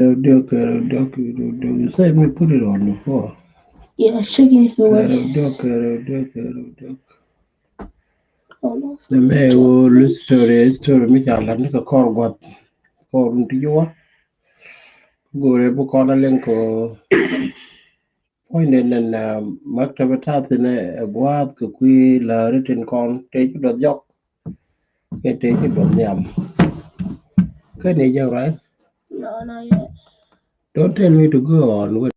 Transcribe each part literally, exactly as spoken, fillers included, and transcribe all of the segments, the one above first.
Rɛw diɔk kɛ rɛw diɔk kɛ rɛw diɔk. You said me put it on before. Yeah, check if it works. Rɛw diɔk kɛ rɛw diɔk kɛ rɛw diɔk. Nɛ mɛ wä lu story, story mi ca lat ni kɛ kɔr guath. Kɔr run ti jiwa. Go̱o̱rɛ bi kɔn a liŋ kɛ puɔ̱nydɛ nɛn, ah, maktaba ta̱thi̱n ɛ gua̱a̱th kɛ kui̱ lääri tin kɔn tëë ci duɔth jɔk. Kɛ tëë ci duɔth nhiam. Kä ni jɛ, right? No, not yet. Don't tell me to go on with.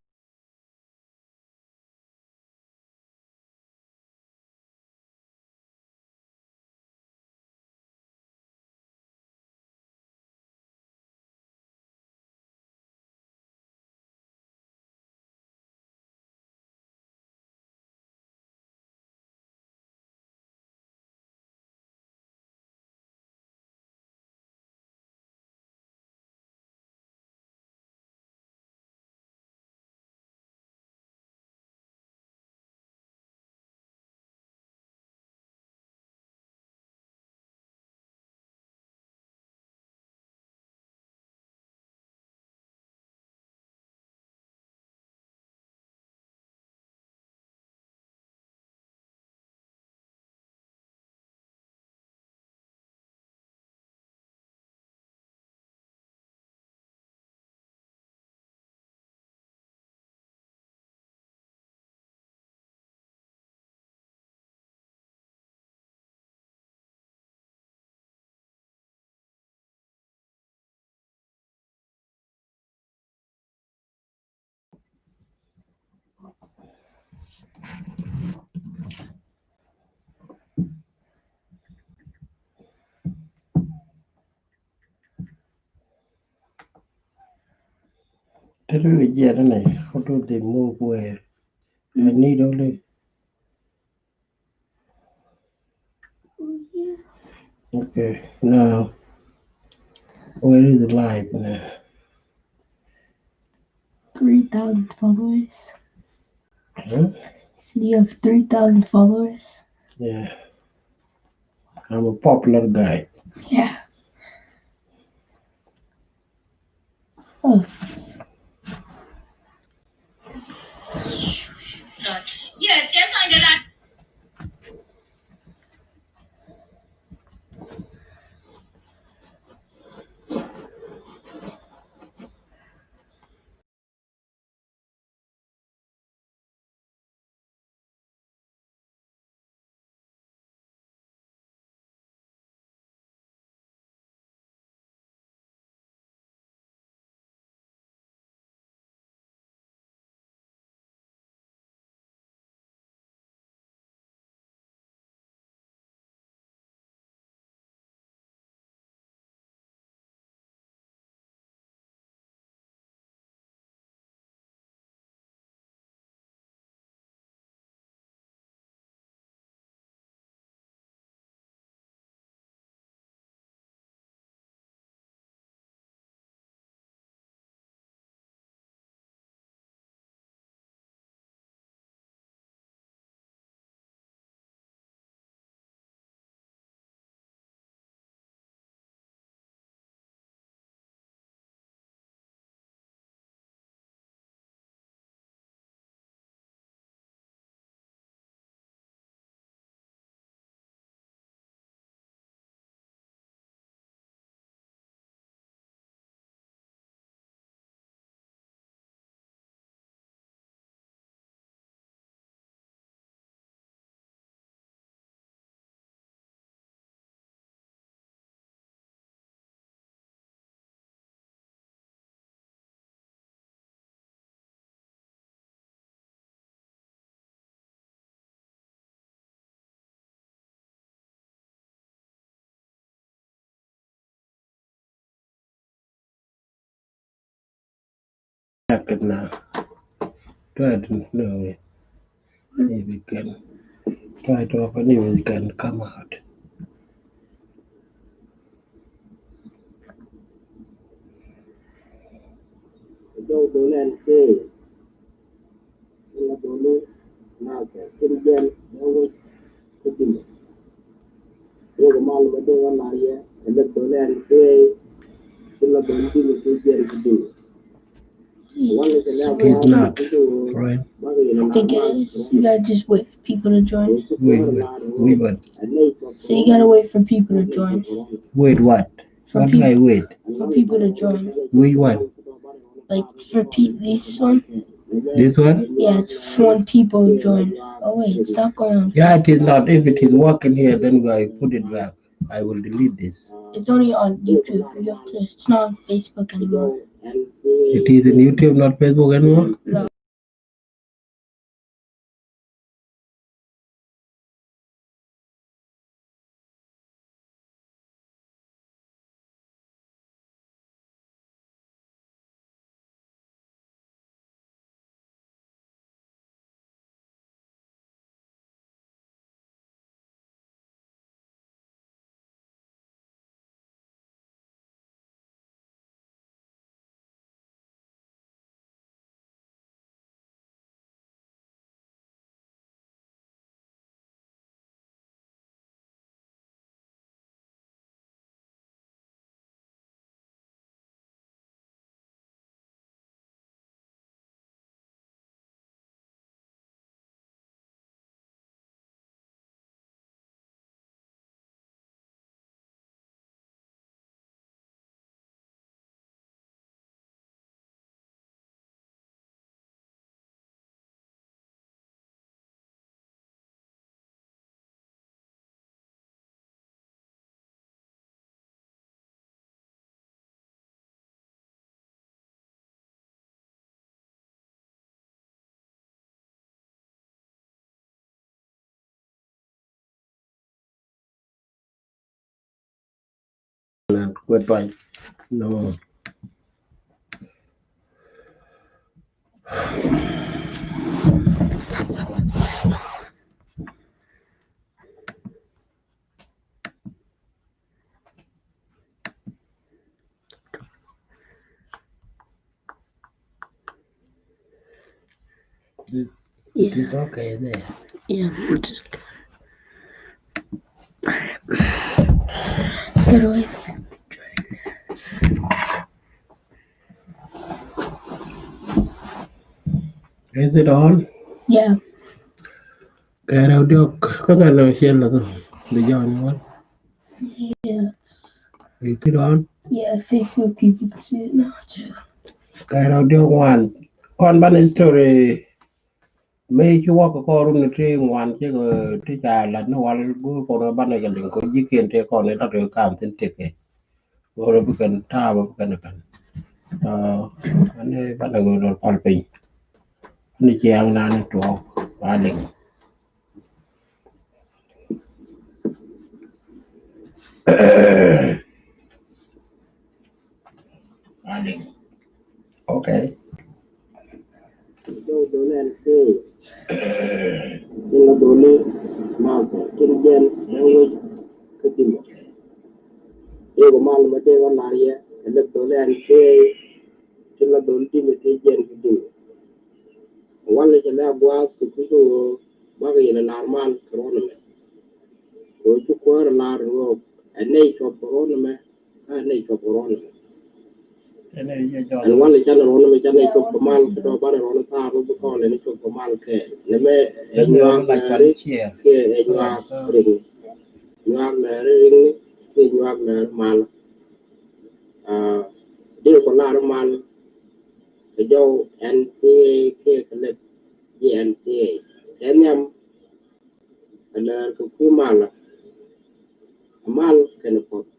Tell me again, how do they move where? I need only. Okay, now, where is the live now? Three thousand followers. Huh? So you have three thousand followers? Yeah. I'm a popular guy. Yeah. Oh. Try to, no, if you can. Try to open it, you can come out. Jɔw do̱l ɛn kee. Ila do̱l na kɛ kin jɛn jɛ wec kä Jubɛ. Wek mal bä dee wä lar yɛ ila do̱l ɛn kee. Ila do̱l Jubɛ kɛ jɛn kä Jubɛ. It is not, right? I think it is. You gotta just wait for people to join. Wait, wait, wait, what? So you gotta wait for people to join. Wait, what? For What do peop- I wait? For people to join. Wait, what? Like for pe- this one. This one? Yeah, it's for when people join. Oh wait, it's not going on. Yeah, it is not. If it is working here, then I put it back. I will delete this. It's only on YouTube. You have to. It's not on Facebook anymore. It is in YouTube, not Facebook anymore. No. Kuɛ tuany. No. It is okay there. Yeah, I'm just get away. Is it on? Yeah. Kɛ rɛw diɔk kä ŋa nɔ ciɛn lɔ thɔ bi jɔn wal. Yes. Is it on? Yeah, Facebook people can see it now too. Kɛ rɛw diɔk ŋuan kɔn ban history. Mëë ci wä kɛ kɔr run ti ŋuan ci kɛ ti ca lat ni wal go̱o̱r kɔn banɛ kɛ liŋ kɛ ji̱kiɛn ti kɔn ni lat kɛ kam thin ti kɛ. Go̱o̱r bi kɛn ta̱a̱ bi kɛn kɛn. Ani banɛ kɛ lor pal piny. Ani ciaŋ na ni tuɔɔk ba liŋ. Okay. Jɔw dɔl ɛn tëë. Tin la dɔl ni math tin jɛn bɛ wec kä Dimɛ. Yek mal ma dee ɣän lar yɛ ɛ lek dɔl ɛn tëë. Tin la dɔl Dimɛ tëë jɛn kä Dimɛ. Walɛ cɛ lɛ a gua̱a̱th kɛ kui̱ kä ɣöö bakɛ yɛn ɛ lar mal kɛ ruɔ̱n ɛmɛ. Kɛ ɣöö ci kuäär ɛ lar ɣöö ɛ nɛy cuɔp kɛ ruɔ̱n ɛmɛ. Kä ɛ nɛy cuɔp kɛ ruɔ̱n ɛmɛ. Ɛn walɛ canɛ ruɔ̱n ɛmɛ canɛ cuɔp kɛ mal kɛ dɔɔk banɛ ruɔ̱n ɛ thaar rɔ bi kɔn ɛn cuɔp kɛ mal kɛɛl. Nɛmɛ ɛ nyuak lɛɛri kiɛ ɛ nyuak riŋni. Nyuak lɛɛri riŋni kiɛ nyuak lɛɛri mal. Dee kɔ lar mal kɛ jɔw N C A A kiɛ kɛ lɛp ji̱ N C A A. Kɛ nhiam ɛ lɛɛr kɛ kui̱ mal. Mal kɛnɛ puɔth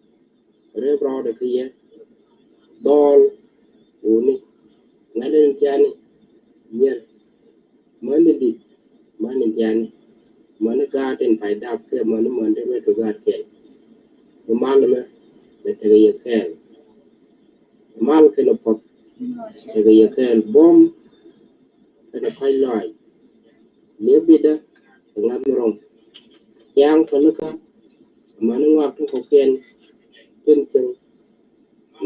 rep rɔɔdɛ kä yɛ dhɔl wuni ŋa̱t in tiani nyier. Mäni di̱t mäni tiani mäni gaat in pay dap kɛ mäni mäni ti ruet kɛ gaat kɛl. Bi mal mɛ bɛ tekɛ yɛ kɛɛl. Mal kɛnɛ puɔth tekɛ yɛ kɛɛl buɔ̱m kɛnɛ kɔc lɔac. Liep bitdä kɛ ŋa̱th mi rɔm. Ciaŋ pälikä amäni ŋuak tin kɔ̱kiɛn tin cieŋ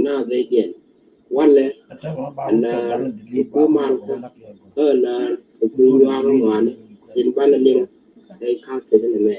naath rɛydiɛn. Walɛ ɛ lɛr kɛ kui̱ malkä kä ɛ lɛr kɛ kui̱ nyuak ŋuani tin banɛ liŋ rɛy ka̱th thi̱n ɛmɛ.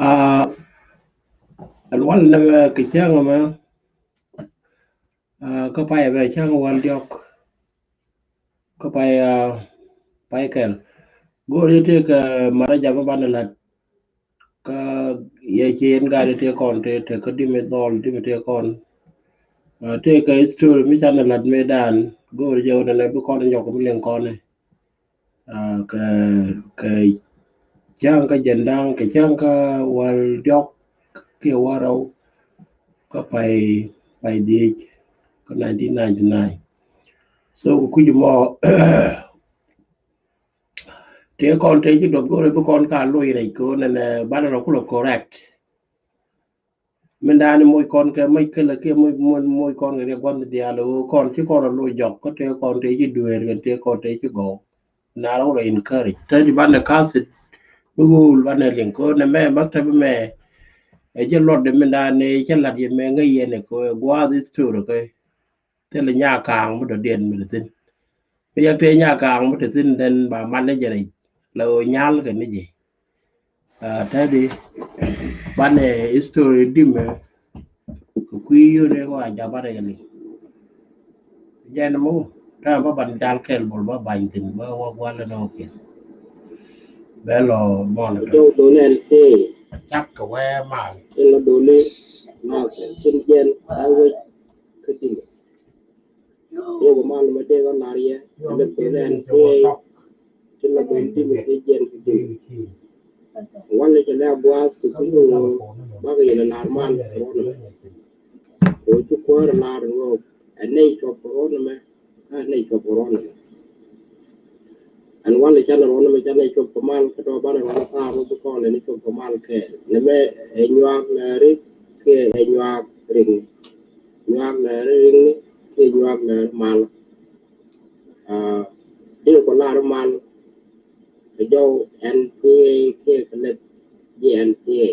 Aa, ɛn wal nɛmɛ kɛ cäŋ ɛmɛ, aa, kä pay ɛmɛ cäŋ wal diɔ̱k. Kä pay, aa, pay kɛl. Go̱o̱ri tëëkɛ mara jam banɛ lat. Kä yɛ ci yɛn gaat tëë kɔn tëë tëë kä dimi dhɔl dimi tëë kɔn. Aa, tëëkɛ history mi canɛ lat mëëdan go̱o̱ri jɛ wunɛ nɛ bi kɔn nyɔk mi liŋ kɔn. Aa, kɛ, kɛ cäŋ kä jɛn da̱ŋ, kɛ cäŋ kä wäl diɔ̱k kiɛ wäl rɛw, kä pay, pay dhiec, kä nineteen ninety-nine. So, kɛ kui̱c mɔ, tëë kɔn tëë ci duɔth go̱o̱rɛ bi kɔn ka loc rɛc kɛ ɣöö nɛnɛ banɛ rɔ kulɛ correct. Min da̱a̱n moc kɔn kɛ moc kälä kiɛ moc, moc, moc kɔn kɛ riɛk gua̱n diaal ɣöö kɔn ci kɔn rɔ loc jɔk kä tëë kɔn tëë ci dueer kɛ tëë kɔn tëë ci gɔw. Na rɔ wä rɔ encourage. Te di banɛ ka̱th it mi ɣööl banɛ liŋ kɛ ɣöö nɛ mɛ maktab mɛ. Ɛ jɛ luɔt di min da̱a̱n ni cä lat yɛ mɛ ŋäc yɛn kɛ ɣöö ɛ gua̱a̱th history kɛ. Thilɛ nyakaŋ mi dɔ̱diɛn mi dee thi̱n. Mi yak tëë nyakaŋ mi te thi̱n then ba man ni jɛ rɛc la ɣöö nyal kɛ ni jɛ. Aa, te di banɛ history dimɛ kɛ kui̱ yio̱n rɛk wa jabat rɛk ni. Jɛn mɔ täämɛ ba ban jal kɛl bol ba bany thi̱n ba wä gua̱l ni nɔ kiɛn. Bɛ lɔ mɔn kɛ. Dɔw dɔw nɛn sëë. Cak kɛ wee mal. Tin la dɔw ni mal kɛ tin jɛn a wec kä dimɛ. Wä bä mal ma dee kä lar yɛ lɛ pee lɛ ɛn thiee. Ti la ben ti mi ti jiɛn ti di. Wan lɛ cɛ lɛ a gua̱a̱th ti ti ŋuŋ bakɛ yɛn a lar mal rɔn mɛ. Kɛ wä ti kuäär a lar ŋɔɔk ɛ nɛy cuɔp kɛ rɔn mɛ. Kä ɛ nɛy cuɔp kɛ rɔn mɛ. Ɛn wan lɛ canɛ rɔn mɛ canɛ cuɔp kɛ mal kä tɔ banɛ rɔn taar wä bi kɔn lɛ ni cuɔp kɛ mal kɛɛl. Nɛ mɛ ɛ nyuak lɛ ri kiɛ ɛ nyuak ri. Nyuak lɛ ri riŋni kiɛ nyuak lɛ ri mal. Aa, dee kɔ lar mal kɛ jɔw N C A kiɛ kɛ lɛp ji̱ N C A.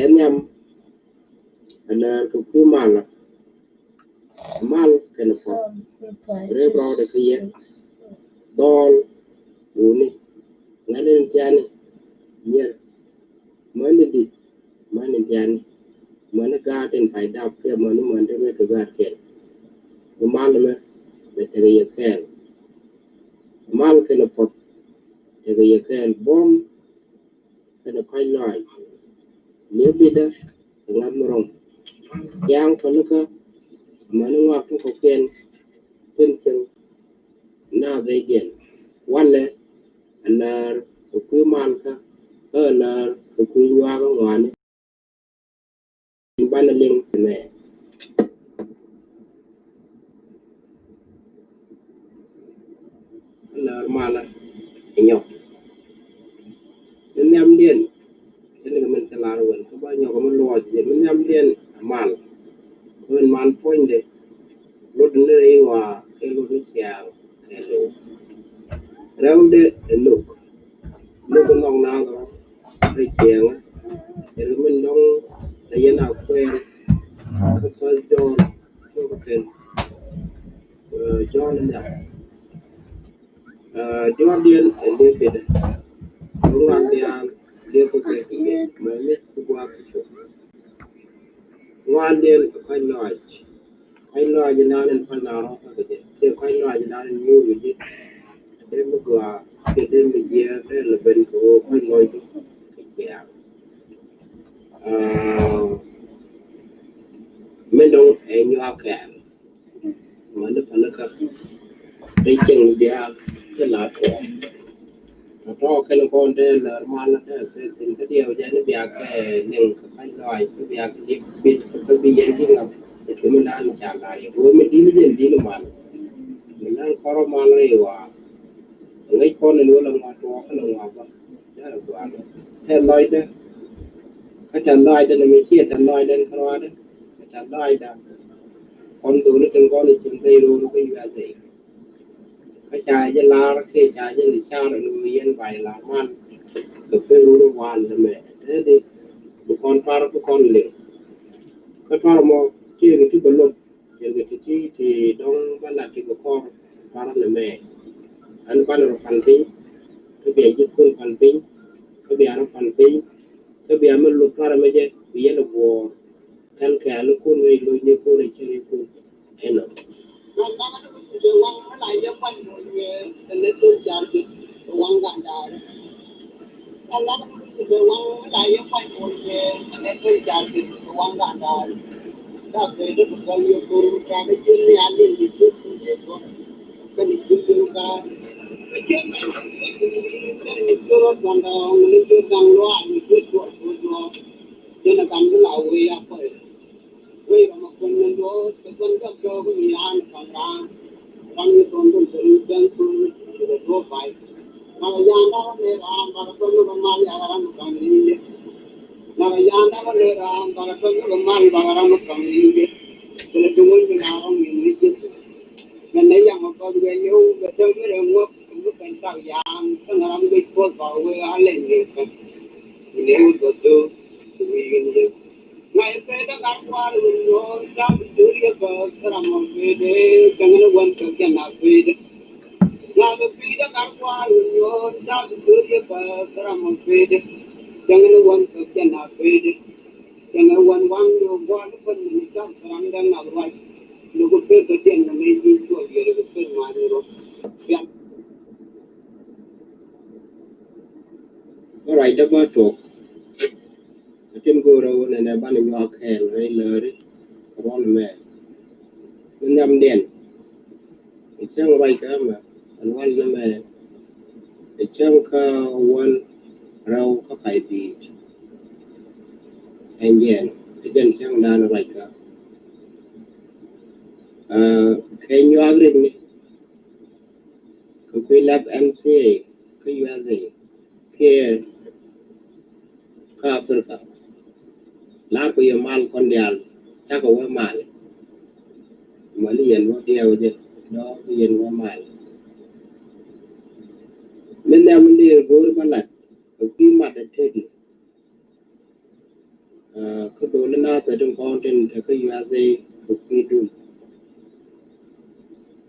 Ɛn nhiam ɛ lɛr kɛ kui̱ mal. Mal kɛnɛ puɔth rep rɔɔdɛ kɛ yɛ. Dhɔl wuni ŋa̱n in tiani nyier. Mäni dit mäni tiani. Mäni gaat in pay dap kiɛ mäni mäni ti ruet kɛ gaat kɛl. Bi mal mɛ bɛ tekɛ yɛ kɛɛl. Mal kɛnɛ puɔth tekɛ yɛ kɛɛl buɔ̱m kɛnɛ kɔc lɔac. Liep bitdä kɛ ŋa̱th mi rɔ̱ŋ. Ciaŋ pälikä amäni ŋɔak ti kɔ̱kiɛn tin cieŋ naath rɛydiɛn. Walɛ ɛ läär kɛ kui̱ malkä, kä Läär kɛ kui̱ nyuak ŋɔaani. Banɛ liŋ ɛmɛ. Läär malä ɛ nyɔk. Min nhiamdiɛn, cɛ ni kɛ min cɛ lar wɛl kä ba nyɔk mi luɔc jɛ. Min nhiamdiɛn ɛ mal. Min mal puɔ̱nydɛ. Lot ni rɛy wa kɛ lot ni ciaŋ kɛ liw. Rɛwdɛ ɛ lok. Lok ɛ nhɔk naath rɔ rɛy ciaŋä. Kɛ min dɔŋ lɛ yɛn a kuɛɛr. Kä First John, kä kɛn. John in the, uh, John diɛn ɛ liep bit. Ŋuan diaal liep bit. Mɛ mi ku guak ku. Ŋuan diɛn kɔc lɔac. Kɔc lɔac in naan in pal na rɔ kä kɛ jɛ. Kɔc lɔac in naan in nyuur kɛ jɛ. Dee mi guak kɛ dee mi jiɛ dee lɛ ben kɛ woo kɔc lɔac kɛ jɛ. Min dɔŋ ɛ nyuak kɛɛl. Mani panikä. Ri cieŋ diaal ti la tuɔɔk. Tɔ̱tɔ̱ kɛn kɔn te lär mal te te thin kä diɛw jɛ ni biak kɛ liŋ kä ka̱ny lɔac kä biak kɛ liep bit kä bi yɛn di ŋap. Ti mi dan ca lar yɛ wee mi dini jɛn dini mal. Mi nan kɔrɔ mal ri wa. Ŋäc kɔn ni wala ŋua tuɔɔk kä ni ŋua bä. Tɛth lɔcdä. Kä tɛth lɔcdä ni mi ciɛ tɛth lɔcdä ni kärɔadä. Kä tɛth lɔcdä. Kɔn dholi tin kɔn i̱ cin rɛy ro̱o̱l kä U S A. Kä ca jɛ lar kiɛ ca jɛ ni car ni wee yɛn bay lar man. Kɛ pek ro̱o̱l wal ni mɛ tɛth di. Bi kɔn tuar bi kɔn liŋ. Kä tuar mɔ tiek ti bɛ lop. Jɛn kɛ ti̱ti̱ ti dɔ̱ŋ bä lat ti kɛ kɔr parä nɛ mɛ. Ɛn banɛ rɔ pal piny kä bia ji̱ kun pal piny kä bia rɔ pal piny kä bia mi luth parä mɛ jɛ bi yɛn ɛ guɔ̱ɔ̱r. Kɛn kɛ a li kun rɛy lo̱c ni kun rɛy cɛ rɛy kun ɛnɔ. Ruacdä bä tuɔk. Kä tin go̱o̱rä wä nɛnɛ banɛ nyuak kɛɛl rɛy läri. Ruɔn mɛ mi nhiamdiɛn. Ɛ cäŋ ruac kä mɛ ɛn wal ni mɛ. Ɛ cäŋ kä wäl rɛw kä pay bi̱i̱t. Ɛn jɛn ɛ jɛn cäŋ dan ruac kä. Kɛ nyuak rik ni kɛ kui̱ lap N C A kä U S A. Kiɛ kä Africa. Lar kɛ yɛ mal kɔn diaal cakɛ wä mal. Mali yɛn wä diɛw jɛ dɔɔ yɛn wä mal. Min nɛm ni go̱o̱r bä lat kɛ kui̱ mat ɛ tek ni. Kä dholi naath ɛ tin kɔn tin te kä U S A kɛ kui̱ dul.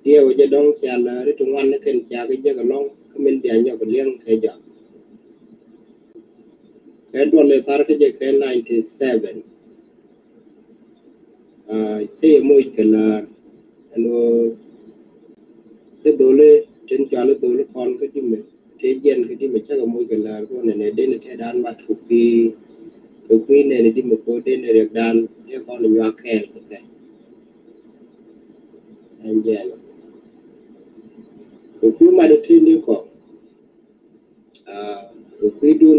Diɛw jɛ dɔ̱ŋ cia läri ti ŋuan ni kɛn cia kɛ jek ɛlɔ̱ŋ kä min bia nyɔk liɛŋ kɛ jɔak. Kɛ duɔl ɛ thar kä jɛ kɛ ninety seven. Cä yɛ moc kɛ läär ɛn ɣöö kä dholi tin cɔal i̱ dholi kɔn kä dimɛ tëë jiɛn kä dimɛ cä kɛ moc kɛ läär kɛ ɣöö nɛnɛ deni tëë dan mat kɛ kui̱ kɛ kui̱ nɛnɛ dimɛ kɛ ɣöö deni riɛk dan dee kɔn i̱ nyuak kɛɛl kɛ kɛ. Ɛn jɛɛn kɛ kui̱ mat i̱ tëë ni kɔ. Kui̱dun,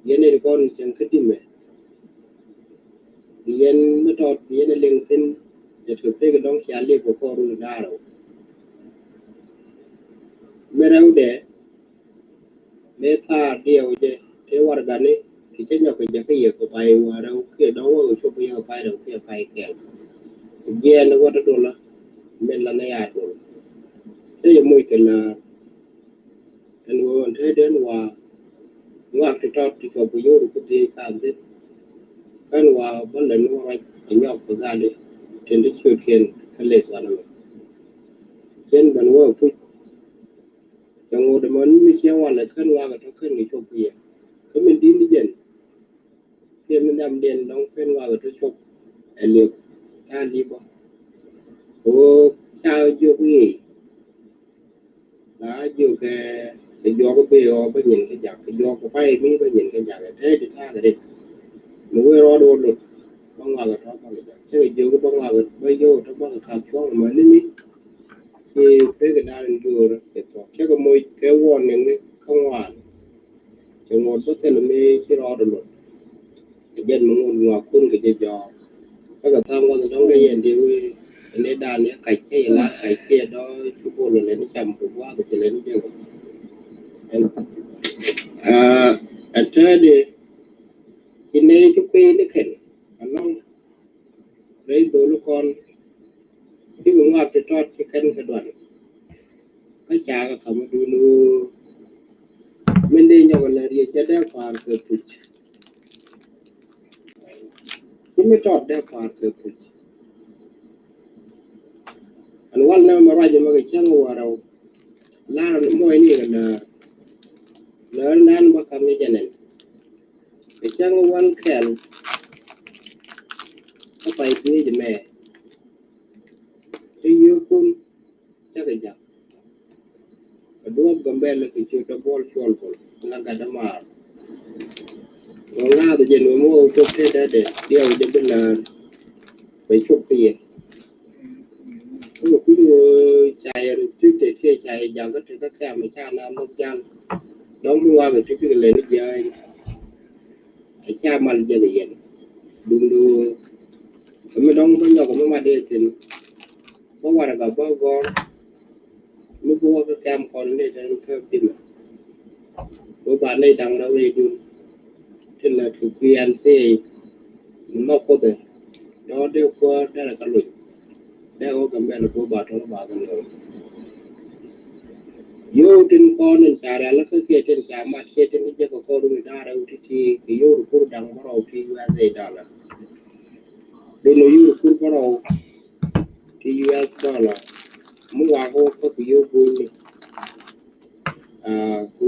yɛn ɛ kɔn cäŋ kä dimɛ. Yɛn mi tɔt yɛn ɛ liŋ thi̱n, cɛ kɛ pek dɔ̱ŋ cia liep kɛ kɔr wun da̱rɛ. Mi rɛwdɛ, mi thaar diɛw jɛ, tëë warɛgani, ti cä nyɔk kɛ jɛ kä yɛ kɛ pay warɛw kiɛ dɔ̱ŋ wä kɛ cop kɛ yɛ kɛ pay rɛw kiɛ pay kɛl. Jiɛɛn wä ti dolä, min lanɛ ya dol. Cä yɛ moc kɛ la̱a̱r. Ɛn ɣöö ɛn te den wa ŋuak ti tɔt ti cuɔp kɛ yo̱o̱r ku dhiec kaam thi̱n. Kän wa bä lɛ ni wä ruac kɛ nyɔk kɛ gali tin ti ciötkiɛn kä leth wanɛ mɛ. Cien ben wä puc. Cɛ ŋot ɛmɔ ni mi ciɛ walɛ kän ŋuak ɛ tɔ kän kɛ cuɔp kɛ yɛ. Kä min di̱t ni jɛn. Kiɛ mi nhiamdiɛn dɔ̱ŋ pen ŋuak ɛ tɔ cop ɛ liep ta̱a̱ liep bä. Kɛ ɣöö ca jiök i̱ la jiök kɛ kɛ juɔk i̱ bi ɣɔɔ bä nyin kɛ jak kɛ juɔk kɛ pay mi bä nyin kɛ jak ɛ tɛy ti ta̱a̱ kɛ rit. Mi wee rɔɔd wä lot bä ŋuak ɛ tɔ bä kɛ jak cä kɛ jiök i̱ bä ŋuak ɛ bä yio̱w ɛ tɔ bä kɛ ka̱p cuɔ̱ŋ ɛmɛ ni mi. Ci pek ɛ da̱a̱n in duɔ̱ɔ̱r kɛ thuɔ̱k cä kɛ moc kɛ warning ni kä ŋuan. Cɛ ŋot bä thilɛ mi ci rɔɔdɛ luɔt. Ɛ jɛn mi ŋot ŋuak kun kɛ jɛ jɔɔk. Kä kɛ tha̱a̱ŋ ŋɔth dɔ̱ŋ kɛ yɛn dee wee ɛ nɛ da̱a̱n yɛ kac kɛ yɛ la̱t kac kiɛ dɔ̱ cu bol lɛ ni cam kɛ gua̱a̱th kɛ lɛ ni jɛ ŋot. Ɛn ɛ täätdɛ ci nɛy ti kui̱ ni kɛn alɔ̱ŋ. Rɛy dholi kɔn bikɛ ŋuak ti tɔt ci kɛn kɛ duan. Kä cakɛ ka̱m dun ɣöö min dee nyɔk lɛ riec cɛ dee pa̱a̱r kɛ puc. Ci mi tɔt dee pa̱a̱r kɛ puc. Ɛn wal nɛ mɛ ruac ɛmɛ kɛ cäŋ wä rɛw. Lar ni mɔc ni kɛ läär. Läär nan bä ka̱m ni jɛ nɛn. Kɛ cäŋ wal kɛl. Kä pay dhiec mɛ. Ti yio̱o̱kun cä kɛ jak. Kɛ duɔ̱ɔ̱p Gambɛl kɛ ciöt däbuɔl cuɔl bol la gat dämaar. Kɛ ŋa̱a̱th jɛ nuɔ̱m wä cop te dädɛ diɛw jɛ bi läär. Bɛ cop kä yɛ. Kä kɛ kui̱ wä ca yɛ restricted kiɛ ca yɛ jak kä te kä kɛ̈m ca na muk jal. Dɔ̱ŋ bi ŋuak kɛ ti pikɛ lɛ ni jiääny. Ɛ ca mal jɛ kɛ yɛn. Duŋdu kɛ mi dɔ̱ŋ bä nyɔk mi mat dee thi̱n. Bä warɛga bä gɔ̱r mi bi wä kä kɛm kɔn ni den kä bimɛ. Bä ba ni da̱ŋ rɛw ni dun. Ti lät kɛ kuiɛn thiey. Ni ma kuothɛ dɔ̱ dee kuäär derɛ kä luny. Dee wä kɛ mɛn bä ba tɔr ba kɛ lo̱o̱. Yio̱w tin kɔn in ca rial kä kiɛ tin ca mat kiɛ tin jɛ kɛ kɔr wuni da̱ŋ rɛw ti ti kɛ yio̱w ri kur da̱ŋ bärɔw ti U S A dollar. Dun ni yio̱w ri kur bärɔw ti U S dollar. Mi wak wä kä kɛ yio̱w buni. Aa, ku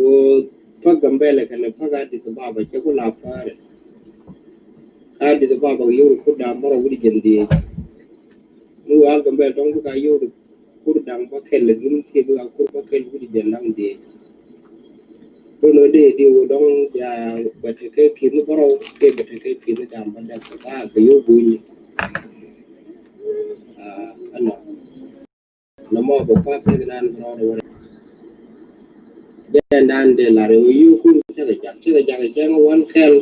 pak Gambɛl kɛnɛ pak Addis Ababa cɛ ku la pa̱a̱rɛ. Ka Addis Ababa kɛ yio̱w ri kur da̱ŋ bärɔw wi̱cdɛ jiɛn dhieec. Mi wä Gambɛl dɔ̱ŋ bika yio̱w ri kur da̱ŋ bäkɛl lɛ gin kiɛ bika kur bäkɛl wi̱cdɛ jiɛn da̱ŋ dhieec. Do̱n wä dee dee wä dɔ̱ŋ ja bɛ tekɛ ki̱ni bärɔw kiɛ bɛ tekɛ ki̱ni da̱ŋ bädäk ka kɛ yio̱w bunyi. Aa, ɛnɔ. Nɔmɔ bɛ kua̱r pek nan bi rɔɔdɛ wä rɛ. Jɛn dan dee lar iwä yio̱w kun cä kɛ jak cä kɛ jak cäŋ wä kɛl.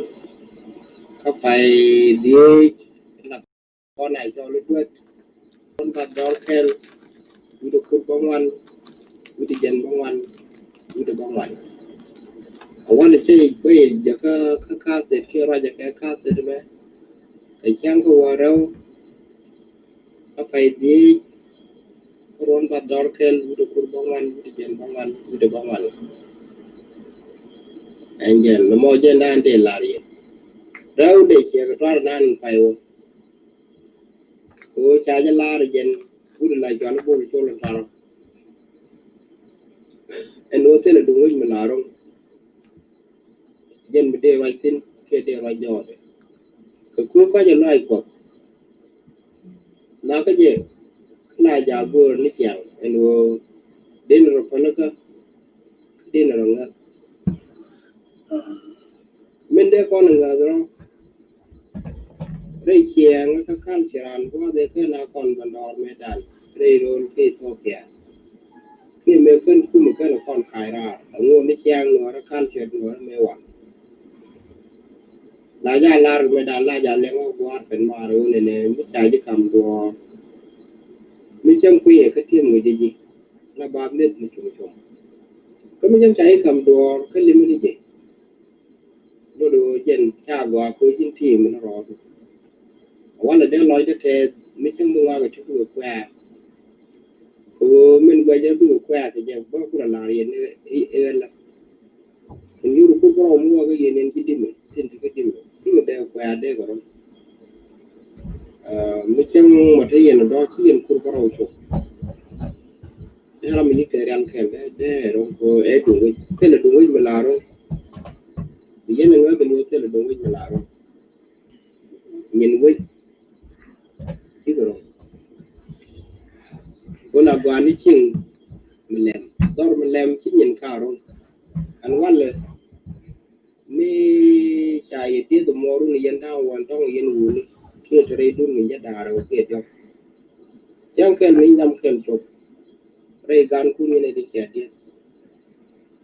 Kä pay dhieec la kɔn a cɔl i̱ duet. Kɔn bath dɔr kɛl. Wi̱cdɛ kur bäŋuan. Wi̱cdɛ jiɛn bäŋuan. Wi̱cdɛ bäŋuan. A wal cä i̱ bä yɛ jɛ kä kä ka̱thit kiɛ ruacɛ kɛ ka̱thit mɛ. Kɛ cäŋ kä wä rɛw. Kä pay dhieec. Kä ruɔ̱n bath dɔr kɛl wi̱cdɛ kur bäŋuan wi̱cdɛ jiɛn bäŋuan wi̱cdɛ bäŋuan. Ɛn jɛn nɔmɔ jɛn dan dee lar yɛ. Rɛw dee ciɛ kɛ tuar nan pay wä. Kɛ ɣöö ca jɛ lar jɛn wi̱cdɛ la cual bol col in tarɔ. Ɛn ɣöö thilɛ duŋ wi̱c mi lar ro̱ŋ. Jɛn bi dee ruac thi̱n kiɛ dee ruac jɔɔdɛ. Kɛ kui̱ kɔc ɛ lɔaac kuɔth. Nakä jɛ kä la jaak göör ni ciaŋ ɛn ɣöö den rɔ pälikä kä den rɔ ŋäth. Min dee kɔn ŋäth rɔ rɛy ciɛɛŋä kä ka̱n ci raan gua̱a̱th ɛ ken a kɔn bä ndɔɔr mëëdan rɛy ro̱o̱l kä Ethiopia. Kiɛ mëë kän kumɛ kän kɔn ka̱a̱c raar. Aŋuɔ̱n ni ciaŋ nuɔ̱ɔ̱rä ka̱n ciöt nuɔ̱ɔ̱rä mëë wan. La ja lar kɛ mëë da̱a̱n la ja lɛŋ wä gua̱a̱r kɛn maar wä nɛnɛ mi ca ji̱ kam duɔ̱ɔ̱r. Mi cäŋ kui̱ ɛ kä ti̱em kɛ ji̱ ji̱. La ba meth mi cuŋ cuŋ. Kä mi cäŋ ca ji̱ kam duɔ̱ɔ̱r kä lim ni ji̱. Do̱do̱ jɛn ca gɔaa koc in ti min rɔɔdu. Walɛ dee lɔcdä tɛth mi cäŋ bi ŋɔak ɛ ti bikɛ kuɛ̈ɛ̈. Kɛ ɣöö min guɛcä bikɛ kuɛ̈ɛ̈ kɛ jɛ bä kulɛ la̱r yɛn ëë ɣän la. Kɛn yur kur bä rɔw mi wäkä yɛn ɛn ci dimɛ tin ti kä dimɛ ti kɛ dee kuɛ̈ɛ̈ dee kɛ rɔm. Mi cäŋ mɔ te yɛn dɔ̱ ci yɛn kur bä rɔw cok. Dee ram mi nyi kɛ rial kɛl dee dee rɔm kɛ ɣöö ɛ duŋ wec thilɛ duŋ wec mi la rɔm. Bi yɛn ɛ ŋäth ɛn ɣöö thilɛ duŋ wec mi la rɔm. Nyin wec cikɛ rɔm. Kɛ ɣöö la gɔaa ni cieŋ mi lɛm dhɔr mi lɛm ci nyin ka rɔm. Ɛn walɛ mi ca yɛ dieth muɔɔrun yɛn da̱a̱ŋ wan tɔŋ yɛn wuni kiɛ te rɛydun mi jɛ da̱a̱r ɛ wä kiɛ diɔk. Cäŋ kɛl mi nyam kɛl cop rɛy gankun yɛn ɛ di cia dieth.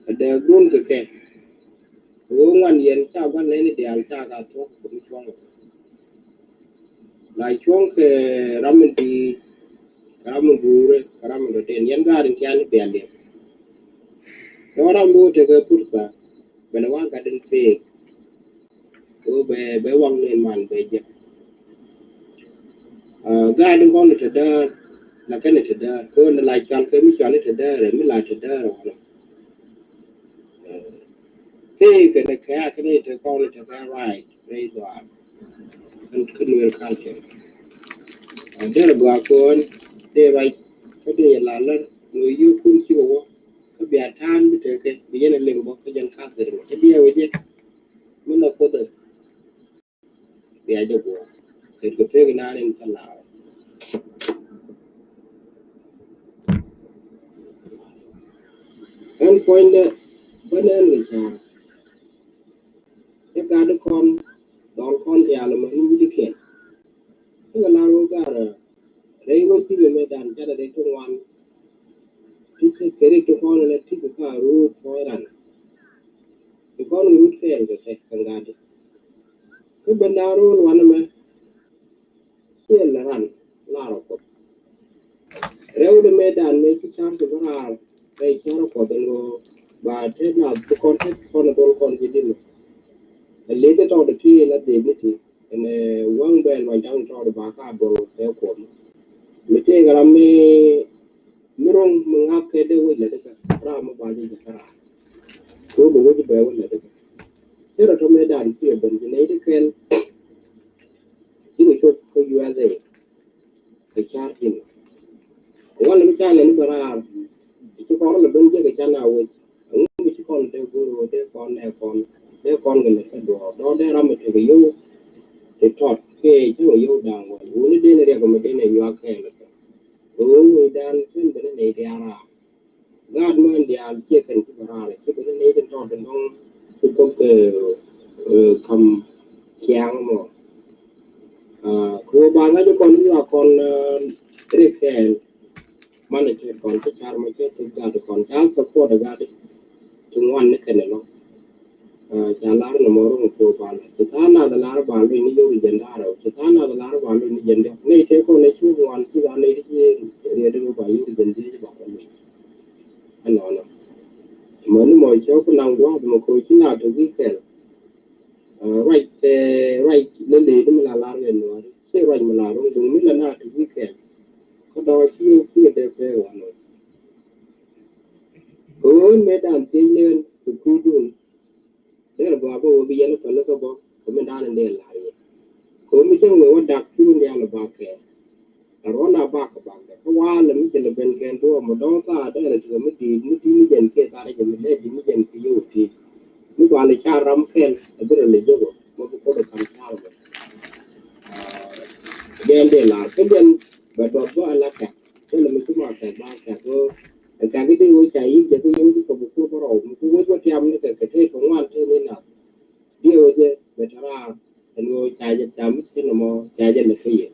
Kɛ dee gun kɛ kɛ kɛ ɣöö ŋuan yɛn ca gua̱n nɛni diaal ca ka thuɔ̱k kɛ mi cuɔ̱ŋ. La cuɔ̱ŋ kɛ ram in di̱i̱t kɛ ram in guurɛ kɛ ram in dɔ̱diɛn yɛn gaat in tian in bia liɛp. Dɔ̱ŋ ram bi wä tekɛ pursa bɛn ɛ wa̱a̱ gat in peek. Kɛ ɣöö bɛ bɛ waŋ ni man bɛ jek. Gaat in kɔn in te däär la kɛn in te däär kɛ ɣöö ni la cual kɛ mi cual in te däär ɛ mi la te däär ɛ wanɔ. Kɛ kɛn kɛ a kɛn te kɔn te kɛ right rɛy dhuaar. Kɛn kɛn wer culture. Derɛ gɔaa kɔn dee right kä dee yɛ la lär ni yukun cikɛ wä kä bia ta̱a̱n bi tekɛ bi yɛn a liŋ bä kä jɛn culture kä diɛ wä jɛ. Mi la kuothɛ. Bia jɛ guɔ kɛ kɛ pek naan in kä laar. Ɛn puɔ̱nydɛ bä nɛn kɛ ca̱a̱r. Cɛ gat kɔn dhɔl kɔn diaal mɛ ni wi̱dikiɛn. Cɛ kɛ laar wä garɛ rɛy wä pi̱mɛ mɛ dan canɛ rɛy ti ŋuan. Ti cɛ kɛ rɛy ti kɔn ɛn ɛ ti kɛ ka ruut puɔ̱ny ran. Ti kɔn kɛ ruut kɛɛl kɛ kɛ kɛ gat. Kä ben da̱a̱ ro̱o̱l wanɛ mɛ ciɛ lɛ ran lar ɔ Kuoth. Rɛwdɛ mëë dan mëë ci car ci bä raar rɛy car ɔ Kuɔth ɛn ɣöö ba tet nath bi kɔn tet kɔn ɛ dhol kɔn ci di̱n. Ɛ lith ɛ tɔɔdɛ ti la dhil ni ti ɛn ɛ wäŋ bɛɛl ma jaŋ tɔɔdɛ ba ka dhol kɛ Kuɔth. Mi tëëkɛ ram mi mi ro̱ŋ mi ŋa̱th kɛ dee wec lɛ dikɛ ram mi ba jɛ jɛ kä ram. Ko bɛ wec bɛ wec lɛ dikɛ. Cɛ rɔ tɔ mëë dan piɛ ben bi nɛy ti kɛl. Cikɛ cop kä U S A kɛ car ji̱n. Kɛ wal mi ca lɛn bä raar ci kɔn lɛ ben jek kɛ can a wec. Ɛŋu mi ci kɔn dee go̱r ɣöö dee kɔn nɛ kɔn dee kɔn kɛ lɛ kä duɔɔr dɔɔr dee ram mi tekɛ yio̱w. Ti tɔt kɛ cäŋ yio̱w da̱a̱ŋ wal wuni dee ni riɛk mi dee ni nyuak kɛɛl kɛ. Kɛ ɣöö wecdan kɛn ben ni nɛy diaal raar. Gaat män diaal ciɛ kɛn ci bä raar ci bä ni nɛy tin tɔt tin dɔ̱ŋ ci kop kɛ kam ciaŋ mɔ. Kɛ wä ba ŋa̱c kɔn ri wa kɔn rik kɛɛl. Man ɛ tet kɔn ci car mɔ cɛ tet gat kɔn ca support gat ti ŋuan ni kɛn lɔ. Ca lar ni mɔ ruŋ puɔ ba lɔ ci tha̱a̱ŋ nath lar ba lɔ ni yori jɛn da̱rɛ ci tha̱a̱ŋ nath lar ba lɔ ni jɛn diɔk ni tet kɔn ni ci ŋuan ci gat ni ci riɛt ni ba yori jɛn diɔk ba kɔn ni. Ɛnɔnɔ mɔ ni mɔ cɛ ku naŋ duath mɔ ko ci na to gi kɛl. Ruac kɛ ruac lele ni mi la lar kɛ nuɔri ci ruac mi la ruŋ duŋ mi la na to gi kɛl. Kä dɔɔ ci ci dee pek wanɔ. Kɛ ɣöö mëë dan thiec len kɛ kui̱dun. Derɛ gɔaa bä wä bi yɛn päl kä bä kɛ mi dan in dee lar yɛ. Kɛ ɣöö mi cäŋ wee wä dak ci wun diaal ba kɛɛl. Ɛ ruɔ̱n a bak kɛ bakdɛ kä wa̱a̱ lɛ mi ci lɛ ben kɛn duɔ̱ɔ̱p mɔ dɔ̱ŋ thaat dɛɛrɛ ti kɛ mi di̱i̱t mi di̱i̱t mi jɛn kiɛ thaat jɛ mi lɛ di̱i̱t mi jɛn kiɛ yio̱w ti̱i̱t. Mi gɔaa lɛ ca ram kɛn ɛ bi rɛ lɛ jek wä mɔ bi ko̱dɛ ka̱n ca̱r wä. Jɛn dee la̱r kä jɛn bɛ duɔth bä ala kɛk. Thilɛ mi ci ma kɛk ba kɛk ɣöö ɛ kɛk i̱ dee wec ca yi̱k jɛ kä yio̱w ti kɛ bi kuoth bä rɔw mi ku wec wä tiam ni kɛ kɛ tëë kɛ ŋuan tëë ni nath. Diɛ wec jɛ bɛ te raar ɛn ɣöö ca jɛ tiam mi ci nɔmɔ ca jɛ lɛ kä yɛ.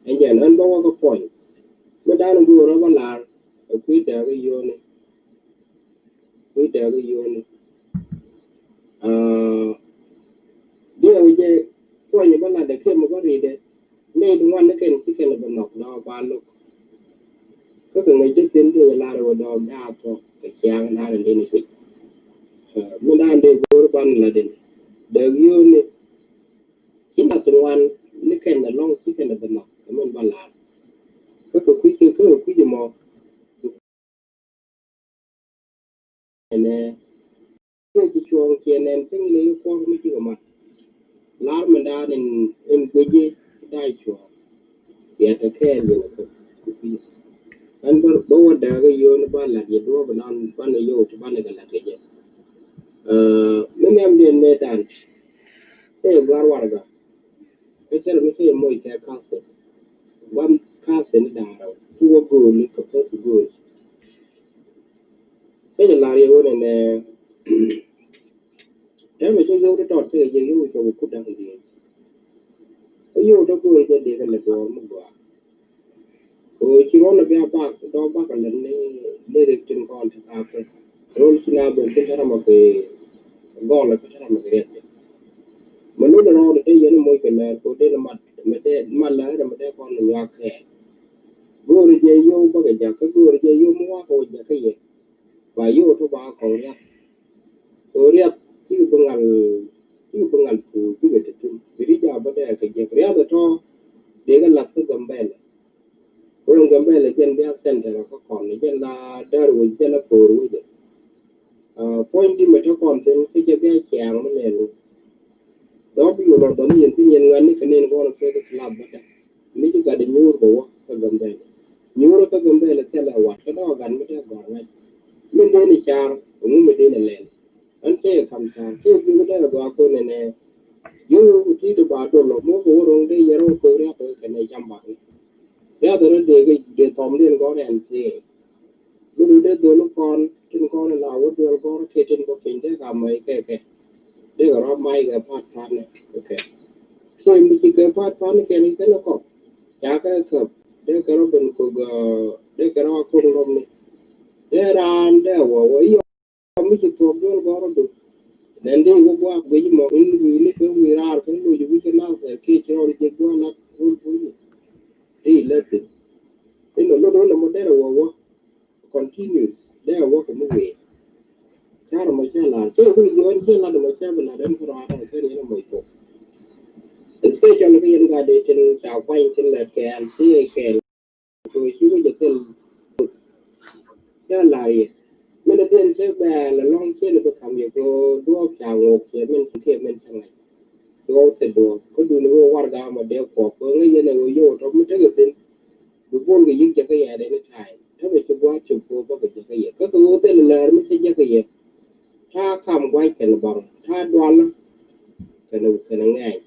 Ɛn jɛn ɛn bä wä kä puɔ̱ny. Mi dan in guur rɔ bä la̱r ɛ kui̱ dääk i̱ yio̱w ni. wi̱i̱ dääk i̱ yoni. Diɛ wi̱cɛ puɔ̱ny bä latdɛ kiɛ mɛ bä ri̱dɛ. Nɛy ti ŋuan ni kɛn ci kɛn bɛ nhɔk dɔ̱ ba lo̱k. Kä kɛ ŋäc dee thi̱n dee lar wä dɔ̱ daa thɔk kɛ ciaŋ daa ni dee ni kui̱. Min daa dee go̱o̱r ban la den dääk yoni. Ci nath ti ŋuan ni kɛn ɛlɔ̱ŋ ci kɛn bɛ nhɔk kɛ min bä lar. Kä kɛ kui̱ kɛ kä kɛ kui̱ mɔ. Ɛnɛ kɛ ci cuɔ̱ɔ̱ŋ ciɛ nɛn cäŋ ni yi kuɔ̱ɔ̱k mi cikɛ mat. Lar mi da̱a̱n in in guici da̱a̱ cuɔ̱ɔ̱ŋ. Yɛ te kɛɛl yɛn ɛ kɛ kui̱. Ɛn bä bä wä dääk i̱ yööni ba lat yɛ duɔ̱ɔ̱p inan banɛ yio̱w ti banɛ kɛ lat kɛ jɛ. Mi nɛm diɛn mëë da̱a̱n cä yɛ gua̱r warɛga. Kä cä rɛ mi cä yɛ moc kɛ ka̱thin gua̱n ka̱thin da̱a̱n rɛw ti wä gööli kɛ päth gööl. Cä jɛ lar yɛ ɣöö nɛnɛ tɛmɛ cä yio̱w ti tɔt tekɛ jɛ yio̱w cɛ wä kut da̱ŋ diee. Kä yio̱w te gööl jɛ dee kɛ lɛ duɔ̱ɔ̱r mi gɔaa. Kɛ ɣöö ci ruɔ̱n ɛ bia bak dɔɔk bak kɛ lɛ ni ni rik tin kɔn te ka̱a̱k kɛ ro̱l ci na ben tin te ram ɔ kɛ gɔl ɛ kɛ te ram ɔ kɛ riɛk. Mɛ lun rɔɔdɛ dee yɛn moc kɛ lɛɛr kɛ dee ni mat mɛ dee mat lɛɛr mɛ dee kɔn ni nyuak kɛɛl. Go̱o̱ri jɛ yio̱w bäkɛ jak kä go̱o̱ri jɛ yio̱w mi wakä wä jak kä yɛ. Ba yio̱w tɔ ba kɔn riath. Kɛ riath cikɛ bi ŋal cikɛ bi ŋal thuuk bikɛ te thi̱n bi ri jak bä dee kɛ jek riath ɛ tɔ. Dee kɛ lath kä Gambɛlɛ. Kɛ ɣöö Gambɛlɛ jɛn bia center kä kɔn jɛn la däär wec jɛn la ko̱o̱r wecɛ. Puɔ̱ny di mɛ te kɔn thin kä cɛ bia ciaŋ mi lɛl wec. Dɔ̱k bi yol ɔ dɔ̱ŋ yɛn thin yɛn ŋuɛ̈tni kɛ nen kɔn ɛ pek kä club bädɛ. Mi ci gat ɛ nyuur bɛ wä kä Gambɛlɛ nyuur kä Gambɛlɛ thilɛ wat kä dɔ̱k ɛ gat mi te gɔ̱r ŋa̱c. Min dee ni car ɛ ŋu mi dee ni lɛl. Ɛn cä yɛ ka̱m ca̱r cä yɛ jiök dee rɛ gɔaa ko̱n ɛnɛ. Jiök wä ku ti̱i̱t ba dol ɔ muk kɛ wä ro̱ŋ dee yɛr wä ko̱k riath kɛ kɛn ɛ cam bak ni. Riath rɔ dee kɛ dee thɔm diɛn gɔ̱r ɛn thiee. Bi lu dee dhol kɔn tin kɔn in la wä duel gɔ̱r kɛ tin bä piny dee ka mɛy kɛ kɛ. Dee kɛ rɔ may kɛ pat pat ni kɛ. Kiɛ mi ci kɛ pat pat ni kɛn kɛn kɔk ca kɛ käp dee kɛ rɔ ben kok dee kɛ rɔ kok lɔm ni. Dee raan dee wä wä iɔ. Mi ci thuɔk duel gɔrɔ du. Nɛn di wä guak guic mɔ in wi̱i̱ ni kɛ wi̱i̱ raar kɛ loc wi̱i̱ kɛ nathɛr kiɛ ci rɔɔd jek gua̱a̱ lak wul pul ni. Di lɛ thin. In lɔ lot wä lɛ mɔ derɛ wä wä. Continuous derɛ wä kɛ mi wi̱i̱. Carɛ mɔ cɛ lar cɛ wul jiɔn cɛ lat mɔ cɛ bi lat ɛn kɛ rɔɔd ɛn kɛ ni ɛn mɔ thuɔk. Especially kɛ yɛn gat di tin ca kuany tin lɛ kɛɛl ti kɛɛl. Kɛ ɣöö ci wec ɛ thil. Cä la̱r yɛ min ɛ den cä bɛɛl ɛlɔ̱ŋ cien bi ka̱m yɛ kɛ ɣöö duɔɔk ca ŋo̱o̱k cɛ min cä kiɛ min cä ŋa̱c. Duɔɔk thil duɔɔk kä duni wee warɛga mɔ dee kuɔk kɛ ɣöö ŋäc yɛn ɛ ɣöö yio̱w tɔ̱ mi tekɛ thi̱n. Bi bol kɛ yi̱k jɛ kä yɛ at any time. Tä mi ci gua̱a̱th cop kɛ ɣöö bä kɛ jɛ kä yɛ kä kɛ ɣöö thil lɛɛr mi cä jɛ kä yɛ. Ta̱a̱ kam gua̱c kɛn baŋ ta̱a̱ dualä. Kɛn kɛn ŋɛɛny.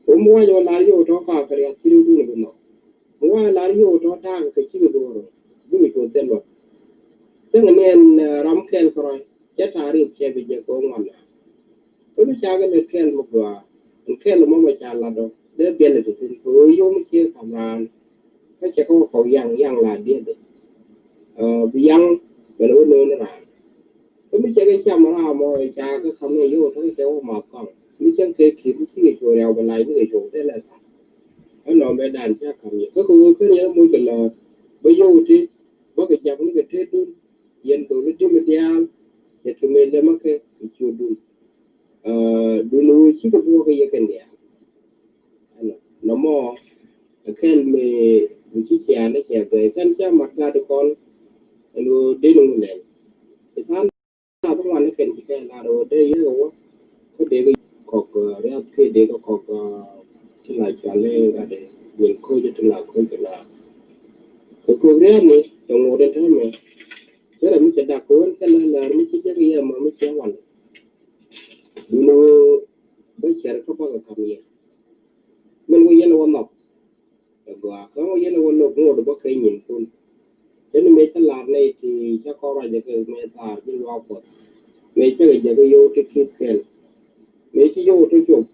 Rum wac ɣöö la̱r yio̱w tɔ̱ ka kɛ riath ci riw duni bi nhɔk. Mi wa lar yio̱w tɔ̱ ta̱a̱ kɛ cikɛ do̱r bikɛ cuɔth thil luɔt. Cäŋ ni ɛn ram kɛl kärɔ̱ cɛ ta̱a̱ rip cɛ bi jɛ kɛ ŋuan na. Kä mi ca kɛ lät kɛl mi gɔaa ɛn kɛl mɔ mɛ ca lat dɔ dee biɛl ɛ ti thin kɛ ɣöö yio̱w mi ciɛ ka̱m raan. Kä cɛ kä wä kɔk yaŋ yaŋ la dieth. Bi yaŋ bɛl wä nööni raan. Kä mi cɛ kɛ cam ram mɔ ca kɛ ka̱m ni yio̱w tɔ̱ cɛ wä math kɔŋ mi cäŋ kɛ ki̱th mi cikɛ cuɔ̱ɔ̱ŋ riaw bɛ lac mi kɛ cuɔ̱ɔ̱ŋ thilɛ tha̱a̱ŋ. Ɛn nɔmɛ dan ca ka̱m yɛ kä kɛ ɣöö ken yɛn moc kɛ lääk bä yio̱w ti bä kɛ jak ni kɛ tetdun. Yɛn dholi di̱mi diaal cɛ ti mëë lɛmä kɛ kɛ ciötdun. Duni ɣöö cikɛ buɔ̱kɛ yɛ kɛn diaal. Ɛnɔ nɔmɔ ɛ kɛl mëë mi ci ciaani cɛ gɛy kɛn ca mat gat kɔn. Ɛn ɣöö deni ŋu lɛl i̱ tha̱a̱ŋ. Nath ŋuan ni kɛn ci kɛn lar wä dee yek wä kä dee kɛ kɔk riath kiɛ dee kɛ kɔk ti la cual ni gat dee nyin koc ti la koc kɛ la. Kɛ kok riath ni cɛ ŋot in täämɛ. Cɛ rɛ mi cɛ dak kɛ wen cɛ lɛ lɛr mi ci jek yɛ mɔ mi cɛ wan. Duni wä bä cɛr kä bä kɛ kam yɛ. Min wä yɛn wä nhɔk. Ɛ gɔaa kä ɣöö yɛn ɛ wä lo̱k ŋot bä kɛ nyinkun. Cä ni mëë cä lar nɛy ti cä kɔn ruac jɛ kɛ mëë thaar ji̱ luaak Kuɔth. Mëë cä kɛ jɛ kɛ yio̱w ti ki̱th kɛl. Mëë ci yio̱w ti cop.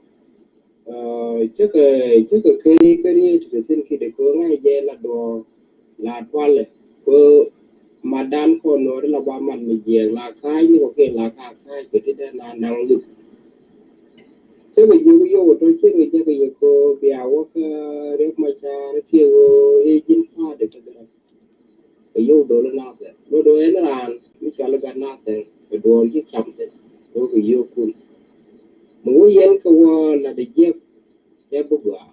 Cä kɛ cä kɛ keri keri ti kɛ thi̱n ki̱t ɛ kɛ ɣöö ŋa̱c jɛ la duɔ̱ɔ̱r la tualɛ kɛ ɣöö Mat dan kɔn nuɔri la ba mat mi jiɛɛk la ka̱a̱c ni kɔ kɛ la ka ka̱a̱c kɛ ti dee na naŋ lip. Cä kɛ jiök yio̱w tɔ cien kɛ jɛ kɛ yɛ kɛ bia wä kä Riek Machar kiɛ ɣöö i̱ ji̱n pa̱a̱t dee te gɛrɛ. Kɛ yio̱w dhol Nathɛr. Lot ɣöö ɛn raan mi cɔal i̱ gat Nathɛr kɛ duɔɔr ci cam thi̱n. Kɛ ɣöö kɛ yio̱w kun. Mi wä yɛn kɛ wä lat ɛ jiäk cɛ bi gɔaa.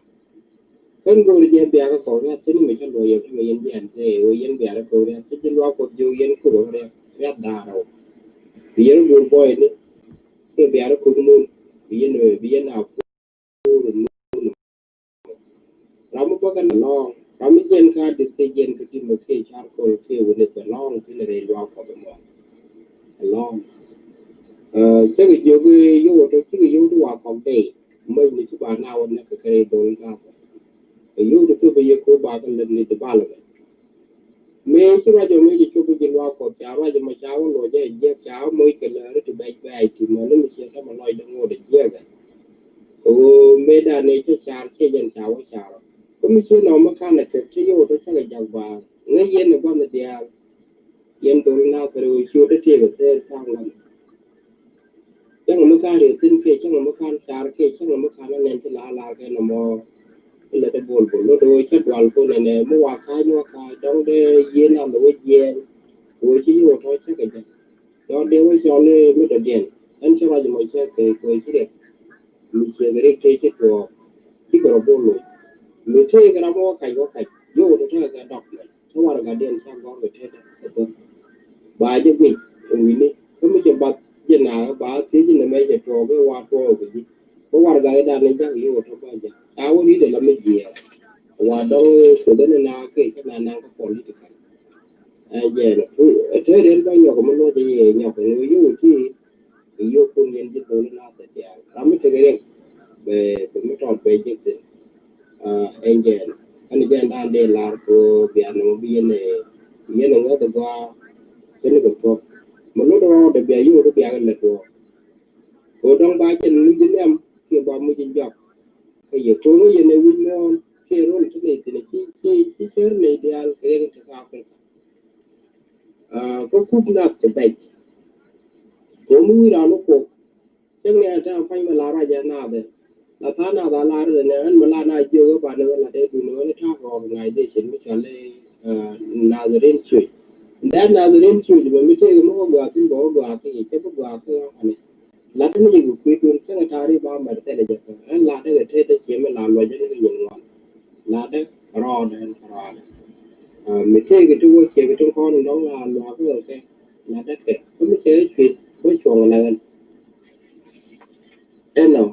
Kän go̱o̱r jɛ bia kä kɔk riath thi̱n mi cä luɔc yɛ mi yɛn jian thee wä yɛn bia kä kɔk riath thi̱n ji̱ luaak Kuɔth jiök yɛn kur wä riath riath da̱a̱r rɛw. Bi yɛn go̱o̱r bɔyni kɛ bia kä kɔk mun bi yɛn bi yɛn a kur mun. Ram mi bäkɛ na lɔ̱ɔ̱ŋ ram mi jiɛn ka di̱t kɛ jiɛn kä di̱t mɛ kɛ car kɔk kɛ wä ni kɛ lɔ̱ɔ̱ŋ thi̱n rɛy luaak Kuɔth mɔ. Lɔ̱ɔ̱ŋ. Cä kɛ jiök yio̱w tɔ ci kɛ yio̱w ti wa kɔk dee. Mäc ni ci ba na wä nɛ kɛ kɛ rɛy dhol na kɛ. Kɛ yio̱w ti thop yɛ ko ba kɛ lät ni development. Mëë ci ruac ɔ mëë ci cop ji̱ luaak Kuɔth ca ruac ɔ mɔ ca wä luɔc ɛ jiɛk ca wä moc kɛ lääri ti bɛc bɛc ti mɔ ni mi ciɛ tämɛ lɔcdɛ ŋot ɛ jiɛk ɛ. Kɛ ɣöö mëë dan ni cä car ciɛ jɛn ca wä car ɔ. Kä mi ciɛ nɔmɔ kanɛ kɛ ci yio̱w tɔ cä kɛ jak ba ŋäc yɛn ɛ gua̱th diaal. Yɛn dhol Nathɛr ɣöö ciötdä tëëkɛ thɛɛr tha̱a̱ŋ ŋuan. Cäŋ mi ka̱n riɛk thi̱n kiɛ cäŋ mi ka̱n car kiɛ cäŋ mi ka̱n anɛn ci la lar kɛ nɔmɔ. Ilɛ dee bol bol lot ɣöö cä dual kun ɛnɛ mi wa ka̱ny wa ka̱ny dɔ̱ŋ dee yieen an dee wä jiɛɛn. Ɣöö ci yio̱w tɔ cä kɛ jɛ dɔ̱ŋ dee wä cɔl i̱ mi dɔ̱diɛn. Ɛn ci ruac mɔ cä kɛ kuɛ ci riɛk. Mi ciek riɛk tëë ci tuɔɔk cikɛ rɔ bol loc. Mi tëëkɛ ram wä kac wä kac yio̱w tɔ tekɛ kɛ dɔk mɛn. Kä warɛgadiɛn ca gɔ̱r kɛ tetdä kɛ thok. Ba jɛ guic kɛ wi̱ni kä mi cɛ bath jɛ nakä ba thiec nɛ mɛ cɛ tuɔɔk kɛ wa tuɔɔk kɛ ji̱. Kä warɛgakɛ dan ni jak yio̱w tɔ ba jak ca wä ri̱t ala mi jiɛɛk. Wa dɔŋ kuoth ni na kɛ kä na naŋ kä political. Ɛn jɛɛn ɛ tetdɛ ba nyɔk mi luɔc jɛ yɛ nyɔk ni wä yio̱w ti. Kɛ yio̱w kun yɛn ji̱ dholi na thɛ diaal ram mi tekɛ riɛk. Bɛ bɛ mi tɔt bɛ jek thin. Ɛn jɛn ɛn jɛn dan dee lar ko bia nɔmɔ bi yɛn ɛ yɛn ɛ ŋäth ɛ gɔaa. Kɛn kɛ tuɔk mɛ lot rɔɔdɛ bia yio̱w dee bia kɛ lät rɔɔd. Ko dɔ̱ŋ ba jɛn mi ji̱ nhiam kiɛ ba mi ji̱ jɔak. Kɛ yɛ ko̱ŋ yɛn ɛ wi̱c muɔ̱ɔ̱n kiɛ rol ti nɛy thin ci ci ci cär nɛy diaal kɛ riɛk in te kä Africa. Kä kup nath cɛ bɛc. Ko mi wi̱i̱ raan wä kuɔk. Cäŋ ni a ta̱a̱ pa̱ny mi la ruac ɛ naath ɛ la tha̱a̱ naath a lar ɛ nɛ ɛn mi la na jiök ɛ banɛ wä la dee dun wä ni ta̱a̱ kɛ organization mi cɔal i̱ Nazarene Church. That Nazarene Church bɛ mi tëëk mi wä gɔaa thi̱n bɛ wä gɔaa ki cɛ bi gɔaa ki ɣɔn kani. Lat ni yɛ kɛ kui̱dun cäŋ ta̱a̱ ri ba mɛr thɛlɛ jɛ kɛ ɛn lat dee kɛ tëë tɛ ciɛ mi la luɔc ni kɛ yɛn ŋuan. Lat dee rɔɔdɛ ɛn kɛ rɔɔdɛ. Mi tëëk ti wä ciɛ kɛ ti kɔn in dɔŋ la luaak kɛ kɛ lat dee kɛ kä mi cɛ cuit bä cuɔ̱ŋ la ɛn. Ɛnɔ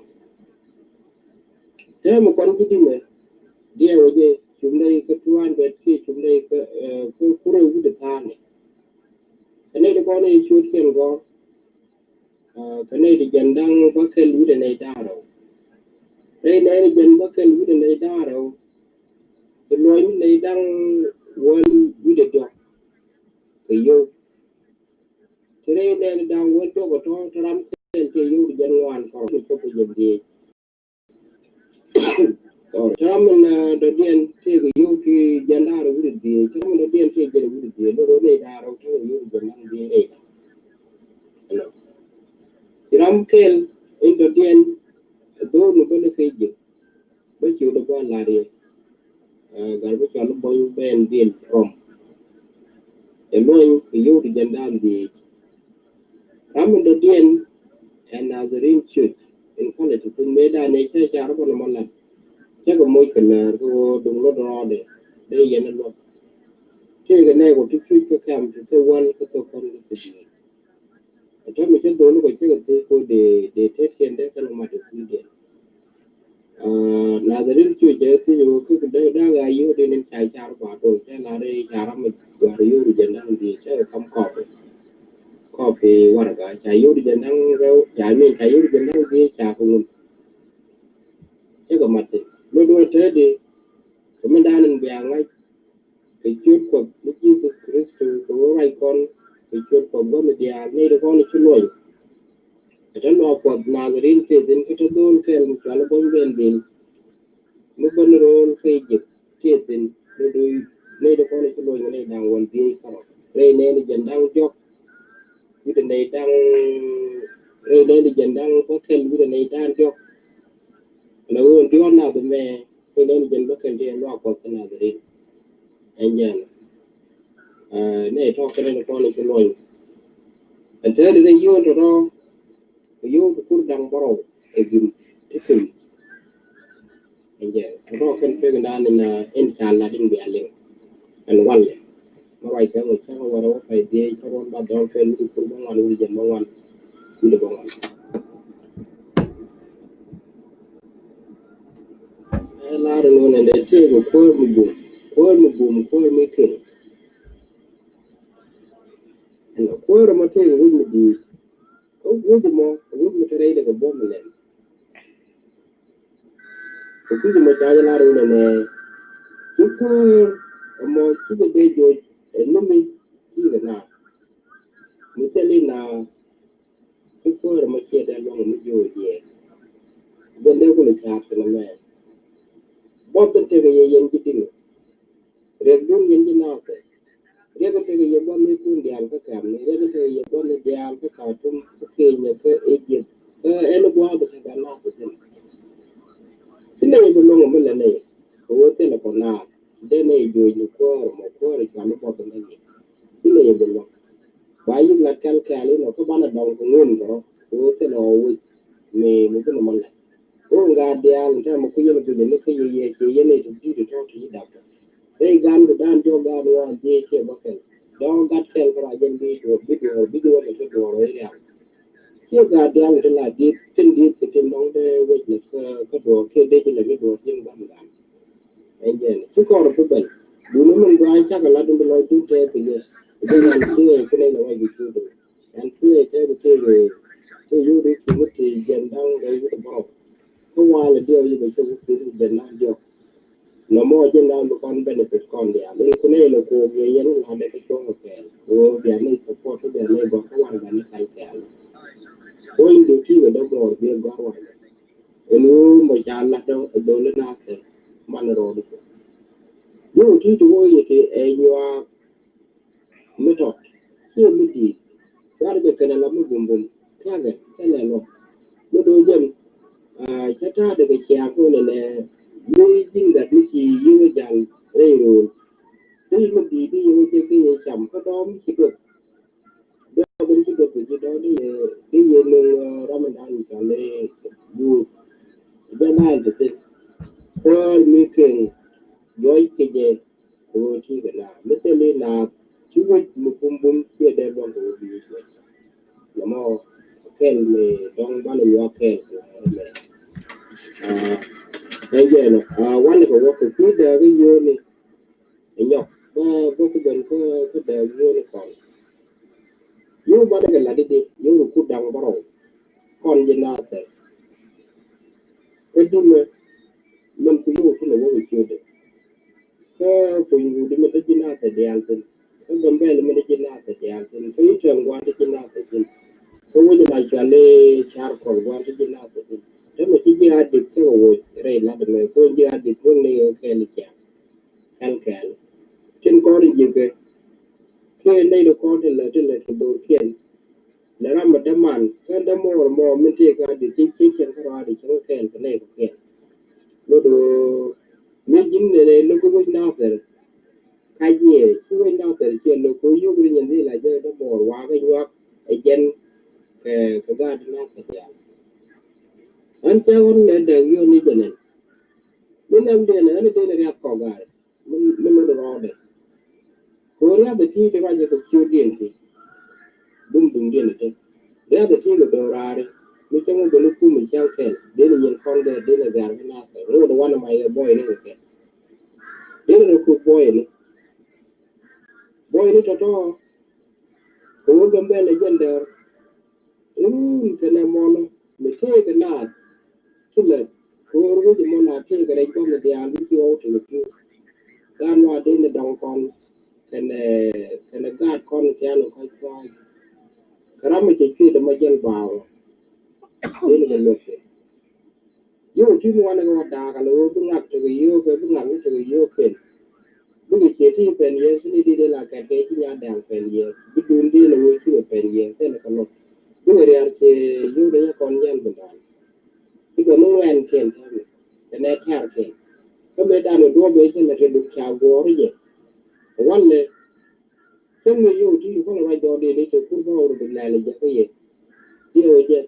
täämɛ kɔn ji̱ di̱mɛ diɛɛwä jɛ cum dee kä tuan bɛ ti cum dee kä kä kurɛ wi̱dɛ tha̱a̱nɛ. Kɛ nɛy ti kɔn i̱ ciötkiɛn gɔ̱r kɛ nɛy ti jɛn da̱ŋ bä kɛl wi̱dɛ nɛy da̱ŋ rɛw. Rɛy nɛy ni jɛn bä kɛl wi̱dɛ nɛy da̱ŋ rɛw. Ti luɔ̱ny ni nɛy da̱ŋ wäl wi̱dɛ diɔ̱k kɛ yio̱w. Ti rɛy nɛy ni da̱ŋ wäl diɔ̱k kɛ tɔ̱ ti ram kɛl ti yio̱w ti jɛn ŋuan kɔr ni cop kɛ jɛn dhieec. Sorry. Tɛ ram min dɔ̱diɛn tëëkɛ yio̱w ti jiɛn da̱ŋ rɛw wi̱cdɛ dhieec. Tɛ ram min dɔ̱diɛn tëëkɛ jiɛn wi̱cdɛ dhieec. Lotdɛ nɛy da̱ŋ rɛw tëëkɛ yio̱w ti jiɛn da̱ŋ dhieec rɛy da̱ŋ. Ti ram kɛl in dɔ̱diɛn dho̱o̱r mi bäni kɛ ji̱ bä ciötdɛ bä la̱r yɛ. Gat bä cɔal i̱ Bony Ben Dhil Rɔm. Ɛ luɔ̱ny kɛ yio̱w ti jiɛn da̱ŋ dhieec. Ram in dɔ̱diɛn ɛ Nazarene Church in kɔlɛ ti thin mëë da̱a̱n ɛ cä car bä nɔmɔ lat. Cä kɛ moc kɛ läär kɛ ɣöö duŋ lot rɔɔdɛ dee yɛn ɛ luɔ̱k. Tëëkɛ nɛɛk kɔ ti cuc kä kɛm ti thil wäl kä thil kɔn kä thil diëël. Ɛ täämɛ cä dholi kɔ cä kɛ thil ko dee dee tetkiɛn dee kɛn ɛ mat ɛ kui̱diɛn. Nazarene Church ɛ thiec ɛ ɣöö kä da̱a̱ ɣaa yio̱w dee nin ca car ba dol cɛ lar i̱ ca ram mi gua̱r yio̱w ri jɛn da̱ŋ dhieec cɛ kɛ kam kɔpi. Kɔpi warɛga ca yio̱w ri jɛn da̱ŋ rɛw ca min ca yio̱w ri jɛn da̱ŋ dhieec ca kɛ ŋun. Cɛ kɛ mat thi̱n lot wä täädi kɛ mi da̱a̱n in bia ŋa̱c. Kɛ ciöt Kuɔth ni Jesus Kristo kɛ wä ruac kɔn kɛ ciöt Kuɔth gua̱th diaal nɛy ti kɔn ci luɔny. Ɛ te luaak Kuɔth Nazarene tëë thi̱n kä te dho̱o̱l kɛl mi cɔal i̱ Bony Ben Dhil. Mi bäni ro̱o̱l kä Egypt tëë thi̱n ni duc nɛy ti kɔn ci luɔny kɛ nɛy da̱ŋ wäl dhieec kärɔ̱. rɛy nɛɛni jɛn da̱ŋ diɔ̱k wi̱cdɛ nɛy da̱ŋ, rɛy nɛɛni jɛn da̱ŋ bäkɛl wi̱cdɛ nɛy da̱ŋ diɔ̱k. Ɛn ɣöö ɛn diɔ̱ɔ̱k nath ɛmɛ rɛy nɛɛni jɛn bäkɛl tëë luaak Kuɔth kä Nathɛrɛth. Ɛn jɛn nɛy tɔ̱ kɛnɛ ni kɔn i̱ ci luɔny. Ɛn tääri rɛy yio̱o̱n tɔ̱tɔ̱ kɛ yio̱o̱n ti kur da̱ŋ bärɔw ɛ gim ti thil. Ɛn jɛ rɔ kɛn pek dan in, in ca lat in bia liŋ. Ɛn walɛ mɛ ruac kɛ ŋɔ cä wärä wä pay dhiec kä ruɔn ba dɔl kɛ luk kur bä ŋuan wi̱c jɛn bä ŋuan wi̱c bä ŋuan. Ɛ lar in wun ɛn dee tëëk kuäär mi bum, kuäär mi bum, kuäär mi kel. Ɛn kuäär mɔ tëëk wi̱c mi di̱i̱t. Kä wi̱c mɔ wi̱c mi te rɛy dee kɛ buɔ̱m mi lɛn. Kɛ kui̱c mɔ ca jɛ lar wunɛ nɛ ci kuäär ɛmɔ ci jɛ dee joc ɛ numi ci kɛ na. Mi thil i̱ na ci kuäär ɛmɔ ciɛ dee luɔ̱ŋ mi joc yɛ. Jɛn dee kulɛ ca̱a̱t kɛ nɛ mɛ. Buɔth in tekɛ yɛ yɛn ji̱ di̱ŋ. Riɛkdun yɛn ji̱ nathɛ. Riɛk in tekɛ yɛ buɔth ni kun diaal kä kɛmni. Riɛk in tekɛ yɛ buɔth ni diaal kä Katum, kä Kenya, kä Egypt. Kä ɛn gua̱a̱th in tekɛ nathɛ thi̱n. Ci nɛy bi luɔ̱ŋ mi lɛ nɛy kɛ ɣöö thilɛ kɔ naath. Dee nɛy joc ni kuäär mɔ kuäär cual i̱ buɔth in tekɛ. Ci nɛy bi luɔ̱ŋ. Ba yi̱k lat kɛl kɛɛl inɔ kä banɛ dɔŋ kɛ ŋun kɛ rɔ kɛ ɣöö thilɛ ɣɔw wec mi mi bi nɔmɔ lɛt. Ɣöö ŋa̱a̱t diaal tɛmɛ ku yɛn guic ni kä yɛ yɛ ciɛ yɛn i̱ ti di̱t i̱ tɔ̱ ti ci dap tɔ. Rɛy gan kɛ dan jɔk gan ŋuan dhiec ciɛ bä kɛl dɔ̱ŋ gat kɛl kä ruac jɛn bi duɔr bi duɔr bi duɔr ni ti duɔr rɛy rial. Ciɛ gaat diaal ti la di̱t tin di̱t kɛ tin dɔ̱ŋ dee wec ni kä duɔr kiɛ dee ci lɛ ni duɔr ji̱n gan gan. Ɛn jɛn ci kɔr pi bɛl duni min gɔaa cakɛ lat in bi lɔc duk tɛth kɛ jɛ. Jɛ yan ci ɛ kunɛ lɛ wac bi cuudu. Yan ci ɛ tɛth tëë tëë yuri ki mi tëë jɛn da̱ŋ rɛy wut bɔrɔ. Kä walɛ diɛw yi bɛ cɛ wut ki jɛn da̱ŋ diɛw. Nɔmɔ jɛn da̱ŋ bi kɔn benefit kɔn diaal in kunɛ lɛ kook yɛ yɛn ŋa̱dɛ kɛ cuɔ̱ŋ kɛɛl. Kɛ ɣöö bia ni support bia ni gɔk kä wan bia ni kal kɛɛl. Kuɔny dee ki bɛ dee gɔr bi gɔr wan. Ɛn ɣöö mɔ ca lat dɔ̱ŋ ɛ dholi nathɛ man rɔɔdu. Ni wä ti ti wä yɛ ti ɛ nyuaak mi tɔt ciɛ mi di̱i̱t. War jɛ kɛnɛ la mi bumbum thiakɛ kɛnɛ lɔ mi do̱ jɛn. Cä ta̱a̱dɛ kɛ ciaak mi nɛnɛ mi ji̱n gat mi ci yiwä jal rɛy ro̱o̱l. Di mi di̱i̱t di yiwä jɛ ki yɛ cam kä dɔ̱ɔ̱m ci duɔth. Dɔɔk in ci duɔth kɛ ji̱ dɔɔk di yɛ di yɛ nuŋ ram in da̱a̱n in cɔal i̱ buur. Jɛ na in te thil kuäär mi keny juɔc kɛ jɛ. Kɛ ɣöö ti kɛ na mi thil i̱ na ci wec mi bumbum ciɛ dee luɔ̱ŋ kɛ ɣöö bi wec wec. Nɔmɔ kɛl mi dɔ̱ŋ banɛ nyuak kɛɛl kɛ ɣöö mɛ. Ɛn jɛ nɔ wanɛ kɛ wä kɛ kui̱ dääk i̱ yio̱o̱ni. Ɛ nyɔk bä bä ku ben kä kä dääk yio̱o̱ni kɔn. Yio̱w banɛ kɛ lat i̱di yio̱w kɛ kut da̱ŋ bärɔw. Kɔn ji̱ nathɛ kä dimɛ. Mɛn ku yio̱w ti lɛ wä kɛ ciötdɛ. Kä puɔ̱ny wut imɛ te ji̱ nathɛ diaal thi̱n. Kä Gambɛl imɛ te ji̱ nathɛ diaal thi̱n. Kä Itɛŋ gua̱a̱n te ji̱ nathɛ thi̱n. Kä wec la cual i̱ Car Kɔl gua̱a̱n te ji̱ nathɛ thi̱n. Te mɛ ci ji̱ a dik thek a woc rɛy lat ɛmɛ. Kä ji̱ a dik wek ni kɛɛl i̱ ciaŋ. Kɛl kɛɛl tin kɔn in ji̱ kɛ kiɛ nɛy ti kɔn ti lät ti lät kɛ dho̱rkiɛn. Lɛ ram mi däman kä dämɔɔr mɔ min tëë ka di ci ci cieŋ kä rɔaadi cieŋ kɛɛl kɛ nɛy kɔkiɛn. Lot ɣöö mi ji̱n nɛnɛ lo̱k kä wec nathɛr. Ka jiɛ ci wec nathɛr ciɛ lo̱k kä yuk ri nyin dhi la jɛ dämɔɔr wakä nyuak ɛ jɛn kɛ kɛ gaat nathɛr diaal. Ɣän cä ɣän nɛ dɛk yio̱n ni jɛ nɛn. Mi nam diɛn ɣän diɛn riath kɔk gaari. Mi mi mi rɔɔdɛ. Kɛ ɣöö riath ɛ ti ti ruacɛ kɛ ciötdiɛn ti. Dum duŋdiɛn ti riath ɛ ti kɛ do̱raari. Mi cäŋ mi ben i̱ kum i̱ cäŋ kɛl den i̱ nyin kɔn gɛr den i̱ gɛr kɛ nath kɛl ŋot i̱ wanɛ ma yɛ buɔyni kɛ kɛl. Den i̱ rɛ kuk buɔyni. Buɔyni tɔ̱tɔ̱. Kɛ ɣöö Gambɛl ɛ jɛn däär. Run kɛnɛ mɔnɔ mi tëëkɛ naath. Ti lät kɛ ɣöö ruec mɔ na tëëkɛ rɛc bä mi diaal mi ci ɣɔw tekɛ pi̱w. Gaat wa dee ni dɔŋ kɔn kɛnɛ kɛnɛ gaat kɔn kian kɔc cua̱a̱c. Kɛ ram mi cɛ cuëëc dɛ mɔ jäl baawä. Dee ni kɛ luɔth kɛ yio̱w ti mi wanɛ kɛ wä da̱a̱k alɛ ɣöö bi ŋak tekɛ yio̱w kɛ bi ŋak ni tekɛ yio̱w kɛn. Bikɛ ciɛ ti pɛn yɛ, ti ni di de la kɛt kɛ ci nya dɛŋ pɛn yɛ. Bi dun di la wee ci kɛ pɛn yɛ, tɛn kɛ lɔt. Bikɛ riar ciɛ yio̱w de yɛ kɔn nyɛn bi dan. Ti kɛ mi ŋuɛn kɛn tɛn kɛ nɛ tɛr kɛn. Kä mi dan kɛ duɔp bɛ ci lɛ kɛ duk ca guɔr jɛ. Walɛ. Cäŋ mi yio̱w ti kɔn ruac dɔɔk di ni te kur bä wur bi lɛl jɛ kä yɛ. Di wä jɛ.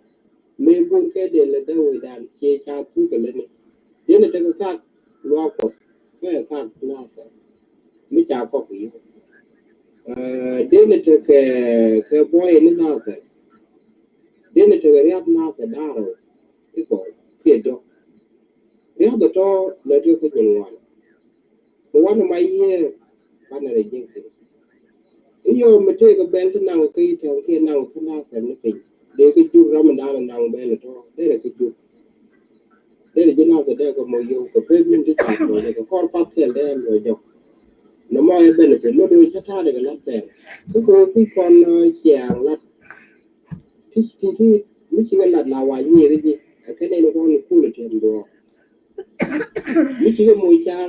Mëë go̱o̱r kɛ dee lɛ dee wecdan ciɛ ca thuk kɛ lätni. Dee ni tekɛ kak luaak Kuɔth kɛ kak Nathɛr mi ca kɔk kɛ yio̱w. Dee ni tekɛ kɛ buɔyɛ ni Nathɛr. Dee ni tekɛ riath Nathɛr da̱ŋ rɛw ti kɔk kiɛ diɔ̱k. Riath ɛ tɔ̱ lɛ ti kä jɛn ŋuan. Kɛ wanɛ ma yiëë banɛ rejected. I̱ yɔɔ mi tëëkɛ bɛl ti naŋ kä i̱ tɛm kiɛ naŋ kä Nathɛr ni piny. Dee kä juk ram in da̱a̱n naŋ bɛl itɔ derɛ kä juk. Derɛ ji̱ Nathɛr dee kɛ mɔ yio̱w kɛ pek min ti ca tuɔɔcɛ kɛ kɔr path kɛl dee ɛn luɔc jɔk. Nɔmɔ ɛ benefit mi do̱ cä ta̱a̱dɛ kɛ lat bɛl. Kä kɛ wä kui̱ kɔn ciaŋ lat. Ti ti ti mi cikɛ lat la wa nyier ji̱ ɛ kɛn ɛn kɔn kul ɛ tiɛm duɔɔk. Mi cikɛ moc car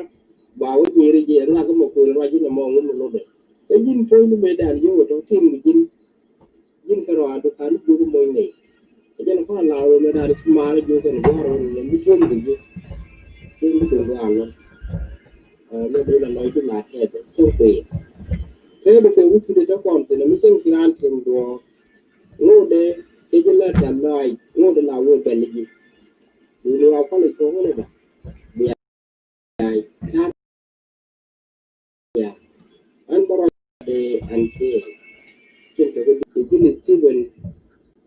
ba wä nyier jiɛ ŋak kä mɛ kuël ruac inɛ mɔ ŋun mi lotdɛ. Kä ji̱n puɔ̱ny ni mëë dan yio̱w ɛ tɔ̱ tim kɛ ji̱n. Ji̱n kɛ rɔaadu kan ni jiök moc nɛy. Ɛ jɛn kɔn la wä mëë dan ci maar jiök kɛn gua̱a̱r wä ni mi tuɔ̱m kɛ ji̱. Ji̱n mi duŋ gua̱a̱r lɔ. Mëë duŋ la lɔc ji̱ la tɛɛth cieŋ kuëë. Tɛɛth kɛ wä ki̱n ɛ tɔ̱ kɔn thi̱n ɛ mi cieŋ ci raan tim duɔ̱ɔ̱k. Ŋot dee cɛ ji̱ lät tɛ̈th lɔaac ŋot dee la wee bɛl ji̱. Duuni wa kual i̱ cuɔ̱ŋ ni ba bia car. Ya ɛn bä ruac dee ɛn ciëë. Cin kɛ kɛ ji̱n Stephen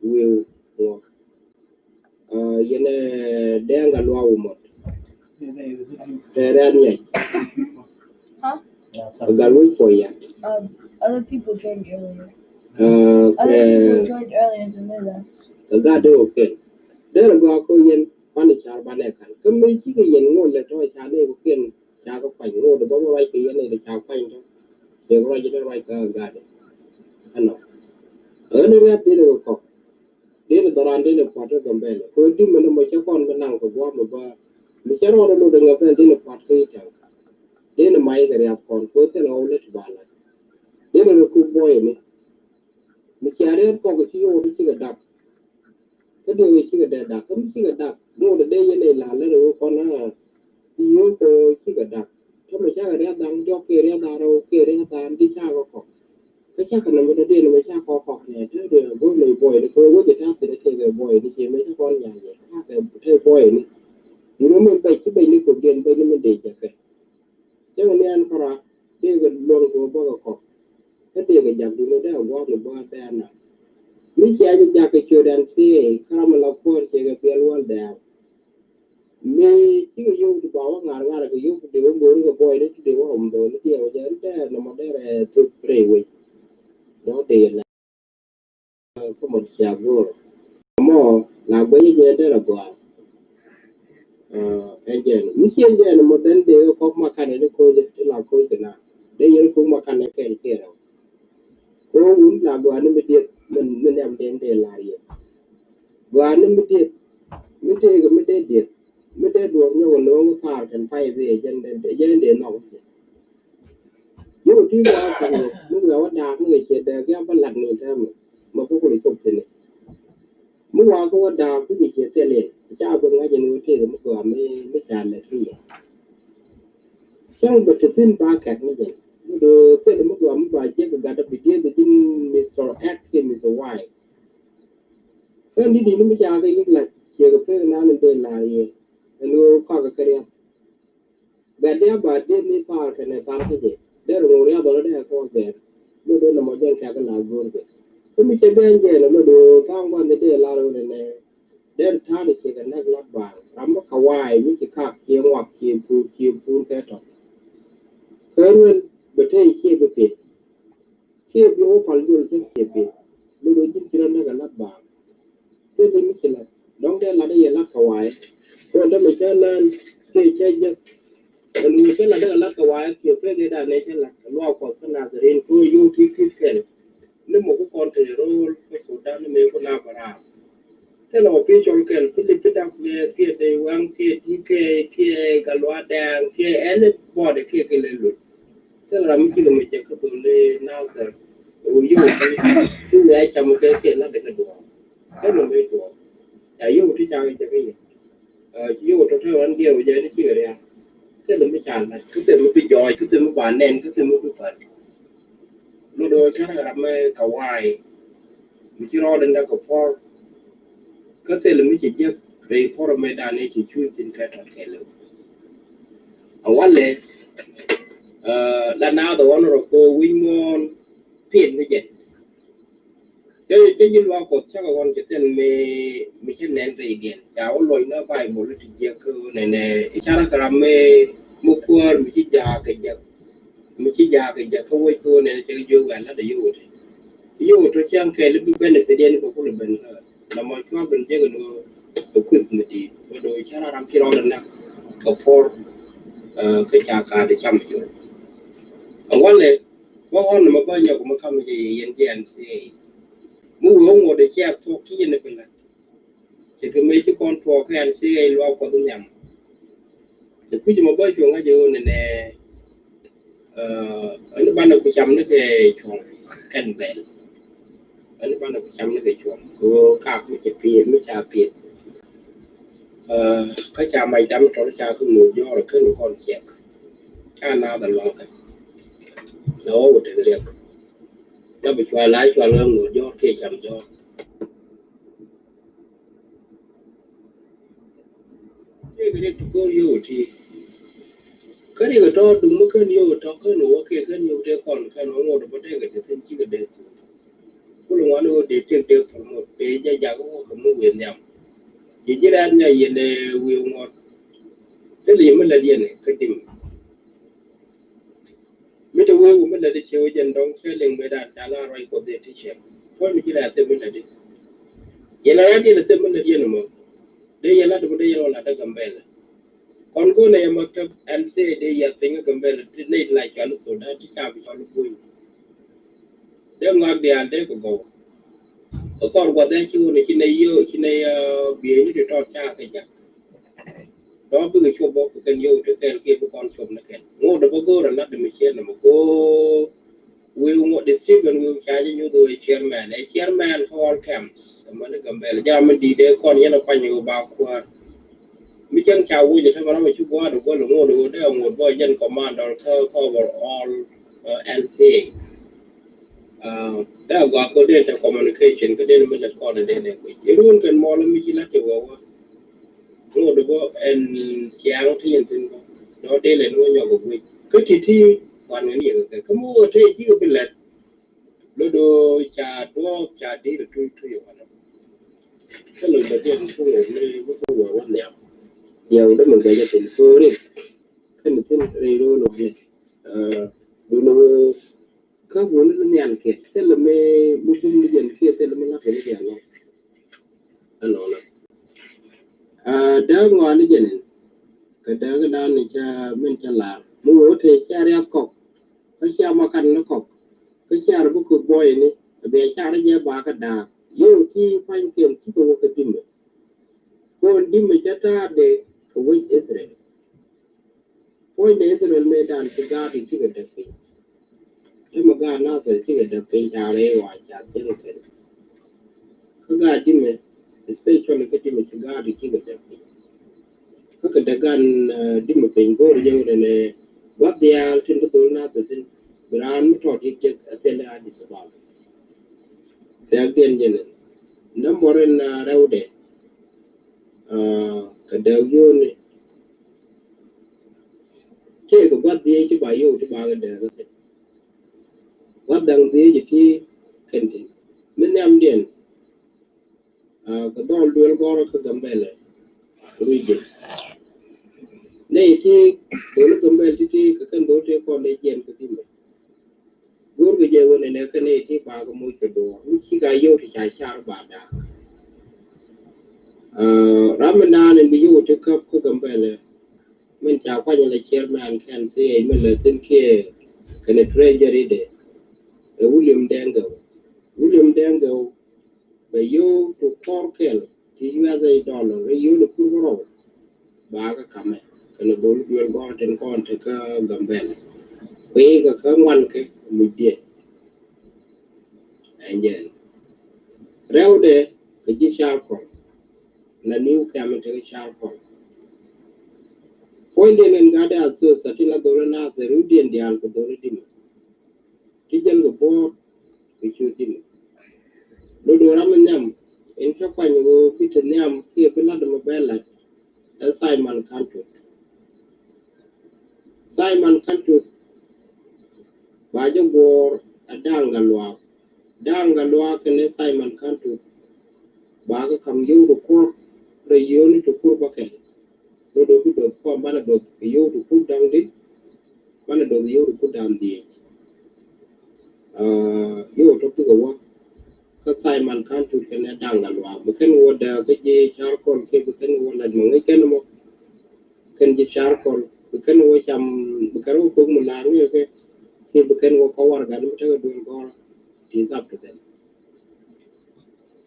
Wiu ŋɔ. Yɛn dee ŋa luaak wumɔt. Tɛ rɛ̈t nyɛc. Huh? Gal wec puɔy ya. Um, other people joined earlier. Other people joined earlier than me, though. Gat dee wä ken. Dee rɛ gɔaa ko yɛn banɛ car banɛ kan. Kä mi cikɛ yɛn ŋot lɛ tɔ ca ni ko ken ca kɛ kuany ŋot bä bä ruac kɛ yɛn ni ca kuany tɔ. Dee ruac ni ruac kä gat dee. Ɛnɔ. Ɛ ni riat dee ni kɔ. Dee ni dhɔran dee ni puat kä Gambɛl. Ko di mi ni mɔ cɛ kɔn bi naŋ kɛ guam mi bä. Mi cɛ rɔɔd ni lodɛ Gambɛl dee ni puat kä Itɛŋ. Dee ni mac kɛ riath kɔn ko thil ɣɔw lät ba la. Dee ni kuk buɔyɛ ni. Mi cia riath kɔk ci ɣɔw di cikɛ dak. Kä dee wee cikɛ dee dak kä mi cikɛ dak. Ŋot dee yɛn ni la lät ɣɔw kɔn a. Ci ɣɔw ko cikɛ dak. Kä mi cakɛ riath daŋ diɔk kiɛ riath daŋ rɛw kiɛ riath daŋ di cakɛ kɔk. Kä cakɛ nɔmɔ dee dee nɔmɔ cakɛ kɔk kɔk nɛ te dee go̱o̱r nɛ buɔyɛ ni kɛ wec ta̱a̱ thilɛ tëëkɛ buɔyɛ ni ciɛ mɛ cakɛ kɔn nyaal yɛ cakɛ te buɔyɛ ni. Ni nɔmɔ bɛc ci bɛc ni kɔk diɛn bɛc ni mɛ dee jɛ kɛ. Cäŋ ni ɛn kɔra dee kɛ luɔ̱ŋ kɛ wä bäkɛ kɔk. Kä dee kɛ jak duni dee a gua̱a̱k ni gua̱a̱k dee a nak. Mi cia jɛ jak kɛ ciöt ɛn thiee kä ram mi la kuäär ciɛ kɛ biɛl wäl dɛɛr. Mi cikɛ yio̱w ti ba wä ŋa̱r ŋa̱r kɛ yio̱w ti dee wä go̱o̱ri kɛ buɔyni ti dee wä rom dho̱o̱ni diɛw jɛ ɛn dee nɔmɔ dee rɛ thuk rɛy wec. Dɔ̱k dee lɛ kä mɔ ti cia go̱o̱r. Mɔ la guɛc jɛ dee rɛ gɔaa. Ɛn jɛn mi ciɛ jɛn mɔ dɛn dee kɔk makanɛ ni ko̱cɛ ti la ko̱c kɛ na dee yɛn ko̱k makanɛ kɛn kiɛ rɛw. Ko wun la gɔaa ni mi dieth mi nhiam den dee lar yɛ. Gɔaa ni mi dieth mi tëëkɛ mi dee dieth mi dee duɔr nyɔk ɛ no̱o̱ŋ thaar kɛn pay bi ɛ jɛn dee jɛn dee nhɔk. Yok ti gɔaa kɛn ni mi wiaa wä daak mi kɛ ciɛ dee giam bä lat ni tɛmɛ mɛ bä kuli cop thini. Mi waa kä wä daak mi kɛ ciɛ thil in ca bä ŋa̱c in wä tëëkɛ mi gɔaa mi mi ca lɛt ki yɛ. Cäŋ bä te thi̱n ba kɛt ni jɛn mi dee thil mi gɔaa mi ba jiɛk gat bi dieth bi ji̱n Mister X kiɛ Mister Y. Kä ni di ni mi ca kɛ yik lat ciɛ kɛ pek nan in dee lar yɛ. Ɛn ɣöö kakɛ kɛ riath. Gat diaal ba dieth ni thaar kɛnɛ thaar kä jɛ dee rɛ ŋuɔ̱t riath ɔlɔ dee kɛ kɔn gɛr. Mi dee nɔmɔ jɛn kɛk kɛ la go̱o̱r kɛ kä mi cɛ ben jɛn ɛmɛ dee ɣöö tha̱a̱ŋ gua̱n ni dee lar ɣöö nɛnɛ. Der ta̱a̱dɛ ciɛ kɛ näk lat baaŋ ram mi kɛ wa̱a̱ mi ci kak ciɛ ŋuak ciɛ puur ciɛ puur kɛ tɔ̱. Kɛ ruel bɛ tee ciɛ bi pit. Ciɛ bi wä pal jol cä ciɛ pit. Lo̱do̱ ji̱n ci rɔ näk ɛ lat baaŋ. Thil mi ci lat dɔ̱ŋ dee lat i̱ yɛ lat kɛ wa̱a̱. Kɛ wä dämɛ cä nään kiɛ cä jek. Kɛ luuc cä lat dee kɛ lat kɛ wa̱a̱ kiɛ pek i̱ da̱a̱n nɛ cä lat kɛ luaak Kuɔth kä Nathɛr in kɛ wä yio̱w ti ki̱th kɛl. Ni mɔ ku kɔn te ro̱o̱l kä Sudan ni mëë ku na bä raar. Thilɛ official kɛl Philip ti dak kiɛ dee waŋ kiɛ di kiɛ kiɛ Gatluak Dɛɛŋ kiɛ anybody kiɛ kɛ lɛ luc. Thil ram mi ci lɛ mi jɛ kä dholi Nathir. Wu yio̱w ti ti wiaa cam kɛ kɛ la dɛ kɛ duɔ̱ɔ̱r. Thil lɛ mi duɔ̱ɔ̱r. Ca yio̱w ti ca kɛ jɛ kɛ yɛ. Ci yio̱w tɔ̱ tɔ̱ ɣän diɛw jɛ ni ci kɛ ria̱. Thil lɛ mi ca la̱t kä thil mi bi jɔɔc kä thil mi ba nɛn kä thil mi bi päl. Lot ɣöö cärä ram mi kɛ wa̱a̱ i̱ mi ci rɔɔdɛ näk kɛ puɔ̱r. Kä thil mi ci jek rɛy puɔ̱r mëëdan i̱ ci cuuc thi̱n kɛ tɔt kɛɛliw. A walɛ la naath ɛ ɣɔn rɔ kɛ wi̱c muɔ̱ɔ̱n piɛn ni jɛn. Cä cä ji̱ luaak Kuɔth cakɛ ɣɔn cɛ thil mi mi cä nɛn rɛydiɛn ca wä luɔ̱c ni Baibol ti jiäk kä nɛnɛ i̱ cärä kɛ ram mi mi kuäär mi ci jaak kɛ jiäk. Mi ci jaak kɛ jiäk kä wec kä nɛnɛ cɛ jiök wɛl la dee yio̱w ti. Yio̱w tɔ cäŋ kɛɛl i̱ bi benefit yɛn kɛ kulɛ ben kä la mɔ cua ben jek ni wä kɛ kueth mi di̱i̱t wä do̱ cärä ram ci rɔɔdɛ näk kɛ puɔ̱r. Kä ca kaat i̱ cam i̱ jiök. Ɛ walɛ Bä ɣɔn nɔmɔ bä nyɔk mi kam jɛ yɛ yɛn ti N C A. Mi wee ŋot ɛ ciɛ thuɔk ti yɛn ɛ bi la̱t. Cɛ kɛ mëë ci kɔn tuɔɔk kɛ N C A luaak Kuɔth nhiam. Cɛ kui̱c mɔ bä cuɔ̱ŋ ŋa̱c ɛ ɣöö nɛnɛ ɛn banɛ ku cam ni kɛ cuɔ̱ŋ kɛn bɛl. Ɛn banɛ ku cam ni kɛ cuɔ̱ŋ kɛ ɣöö kaak mi cɛ piɛth mi ca piɛth. Kä ca mac dam tɔl ca kä ŋot jɔɔr ɛ ken kɔn ciɛk. Ca naath ɛ lɔɔkɛ la wä wä tek riɛk. La bi cual la cual ɣä ŋot jɔɔr kiɛ cam jɔɔr. Tëëkɛ dee ti go̱o̱r yio̱w ti. Kä riɛk ɛ tɔ̱ duŋ mi kän yio̱w tɔ̱ kän wä kiɛ kän yio̱w tëë kɔn kän wä ŋot bä tëëkɛ ti thi̱n cikɛ dee. Kulɛ ŋuani wä dee tëk dee promote pee jɛ jak wä kɛ mi wëë nhiam. Ji̱ ji̱ rɛ̈th nya yɛn ɛ wëë ŋuɔ̱t. Thilɛ yɛ mi lät yɛn kä dim. Mi te wee wä mi lät i̱ ciɛ wä jɛn dɔ̱ŋ cɛ liŋ mëëdan ca la ruac Kuɔth dee ti cɛ. Puɔ̱ny mi ji̱ la thil mi lät i̱ yɛn a rat yɛn a thil mi lät yɛn ɛmɔ. Dee yɛn lat ɛmɔ dee yɛn wä lat dee Gambɛlɛ. Kɔn go̱o̱n ɛ yɛ maktab N C A dee yɛ piny kä Gambɛlɛ ti nɛy ti la cɔal i̱ Sudan ti ca bi cɔal i̱ Buny. Dee ŋɔak diaal dee kɛ gɔw. Kä kɔr guath dee ci wun ci nɛy yio̱w ci nɛy bieyni ti tɔt ca kɛ jak. Tɔ bikɛ cop bä kɛ kɛn yio̱w ti kɛl kiɛ bi kɔn cop ni kɛn ŋot dee bä go̱o̱r a lat dee mi ciɛ nɔmɔ go̱o̱r. Wi̱i̱ ŋot dee Stephen wi̱i̱ ca ji̱ nyuth wee chairman ɛ chairman kä all camps. Ɛmɛ ni Gambɛl jam mi di̱i̱t dee kɔn yɛn a kuany wee ba kuäär. Mi cäŋ ca wuc ɛ tämɛ ram a ci gua̱a̱r dee guäl ŋot wee dee ŋot bä jɛn commander kä cover all N C A. Dee a gɔaa kɔ dee te communication kä dee ni mi lät kɔn dee dee guic iruun kɛn mɔl mi ci la te wä wä. Ŋot bä ɛn ciaŋ ti yɛn thin bä dɔ dee lɛ ni wä nyɔk guic kä ti ti wan ŋɛ ni yɛ kɛ kä mi wä te ci kɛ bi lät. Lo do ca duɔɔk ca dee lɛ tui tui wä. Kä lo dee dee ni kä wä ni wä kä wä wä niam. Yɛ wä dee mi gɛ jɛ thin kori. Kä ni thin ri ro lo ni. Duni wä Kä buni ni nhial kiɛ thilɛ mi mi bum ni jɛn kiɛ thilɛ mi la̱t kɛ ni jɛn lɔ. Ɛnɔnɔ. Dääk ŋɔaani jɛn in kɛ dääk in daan ni ca min ca laar mi wee wä tëë ca riak kɔk. Kä ca ma kan ni kɔk kä ca ri bi kök buɔyɛ ni. Bia ca ri jɛ ba kä daak yio̱w ti pa̱ny kiɛn cikɛ wä kɛ di̱mɛ. Kɔn di̱mɛ ca ta̱a̱ dee kɛ wec Ithɛrɛl. Puɔ̱nydɛ Ithɛrɛl mëëdan ci gaat i̱ cikɛ däk piny. Te mi gaat Nathir cikɛ däk piny ca rɛy wa ca thiäŋ kɛn. Kä gaat di̱mɛ especially kä di̱mɛ ci gaat i̱ cikɛ däk piny. Kä kɛ däk gan di̱mɛ piny go̱o̱r jɛ wunɛ nɛ gua̱th diaal tin kä dhol Nathir thin bi raan mi tɔt yik jek a thil a Addis Ababa. Dääk diɛn jɛ nɛ nambɔr in rɛwdɛ. Kɛ dääk yio̱o̱ni tëëkɛ gua̱th dhieec ti ba yio̱w ti ba kɛ dääk kä thil. Gua̱th da̱ŋ dhieec ti kɛn ti mi nhiamdiɛn. Kɛ dhɔl duel gɔrä kä Gambɛlɛ region. Nɛy ti dhol Gambɛl ti ti kɛ kɛn dhol ti kɔn dee jiɛn kɛ dhimɛ. Go̱o̱rkɛ jɛ ɣöö nɛnɛ kɛn i̱ ti bakɛ moc kɛ duɔ̱ɔ̱r mi ci ka yio̱w ti ca car ba da̱a̱k. Ram mi naan in bi yio̱w ti käp kä Gambɛlɛ min ca kuany la chairman kɛn thiec min lɛ thi̱n kiɛ kɛnɛ treasury dɛ. Ɛ William Dɛŋ Gɛw. William Dɛŋ Gɛw bɛ yio̱w ti kɔr kɛl ti U S A dollar rɛ yio̱w ni kur kärɔw. Ba kä kamɛ kɛnɛ dhol duel gɔr tin kɔn ti kä Gambɛlɛ. Kui̱ kɛ kä ŋuan kɛ mucdiɛn. Ɛn jɛn rɛwdɛ kɛ ji̱ Charcoal. La new kɛm tekɛ Charcoal. Puɔ̱nydiɛn ɛn gatdɛ a thöth a tin a dho̱l a naath ɛ rutdiɛn diaal kɛ dho̱l a dimɛ. Ti jɛn kɛ bo̱o̱r kɛ ciöt dimɛ. Lo do̱r ram nhiam in cä kuany ɣöö bi te nhiam kiɛ bi lat ɛmɔ bɛ lat. Ɛ Simon Kantut. Simon Kantut ba jɛ guɔ̱ɔ̱r a Daŋ Gatluak. Daŋ Gatluak kɛnɛ Simon Kantut ba kɛ ka̱m yio̱w ti kuɔr rɛy yio̱wni ti kur bäkɛl. Do̱do̱ bi do̱th kɔm banɛ do̱th kɛ yio̱w ti kur da̱ŋ di, banɛ do̱th yio̱w ti kur da̱ŋ dhieec. Yio̱w tɔ pikɛ wä kä Simon Kantut kɛnɛ Daŋ Gatluak bi kɛn wä dääk kä ji̱ Charcoal kiɛ bi kɛn wä lac mɔ ŋäc kɛn mɔ. Kɛn ji̱ Charcoal bi kɛn wä cam, bi kɛn wä kok mi la̱a̱ŋ ni kɛ kiɛ bi kɛn wä kä warɛgak mi tekɛ duel gɔ̱rä. Ti thap ti kɛn.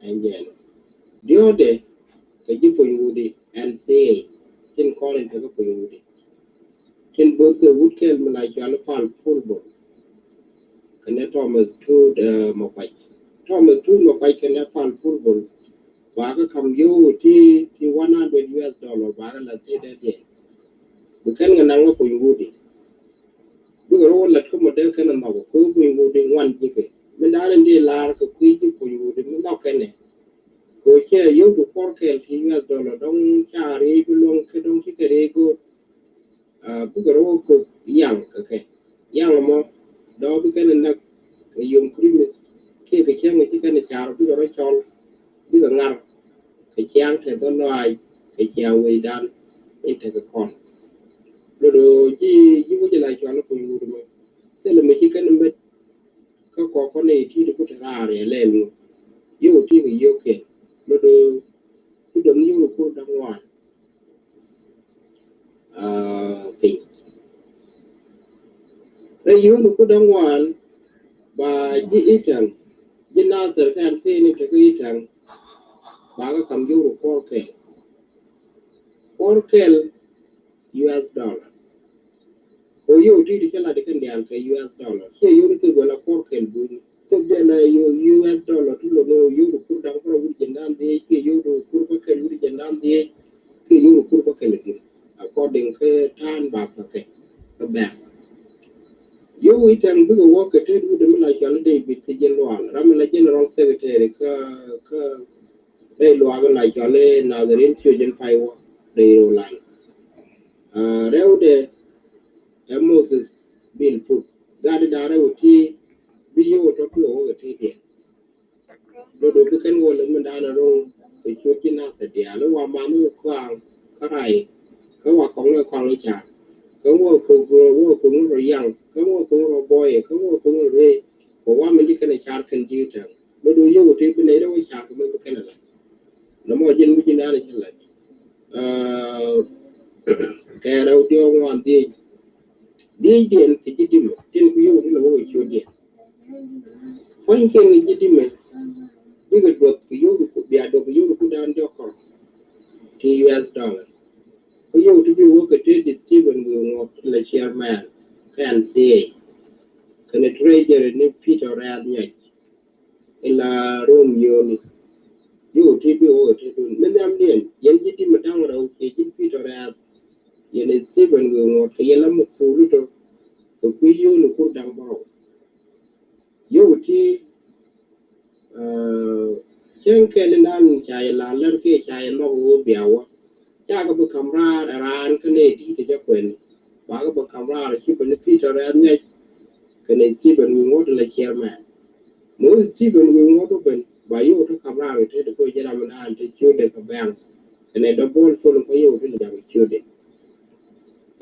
Ɛn jɛn diɔ̱ɔ̱dɛ kɛ ji̱ Puɔ̱nywudi N C A tin kɔn in tekɛ Puɔ̱nywudi. Tin bo̱th kɛ wut kɛl mi la cɔal i̱ Pal Pulbol kɛnɛ Thomas Tut Makuac. Thomas Tut Makuac kɛnɛ Pal Pulbol ba kɛ ka̱m yio̱w ti ti one hundred U S dollar ba kɛ la thil dee diɛn. Bi kɛn kɛ naŋ kɛ Puɔ̱nywudi. Bikɛ rɔ wä lat kä mɔ dee kɛn a nhɔk kɛ Puɔ̱nywudi ŋuan ji̱kɛ. Min da̱a̱n in dee lar kɛ kui̱ ji̱ Puɔ̱nywudi mi nhɔk kɛnɛ. Kɛ cɛ yio̱w ti kuɔr kɛl ti U S dollar dɔ̱ŋ ca riey bi luɔ̱ŋ kä dɔ̱ŋ ci kɛ riey go̱o̱r. Bikɛ rɔ wä kok yaŋ kɛ kɛ yaŋ mɔ dɔ̱ŋ bi kɛn näk kɛ yom Christmas kiɛ kɛ cäŋ ci kɛn car bikɛ rɔ cɔl bikɛ ŋar kɛ ciaŋ tɛth ɔ lɔaac kɛ ciaŋ wecdan in tekɛ kɔn. Do̱do̱ ji̱ ji̱ wec la cɔal i̱ Puɔ̱nywudi mɛ thilɛ mi ci kɛn met. Kä kɔkɔ ni ti ti ku te raar yɛ lɛl ni yio̱w ti kɛ yio̱w kɛl. Do̱do̱ ti dɔ̱ŋ yio̱w kur da̱ŋ ŋuan piny. Rɛy yio̱w ni kur da̱ŋ ŋuan ba ji̱ Itaŋ ji̱ Nathɛr kɛn thini tekä Itaŋ ba kɛ ka̱m yio̱w ni kuɔr kɛl. Kuɔr kɛl U S dollar. Kɛ yio̱w ti ti cä lat kɛn diaal kɛ U S dollar. Ciɛ yio̱w ti thok wala kuɔr kɛl buni. Thok diaal la U S dollar ti lo̱n yio̱w ti kur da̱ŋ kärɔ wut jiɛn da̱ŋ dhiec kiɛ yio̱w ti kur bäkɛl wut jiɛn da̱ŋ dhiec kiɛ yio̱w ti kur bäkɛl i̱ according kɛ ta̱a̱n ba kɛ kɛ bɛ̈k. Yio̱w Itaŋ bikɛ wä kɛ tet wut mi la cɔal i̱ David Thijin Lual ram mi la general secretary kä kä rɛy luaak in la cɔal i̱ Nathɛr in ciöc in pay wä rɛy Rolan. Rɛwdɛ ɛ Moses Bil Puk gat in da̱ŋ rɛw ti bi yio̱w tɔ ti wä kɛ tet diɛn. Do̱do̱ bi kɛn wä lɛ min da̱a̱n a ro̱ŋ kɛ ciöt ji̱ Nathɛr diaal i̱ wa man i̱ wä kɔaŋ kä ray kä wa kɔŋ i̱ kɔaŋ i̱ car kä wä kɛ wä kɛ ŋun rɔ yaŋ kä wä kɛ ŋun rɔ bɔyɛ kä wä kɛ ŋun rɔ rëë kɛ wa min ji̱ kɛn i̱ car kɛn ji̱ Itaŋ. Do̱do̱ yio̱w ti bi nɛy rɛw i̱ car kɛ min bi kɛn i̱ la̱t. Nɔmɔ ji̱n mi ji̱n da̱a̱n i̱ cä la̱t. Kɛ rɛw diɔ̱ɔ̱k ŋuan dhiec. Dhiecdiɛn kɛ ji̱ Dimɛ tin ku yio̱w ti lɛ wä kɛ ciötdiɛn. Puɔ̱nykiɛn kɛ ji̱ Dimɛ bikɛ duɔth kɛ yio̱w ti ku bia duɔth kɛ yio̱w ti ku da̱a̱n diɔ̱k kɔr ti U S dollar. Ku yio̱w ti bi wä kɛ tet di Stephen Wi̱i̱ Ŋuɔ̱k ti la chairman kɛ N C A kɛnɛ treasurer ni Peter Rɛ̈ɛ̈th Nyɔc. Ila Romeo ni yio̱w ti bi wä kɛ tetdun mi nhiamdiɛn yɛn ji̱ Dimɛ da̱ŋ rɛw kiɛ ji̱ Peter Rɛ̈ɛ̈th. Yɛn Stephen Wi̱i̱ Ŋuɔ̱k kɛ yɛn la muk thuk lutɔ kɛ kui̱ yio̱w ni kur da̱ŋ bärɔw. Yio̱w ti cäŋ kɛl inan ca yɛ la lär kiɛ ca yɛ nhɔk wä bia wä. Cakɛ bi ka̱m raar ɛ raan kä nɛy di̱i̱t ɛ jɛ kuɛn. Bakɛ bi ka̱m raar ci bä ni Peter Rɛ̈ɛ̈th Nyɔc kɛnɛ Stephen Wi̱i̱ Ŋuɔ̱k ti la chairman. Mɔ Stephen Wi̱i̱ Ŋuɔ̱k bä ben ba yio̱w ti ka̱m raar kɛ tet kɛ jɛ ram inan ti ciötdɛ kɛ bɛ̈ŋ. Kɛnɛ dɔ bol col kɛ yio̱w ti la jam ciötdɛ.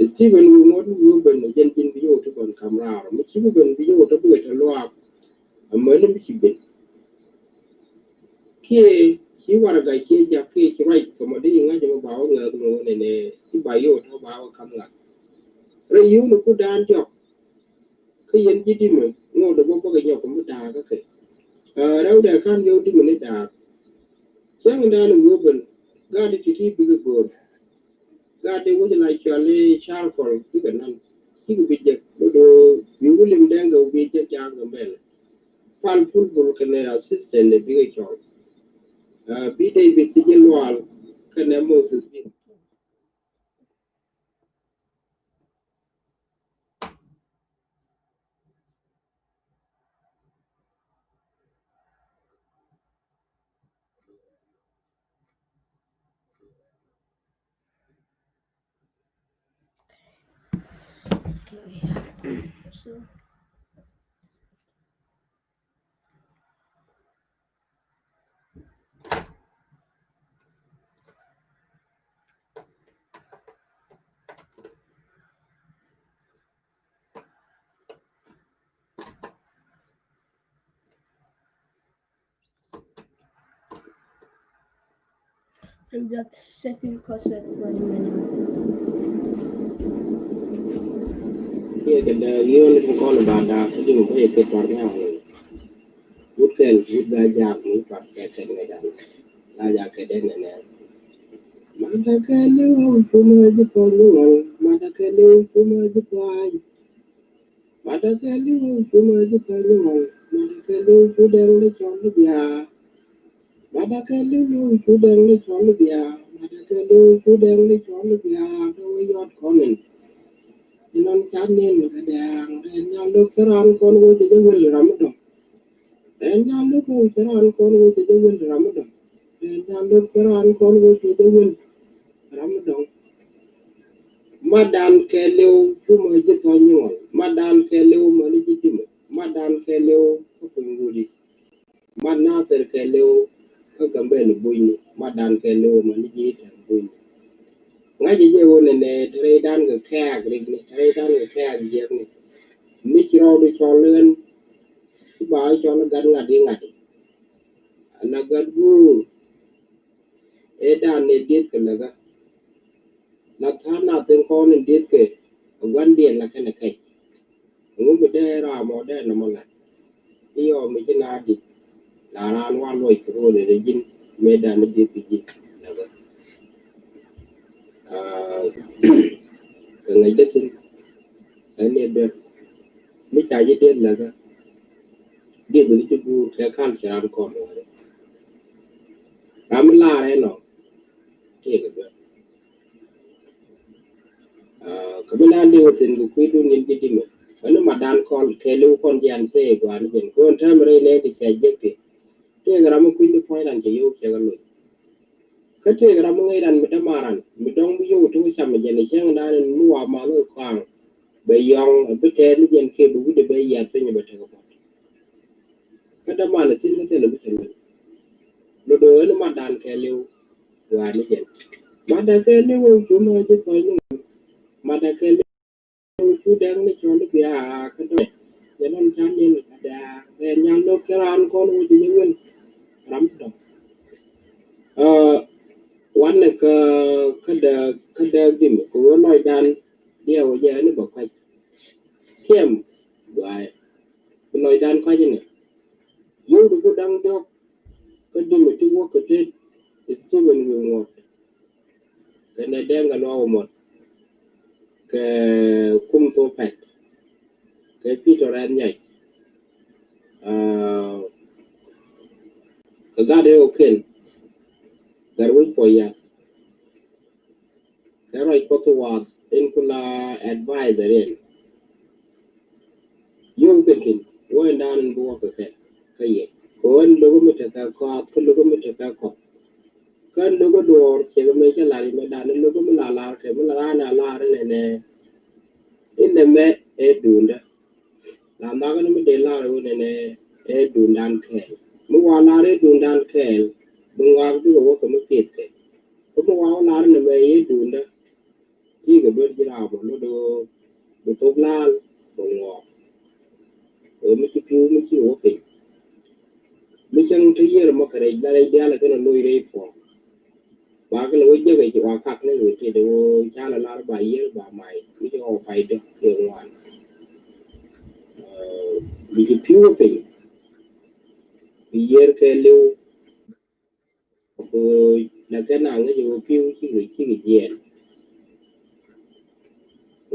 Stephen Wi̱i̱ Ŋuɔ̱k wi̱i̱ ben ɛ jɛn ji̱n bi yio̱w ti bä ka̱m raar mi ci bi ben bi yio̱w ti bikɛ te luaak. Amäni mi ci ben kiɛ ci warɛga ciɛ jak kiɛ ci ruac kɛ mɔ di ŋa̱c mɔ ba wä ŋäth mɔ wä nɛnɛ ci ba yio̱w tɔ ba wä ka̱m ŋa̱th. Rɛy yio̱w ni ku da̱a̱n diɔ̱k kä yɛn ji̱ Dimɛ ŋot dee bä bäkɛ nyɔk mi da̱a̱k kä kɛ. Rɛwdɛ ka̱n yio̱w Dimɛ ni da̱a̱k. Cäŋ da̱a̱n wi̱i̱ ben gat di ti̱ti̱ bikɛ go̱o̱r. Gat di wec la cɔal i̱ Charcoal bikɛ na̱n. cikɛ bi jek, mi do̱o̱ bi William Dɛŋ kɛ bi jek ja̱a̱ŋ kɛ mɛl. Pal Pul Bul kɛnɛ assistant ɛ bikɛ cɔl. Ɛ, bi David Thijɛ Lual kɛnɛ Moses Bin. Okay. So. I'm just checking 'cause I play many. Kiɛ kɛ dee yio̱o̱n kin kɔn ba da̱a̱k kä di̱ŋ bä yɛ kɛ tuar ni aŋ. Wut kɛl wut ga jaak mi tuar kɛ kɛ ni dan. La jaak kɛ dee nɛ nɛ. Mata kɛ liw wut kumɛ ji̱ tuar ni ŋɔl. Mata kɛ liw wut kumɛ ji̱ tuar. Mata kɛ liw wut kumɛ ji̱ tuar ni ŋɔl. Mata kɛ liw wut dɛŋ ni cɔl ni biaa. Mata kɛ liw liw cu dɛŋ ni cɔl ni biaa. Mata kɛ liw cu dɛŋ ni cɔl ni biaa. Dɔ̱ŋ yɔt kɔmin. Inɔn cat nin kɛ dɛŋ. Rɛn nyan lok cɛ ran kɔn wec jɛ wel ram mi dɔ̱ŋ. Rɛn nyan lok cɛ ran kɔn wec jɛ wel ram mi dɔ̱ŋ. Rɛn nyan lok cɛ ran kɔn wec jɛ wel ram mi dɔ̱ŋ. Madan kɛ liw cu mɔ ji̱ thɔ̱ nyuɔl. Madan kɛ liw mɔ ni ji̱ ji̱ mɔ. Madan kɛ liw kä kuny wudi. Mat Nathir kɛ liw kä Gambɛl bunyni, mat dan kɛ liw mani ji̱ tɛm bunyni. Ŋa̱c jɛ jɛ ɣöö nɛnɛ te rɛydan kɛ kɛɛk rikni, te rɛydan kɛ kɛɛk jiɛkni. Mi ci rɔɔdu cɔl ɣän, ci ba cɔl gat ŋa̱t i̱ ŋa̱t i̱. Ala gat guur, ëë dan ni dieth kɛ läkä. La tha̱a̱ŋ na thi̱n kɔn in dieth kɛ a gua̱ndiɛn la kɛnɛ kɛc. Ŋu bi dee ram ɔ dee nɔmɔ lat. I̱ yɔɔ mi ci na dieth. La raan wa luɔc kɛ ruɔl in ji̱n mëë dan ni dieth kɛ ji̱n läkä. Aa, kɛ ŋäc dee thi̱n. Ɛn ni ber mi ca ji̱ dieth läkä. Dieth ni ci guur kɛ kal ci ran kɔn wä. Ram mi lar ɛnɔ. Tëëkɛ bä. Aa, kä bi naan liw thi̱n kɛ kui̱dun in ji̱ di̱mɛ. Kä ni madan kɔn kɛɛliw kɔn jian thee gua̱a̱r ni jɛn. Kɛ ɣän täämɛ rɛy nɛy ti cɛ jek ti. Tëëkɛ ram mi kui̱ni puɔ̱nydan cɛ yio̱w cɛ kɛ loc. Kä tëëkɛ ram mi ŋäcdan mi dämaran mi dɔ̱ŋ bi yio̱w ti wä cam jɛn cäŋdan in mi wa mal wä kɔaŋ. Bɛ yɔ̱ŋ bi tɛɛth ni jɛn kɛ bi wi̱cdɛ bɛ yiath piny bɛ tekɛ puɔ̱t. Kä däman thi̱n kä thilɛ mi cɛ loc. Lo̱do̱ ɣän madan kɛɛliw. Gua̱a̱r ni jɛn. Mada kɛɛliw cu mɔ ji̱ thɔ̱ny ni ŋuan. Mada kɛɛliw cu dɛŋ ni cɔl i̱ biaa kä dɔ̱ŋ. Jɛ lɔn can ni ni kɛ dɛɛ. Rɛn nyan lo̱k kɛ raan kɔn wä ji̱ jɛ win. Ram dɔ̱ŋ. Ɛ, wanɛ kä, kä dääk, kä dääk di̱m kɛ wä lɔcdan. Diɛw jɛ ni bä kuac. Kiɛm gua̱a̱. Bi lɔcdan kɔc inɛ. Yio̱w di ku da̱ŋ diɔ̱k kä di̱mɛ ti wä kä tet Stephen Wi̱i̱ Ŋuɔ̱t. Kɛnɛ Dɛŋ kɛ Luaak Omot. Kɛ Kum Thok Pɛt. Kɛ Peter Rɛth Nyac. Aa, kɛ Gat Ɛ Oken. Gat Wec Puɔ̱c Yat. Kɛ ruac Kuɔth wath in ku la advisor in. Yio̱w kɛn kɛn wä in daan in bi wä kɛ kɛ kä yɛ. Kɛ wä in lo̱k mi tekɛ kɔath kä lo̱k mi tekɛ kɔth. Kä lo̱k duɔɔr ciek mi cä lar in mɛ daan in lo̱k mi la lar kɛ mi la raan a lar in nɛ nɛ. In nɛ mɛ ɛ duundä. La nhɔakä ni mi dee lar ɣöö nɛnɛ ɛ duundan kɛɛl. Mi wa lar ɛ duundan kɛɛl bi ŋɔak bikɛ wä kɛ mi piɛth kɛ. Kä mi wa wä lar nɛmɛ ɛ duundä. Ti kɛ duel ji̱ raam ɔ lot ɣöö bi thok laal bɛ ŋɔak. Ɣöö mi ci pi̱w mi ci wä piny. Mi cäŋ te yiër mɔ kɛ rɛc la rɛc diaal ɛ kɛn ɛ loc rɛy puɔ̱ɔ̱k. Ba kɛ lɛ wä jiäk ɛ ci wa kak ni ɣöö tëë dee wä ca lɛ lar ba yiër ba may mi ci ɣɔw pay dee kɛ ŋuan. Ɛ, bi ci pi̱w piny. Bi yiër kɛ li̱w. Ɛ, la kɛn a ŋäc ɛ wä pi̱w cikɛ, cikɛ jiɛɛn.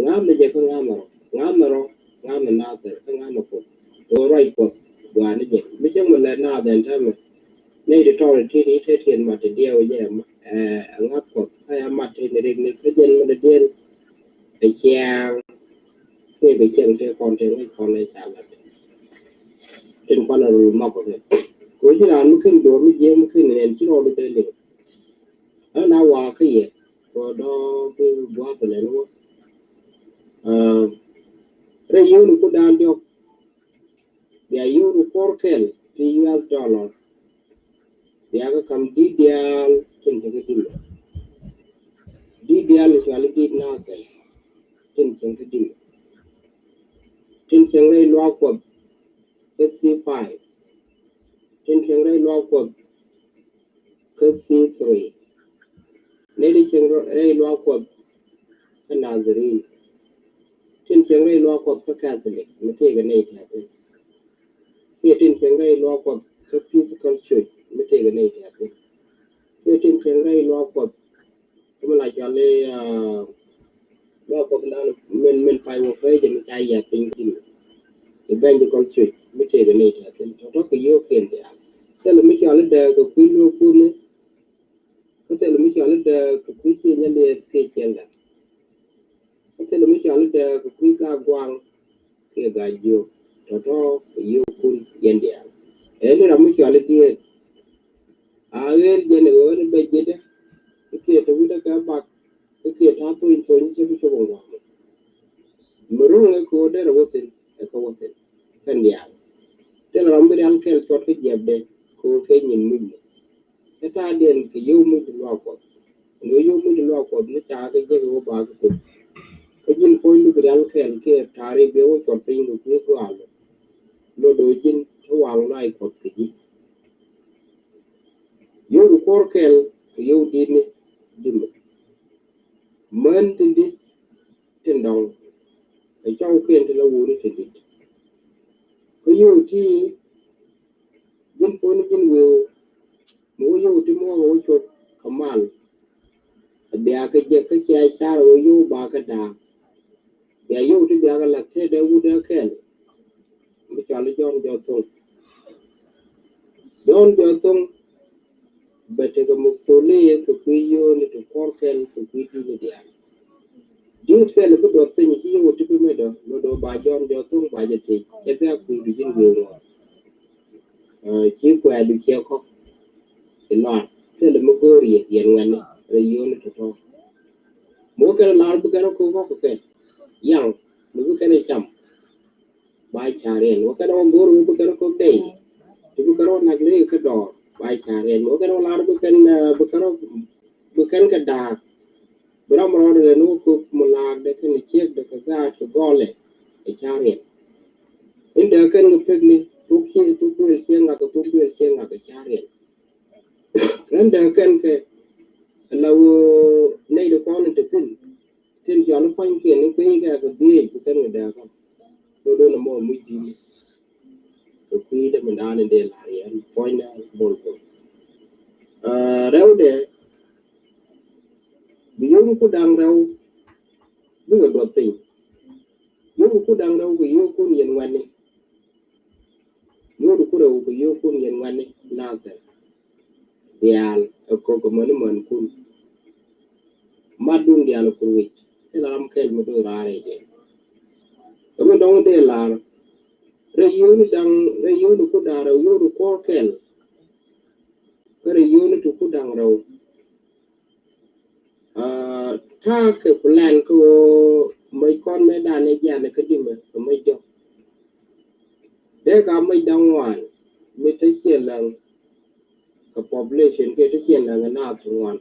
Ŋa̱th ni jɛ kä ŋa̱th ni rɔ. ŋa̱th ni rɔ, ŋa̱th ni Nathɛr, kä ŋa̱th ni Kuoth. Kɛ ɣöö ruac Kuɔth gɔaa ni jɛ. Mi cäŋ mi lɛ Nathɛr ɛn täämɛ, nɛy ti tɔɔr ti ti ti ti mat ti diɛw jɛ ɛmɔ. Ɛ ŋa̱th Kuɔth kä ɛ mat ti ni rik ni kä jɛn mi lɛ diɛn. Ɛ ciaŋ kiɛ kɛ cieŋ tëë kɔn tëë ŋäc kɔn ɛ ca lat. Tin kɔn ɛ rul mɔk kɛ kɛ ɣöö ji̱ raan mi ken do̱r mi jiɛɛm mi ken nɛn ci rɔɔdu dee liŋ. Ɣän a wakä yɛ kɛ dɔ̱ bi gua̱a̱th lɛn wä. Rɛy yio̱w ni ku daan diɔk bia yio̱w ni kuɔr kɛl ti U S dollar. Bia kä kam di̱t diaal tin cieŋ kä dimɛ. Di̱t diaal ni cuali di̱t Nathɛr tin cieŋ kä dimɛ. Tin cieŋ rɛy luaak Kuɔth kä C five. Tin cieŋ rɛy luaak Kuɔth kä C three. Nɛy ti cieŋ rɛy luaak Kuɔth kä Nazarene. Tin cieŋ rɛy luaak Kuɔth kä Catholic mi tëëkɛ nɛy tɛ̈thin. Kiɛ tin cieŋ rɛy luaak Kuɔth kä Episcopal Church mi tëëkɛ nɛy tɛ̈thin. Kiɛ tin cieŋ rɛy luaak Kuɔth kä mi la cɔal i̱ luaak Kuɔth nan min min pay wä pay jɛ mi ca yiath piny kä dimɛ. Evangelical Church mi tëëkɛ nɛy tɛ̈thin tɔ̱tɔ̱ kɛ yio̱w kɛl diaal. Thilɛ mi cɔal i̱ dääk kɛ kui̱ luɔ̱ɔ̱kun ni. Kä thilɛ mi cɔal i̱ dääk kɛ kui̱ ciɛ nyɛ liɛth kiɛ ciɛ lat. Kä thilɛ mi cɔal i̱ dääk kɛ kui̱ gak guaŋ kiɛ gak jiök. Tɔ̱tɔ̱ kɛ yio̱wkun yɛn diaal. Ɛn ni ram mi cɔal i̱ dieen. A ɣer jɛn i̱ ɣöö ni bɛ ji̱dä. I̱ kiɛ te wi̱dä kɛ bak. I̱ kiɛ ta̱a̱ thony thony i̱ cɛ bi cop in gua̱a̱m. Mi ro̱ŋ ɛ kɛ ɣöö derɛ wä thi̱n ɛ kɛ wä thi̱n. Kɛn diaal. Thilɛ ram bi rial kɛl cuɔt kä jiɛpdɛ kɛ ɣöö kɛ nyin mucni. Kä ta̱a̱diɛn kɛ yio̱w muc luaak Kuɔth. Ɛn ɣöö yio̱w muc luaak Kuɔth ni ca kɛ jek ɣöö ba kɛ thuk. Kä ji̱n puɔ̱ny luk rial kɛl kiɛ ta̱a̱ri bɛ wä cuɔt piny kɛ kui̱ gua̱a̱l. Lot ɣöö ji̱n te waŋ luaak Kuɔth kɛ ji̱. Yio̱w di kuɔr kɛl kɛ yio̱w di̱t ni dimɛ. Män tin di̱t tin dɔŋ. Kɛ cɔwkiɛn ti la wuni tin di̱t. Kä yio̱w ti ji̱n puɔ̱ni ji̱n wëë mi wä yio̱w ti muɔk wä cuɔt kɛ mal. Bia kɛ jek kä cia car wä yio̱w ba kɛ da̱a̱k. Bia yio̱w ti bia kɛ la̱th tëë dee wut dee kɛl. Mi cɔal i̱ Jɔ̱ɔ̱n Jɔ̱ɔ̱thoŋ. Jɔ̱ɔ̱n Jɔ̱ɔ̱thoŋ bɛ tekɛ muktholi kɛ kui̱ yio̱o̱ni ti kuɔr kɛl kɛ kui̱ di̱t ni diaal. Di̱t kɛl bi duɔth piny ci yio̱w ti bi medɔ lotdɔ ba Jɔ̱ɔ̱n Jɔ̱ɔ̱thoŋ ba jɛ thiec cɛ bia kui̱du ji̱n wëë ŋɔɔr. Ci kuɛɛdu ciɛ kɔk ci lɔaar thilɛ mi go̱o̱r yɛ yɛn ŋuɛ̈tni rɛy yio̱o̱ni tɔ̱tɔ̱. Mi wä kɛn lar bi kɛn rɔ ko̱k kɔk kɛ yaŋ mi bi kɛn cam. Ba ca̱r yɛn wä kɛn wä go̱o̱r wä bi kɛn rɔ ko̱k dɛy ti bi kɛn rɔ nak lek kä dɔɔr ba ca̱r yɛn wä kɛn wä lar bi kɛn bi kɛn rɔ bi kɛn kɛ daak. Bi ram rɔɔdɛ lɛ ni wä ko̱k mi laakdɛ kɛn ciekdɛ kɛ gaat kɛ gɔlɛ. Ɛ ca̱r yɛn in dee kɛn kɛ pekni thuk ciek thuk duël ciek ŋak kɛ thuk duël ciek ŋak kɛ ca̱r yɛn. Ɣän dääk kɛn kɛ la ɣöö nɛy ti kɔn in te pul tin cɔal i̱ pua̱nykiɛn in kui̱ kɛ kɛ dhieec bi kɛn kɛ dääk kɔn. Dodon ɛmɔ muc di̱t kɛ kui̱dɛ mi da̱a̱n in dee la̱r yɛn puɔ̱nydɛ bol bol. Rɛwdɛ bi yio̱w ku da̱ŋ rɛw bikɛ duɔth piny. Yio̱w ku da̱ŋ rɛw kɛ yio̱wkun yɛn ŋuɛ̈tni. Yio̱w ku rɛw kɛ yio̱wkun yɛn ŋuɛ̈tni Nathɛr. Diaal ɛ kok kɛ mäni mänkun. Matdun diaal ɛ kur wi̱c thilɛ ram kɛl mi do̱r raar rɛy diɛn. Kɛ mi dɔ̱ŋ dee lar rɛy yio̱wni da̱ŋ rɛy yio̱wni ku da̱ŋ rɛw yio̱wni kuɔ̱r kɛl. Kä rɛy yio̱wni ti ku da̱ŋ rɛw. Ta̱a̱ kɛ plan kä ɣöö mäc kɔn mëëdan ɛ jianɛ kä dimɛ kɛ mäc diɔ̱k. Dee ka mäc da̱ŋ ŋuan mi te ciɛ läŋ kɛ population kɛ te ciɛ läŋ kɛ naath ŋuan.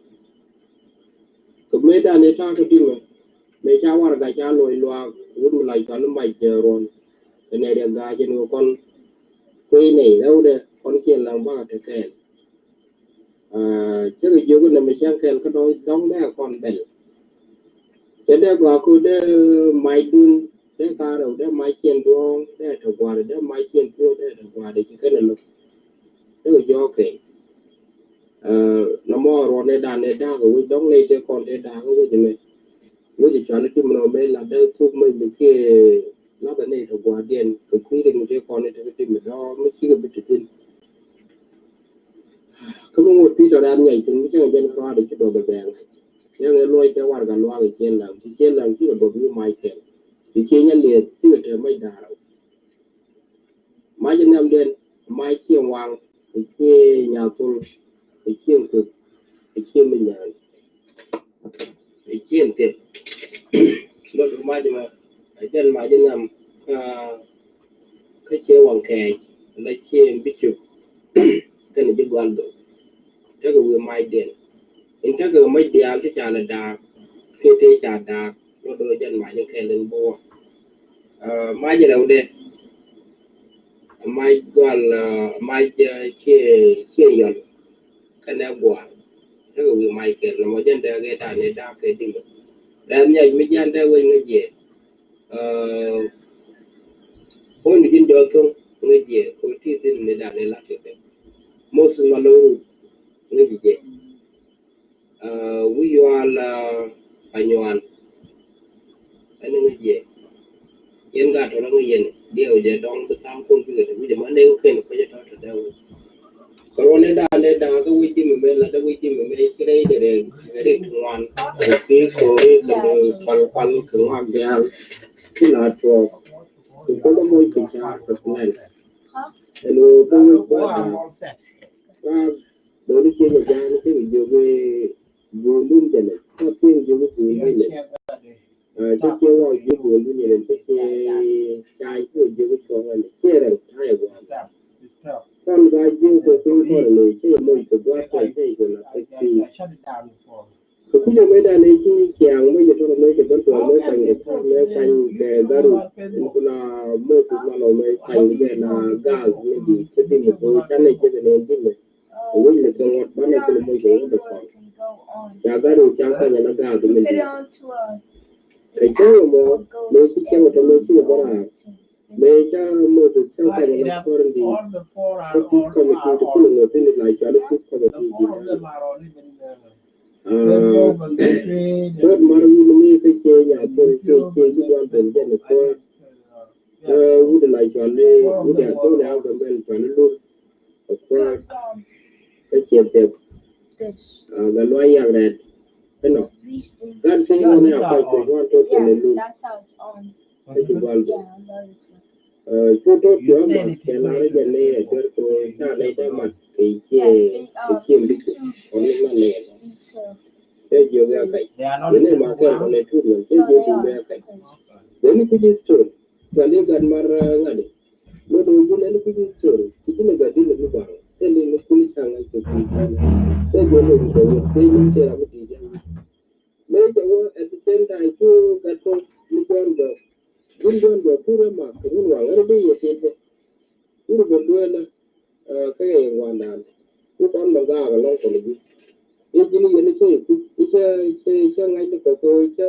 Kɛ mëëdan ɛ ta̱a̱ kä dimɛ mëë ca warɛga ca loc luaak wut mi lac cɔal i̱ mac ruɔn kɛ nɛy riɛk ga̱a̱c ɛn ɣöö kɔn kui̱ nɛy rɛwdɛ kɔn ciɛ läŋ bakɛ te kɛɛl. Cä kɛ jiök inɛ mi cäŋ kɛl kä dɔ̱ŋ dɔ̱ŋ dee kɔn bɛl. Cɛ dee gɔaa kä dee macdun dee ka rɛw dee mac ciɛn duɔ̱ɔ̱ŋ dee te gua̱a̱r dee mac ciɛn thuɔ̱k dee te gua̱a̱r dee ci kɛn ɛ lo̱k. Dee kɛ jɔɔk kɛ nɔmɔ ruɔ̱n ɛ dan ɛ da̱a̱k ɛ wec dɔ̱ŋ lɛy dee kɔn dee da̱a̱k ɛ wec ɛmɛ. Wec ɛ cual i̱ tim nɔ mëë lat dee thuk mëc mi kiɛ lath ɛ nɛy tɔ gua̱a̱rdiɛn kɛ kui̱ rin mi tëë kɔn i̱ tekɛ tim mi dɔ̱ɔ̱r mi cikɛ bi te thi̱n. Kä mi ŋot pi̱i̱ tɔ raan nyɛc thi̱n mi cäŋ jɛn kärɔaadɛ ci duɔth ɛ bɛɛŋ. Cäŋ ɛ luɔc kɛ warɛgak luaak ɛ ciën lam ci ciën lam cikɛ duɔth wi̱i̱ mac kɛl. Ci ciën nyɛ lieth cikɛ te mac da̱a̱r rɛw. Mac in nhiamdiɛn, mac ciɛ waŋ, ɛ ciɛ nyathol, ɛ ciɛ kuek, ɛ ciɛ mi nyaan, ɛ ciɛ thieth. Lɔt mac mɛ, ɛ jɛn mac in nhiam kä kä ciɛ waŋ kɛɛc la ciɛ bicop. Kɛn ji̱ gual dhok tekɛ wi̱i̱ macdiɛn. In tekɛ mac diaal ti ca lɛ daak kiɛ tëë ca daak. Lɔt do̱ jɛn mac in kɛɛl in bo̱o̱. Mac rɛwdɛ, mac gual, mac ciɛ ciɛ yɔl. Kɛnɛ gua̱a̱r tekɛ wi̱i̱ mac kɛɛl nɔmɔ jɛn dee kɛ da̱a̱n ni da̱a̱k kɛ di̱mɛ. Rɛn nyɛc mi jian dee wec ŋäc yɛ. Puɔ̱ny mi ji̱n jɔl thoŋ ŋäc yɛ kɛ ti thi̱n ni da̱a̱n ni la̱t kɛ kɛ. Moses Malou Rut ŋäc jɛ. Wi̱i̱ yual Panyual. Ɛn ŋäc yɛ. Yɛn gat tɔ̱ rɔ ŋäc yɛn diɛw jɛ dɔŋ bi tha̱a̱ŋ kuɔn bikɛ te wi̱c ɛmɔ nɛy kɛ kɛn kuecä tɔ̱ tɔ̱ dee wec. Kɛ ruɔ̱n ɛ da̱a̱n ɛ da̱a̱n kä wec di̱mɛ mɛ la̱t ɛ wec di̱mɛ mɛ ci rɛy dɛ rɛy ri tuŋuan. Kɛ pi̱i̱ ko̱ri kɛ kual kual kɛ ŋuak diaal. Ci la tuɔɔk kɛ kuoth ɛ moc kɛ ca̱a̱r kɛ plan. Ɛn ɣöö kä wec kua̱r da̱a̱n. Kua̱r do̱ri ciec ɛ ja̱a̱n tekɛ jiök i̱ buundun jɛnɛ ka pi̱eŋ jiök i̱ buundun jɛnɛ. Kä ciɛ wä jiök buundun jɛnɛ kä ciɛ ca̱a̱ny tekɛ jiök i̱ cuɔ̱ŋ ɛn ciɛ rɛl ta̱a̱ ɛ gua̱a̱n. Kɔn ka jiök kɛ kui̱ kɔn ni cä yɛ moc kɛ gua̱a̱th kɔn cä yɛ jɛ la kä ci. Kɛ kui̱ jɛ mëëdan ni ci ciaŋ mëë jɛ tɔrɔ mëë jɛ bär tuɔɔk mëë kuany kɛ kua̱r mëë kuany kɛ garu. Ɛn kuna Moses Malou mëë kuany kɛ jɛ la gath mëë di kä di̱n kɛ canɛ jɛ kɛ nɛn di̱n mɛ. Wi̱c ni kɛ ŋuɔ̱t banɛ kɛ moc kɛ ŋuɔ̱t dee kɔn. Ca gat ri ca kɔn yɛn a gaak mi di̱i̱t. Kɛ cäŋ ɛmɔ mëë ci cäŋ tɔ̱ mëë ci bä raar. Mëë ca Moses ca kɔn yɛn a kɔr in di̱i̱t. Kä peace committee ti kulɛ ŋuɔ̱t in la cual i̱ peace committee di̱i̱t. Dot mar wi̱n mi kä cie nya thol cie cie ji̱ dual ben jɛn i̱ kuäär. Kä wut in la cual i̱ wut in la cual i̱ lur. Kä kuäär kä ciɛ thɛp. Gat luac yak rɛt. Inɔ gat kä inɔ ni a kuac kɛ gua̱n to̱r kɛ lɛ lur. Kä ci gua̱n to̱r. Cu to̱r cu a mat kɛ la rɛ jɛ ni a cuɛr kɛ ca nɛy dee mat kɛ ciɛ kɛ ciɛ mi cu kɔn ni man ni. Kä jiök ya kac ni ma kɛ kɔn ni tut wɛn kä jiök ya kac. Ni kuc history. Gat ni gat mar ŋa̱t ni. Lot ɣöö ji̱n ɛn kui̱c history ti ji̱n ɛ gat di̱t lɛ mi baŋ thil in ni kul ca̱ŋ ɛ kɛ kui̱ thil. Thil jɛ lɛ wi̱c ɛ wä thil in thil ram mi di̱i̱t jɛ wi̱c. Mëë cɛ wä at the same time cu gat thok mi John Bɛ ji̱n John Bɛ pur ɛ mak kɛ run waŋ ɣän bi yɛ thil bä. Wur ben dueelä kä yɛ yɛ ŋuandan. Wur kɔn mɛ gaak ɛlɔŋ kɔn bi i̱ ji̱n yɛn i̱ cä i̱ kui̱c i̱ cä i̱ cä ŋa̱c ni kɔk kɛ cä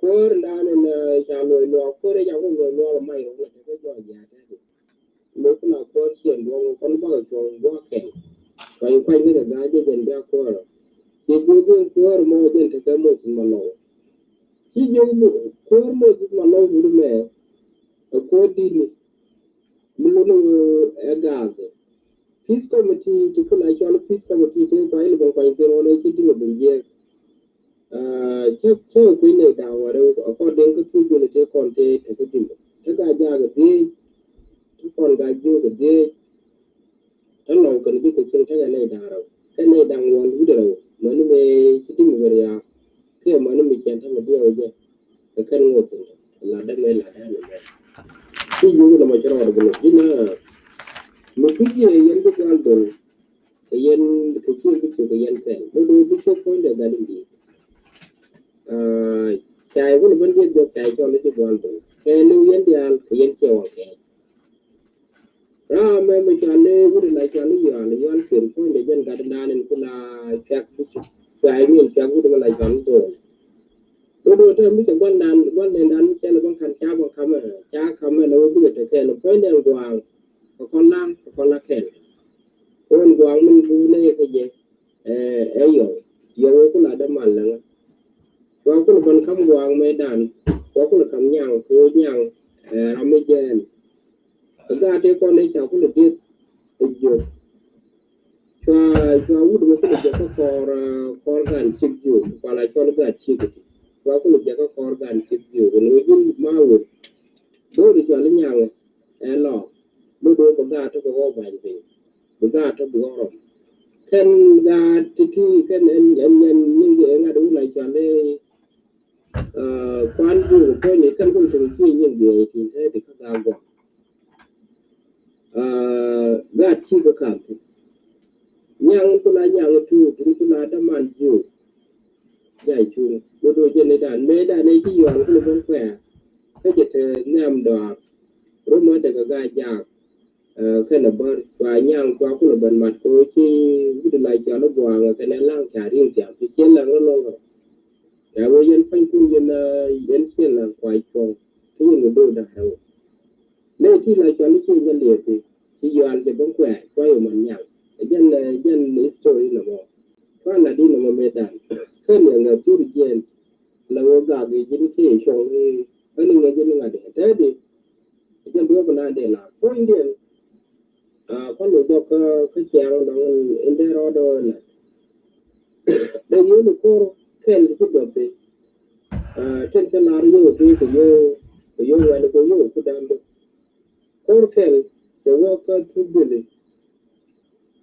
kuäär dan in ca luɔc luaak kuäär i̱ ca wä luɔc luaak ɛ mac rɔ̱ ni tekɛ jɔak jiaat tɛth i̱. Lo̱k na kuäär ciɛn duɔ̱ŋ kɔn bakɛ cuɔ̱ŋ gua̱a̱k kɛn. Kuany kuany ni kɛ ga̱a̱c jɛ jɛn bia kuäär ɔ. Ciɛ jiök in kuäär mɔ jɛn tekɛ Moses Malɔw. Ci jiök kuäär Moses Malɔw wut mɛ ɛ kuäär di̱t ni. Mi wun ɛ ga̱a̱k. Peace committee ti kun a cɔl peace committee ti kuany ni bɛ kuany thin ɣɔn ɛ ci di̱t ni bɛ jiɛk. Cä cä kui̱ ni da̱a̱ wärä according kä thuk wun ti kɔn ti tekɛ di̱t ni. Tekɛ a jaak ɛ dhieec. Ti kɔn ka jiök ɛ dhieec. Tä lɔw kɛn ji̱ kɛ cieŋ tekɛ nɛy da̱ŋ rɛw kɛ nɛy da̱ŋ ŋuan wi̱cdɛ rɛw mäni mëë ci di̱m wä riaak. Kiɛ mäni mi cɛn tämɛ diɛw jɛ kɛ kɛn ŋoth thi̱n tɔ la dämɛ la dämɛ mɛ. Ci jiök nɔmɔ ci rɔɔd bi lo̱k ji̱n ɛ mi tui̱c yɛ yɛn bi gua̱a̱l dol kɛ yɛn kɛ cieŋ bi cuk kɛ yɛn kɛn mi do̱o̱ bi cuk puɔ̱nydɛ gat in di̱i̱t. Cay wun ben jiɛth jɔk cay cɔl i̱ ci gua̱a̱l dol kɛ li̱w yɛn diaal kɛ yɛn ciɛ wal kɛɛc. Ram mɛ mi cuali wut la cuali yual yual kir kuɔn de jɛn gat dan in kuna cuak cuai min cuak wut mi la cuali dol. Wut wut mi cɛ gual dan gual den dan mi cɛ la ban kan ca ban kamɛ ca kamɛ la wut bi kɛ tɛ kɛ la puɔn den guang. Kɛ kɔn la kɛ kɔn la kɛn. Kuɔn guang min bu ne kɛ jɛ. Ɛ yɔw yɔw wut la de mal la ŋa. Cua kulɛ ben ka̱m gua̱a̱ŋ mëëdan, cua kulɛ ka̱m nyaŋ, kɛ ɣöö nyaŋ, eh, ram mi jɛɛl. Ɛ gaat tëë kɔn ëë ca kulɛ dieth ɛ jiök. Cua, cua wut mi kulɛ jɛ kä kɔɔr, eh, kɔɔr gan cik jiök, kuala cɔl gaat cik ti. Cua kulɛ jɛ kä kɔɔr gan cik jiök, ni wä ji̱n ma wut. Do̱r cɔl i̱ nyaŋ ɛ lɔ. Lo do̱r bɛ gaat tɔ bɛ wä ba̱ny piny. Bɛ gaat tɔ bɛ wä rɔm. Kɛn gaat ti ti kɛn ɛn, ɛn, ɛn, nyin ŋa̱t wut la cɔl i̱ Aa, kuan jiök kɛ ni kɛn kun tekɛ ci nyin biɛ ti te ti kä gaat gua̱a̱ŋ. Aa, gaat ci kɛ ka̱m ti. Nyaŋ kun a nyaŋ tuut, kun a däman jiök. Jay cuŋ, mi do̱ jɛ ni dan, mëë dan ɛ ci yual kun ben kuɛɛr. Kä jɛ te nhiam dɔaar. Rumä tekɛ gaat jaak. Ɛ, kɛnɛ bär cua nyaŋ cua kulɛ ben mat kɛ ɣöö ci wi̱cdɛ la cɔal i̱ gua̱a̱ŋ kɛnɛ la̱ŋ ca ri̱ŋ tiam ti cien la̱ŋ rɔ lɔŋ rɔ. Ca ɣöö yɛn pa̱nykun yɛn, ɛ, yɛn cien la̱ŋ kua cuɔ̱ŋ ti yɛn kɛ do̱o̱k da̱ŋ rɛw. Nɛ ti la cɔal i̱ ci nyɛ liɛɛthi ci yual jɛ ben kuɛɛr cua yɛ mɔn nyaŋ. Ɛ jɛn, ɛ, jɛn history nɔmɔ. Cua lat i̱ nɔmɔ mëëdan. Kɛn yɛn ŋɛ thur jiɛn la ɣöö gak i̱ ji̱n ci cuɔ̱ŋ i̱ ɣän i̱ ŋɛ ji̱n ŋa̱t i̱ tɛɛdi. Jɛn duɔ̱ɔ̱p na dee la puɔ̱nydiɛn. Aa, kɔn ni jɔk kä, kä ciaŋ dɔŋ in dee rɔɔdɔ nɛ. Dee yio̱w ni ko̱r kɛl ci duɔth ti. Aa, tin cä lar yio̱w ti kɛ yio̱w, kɛ yio̱w wɛl kɛ yio̱w ku dan dee. Ko̱r kɛl cɛ wä kä thuk dili.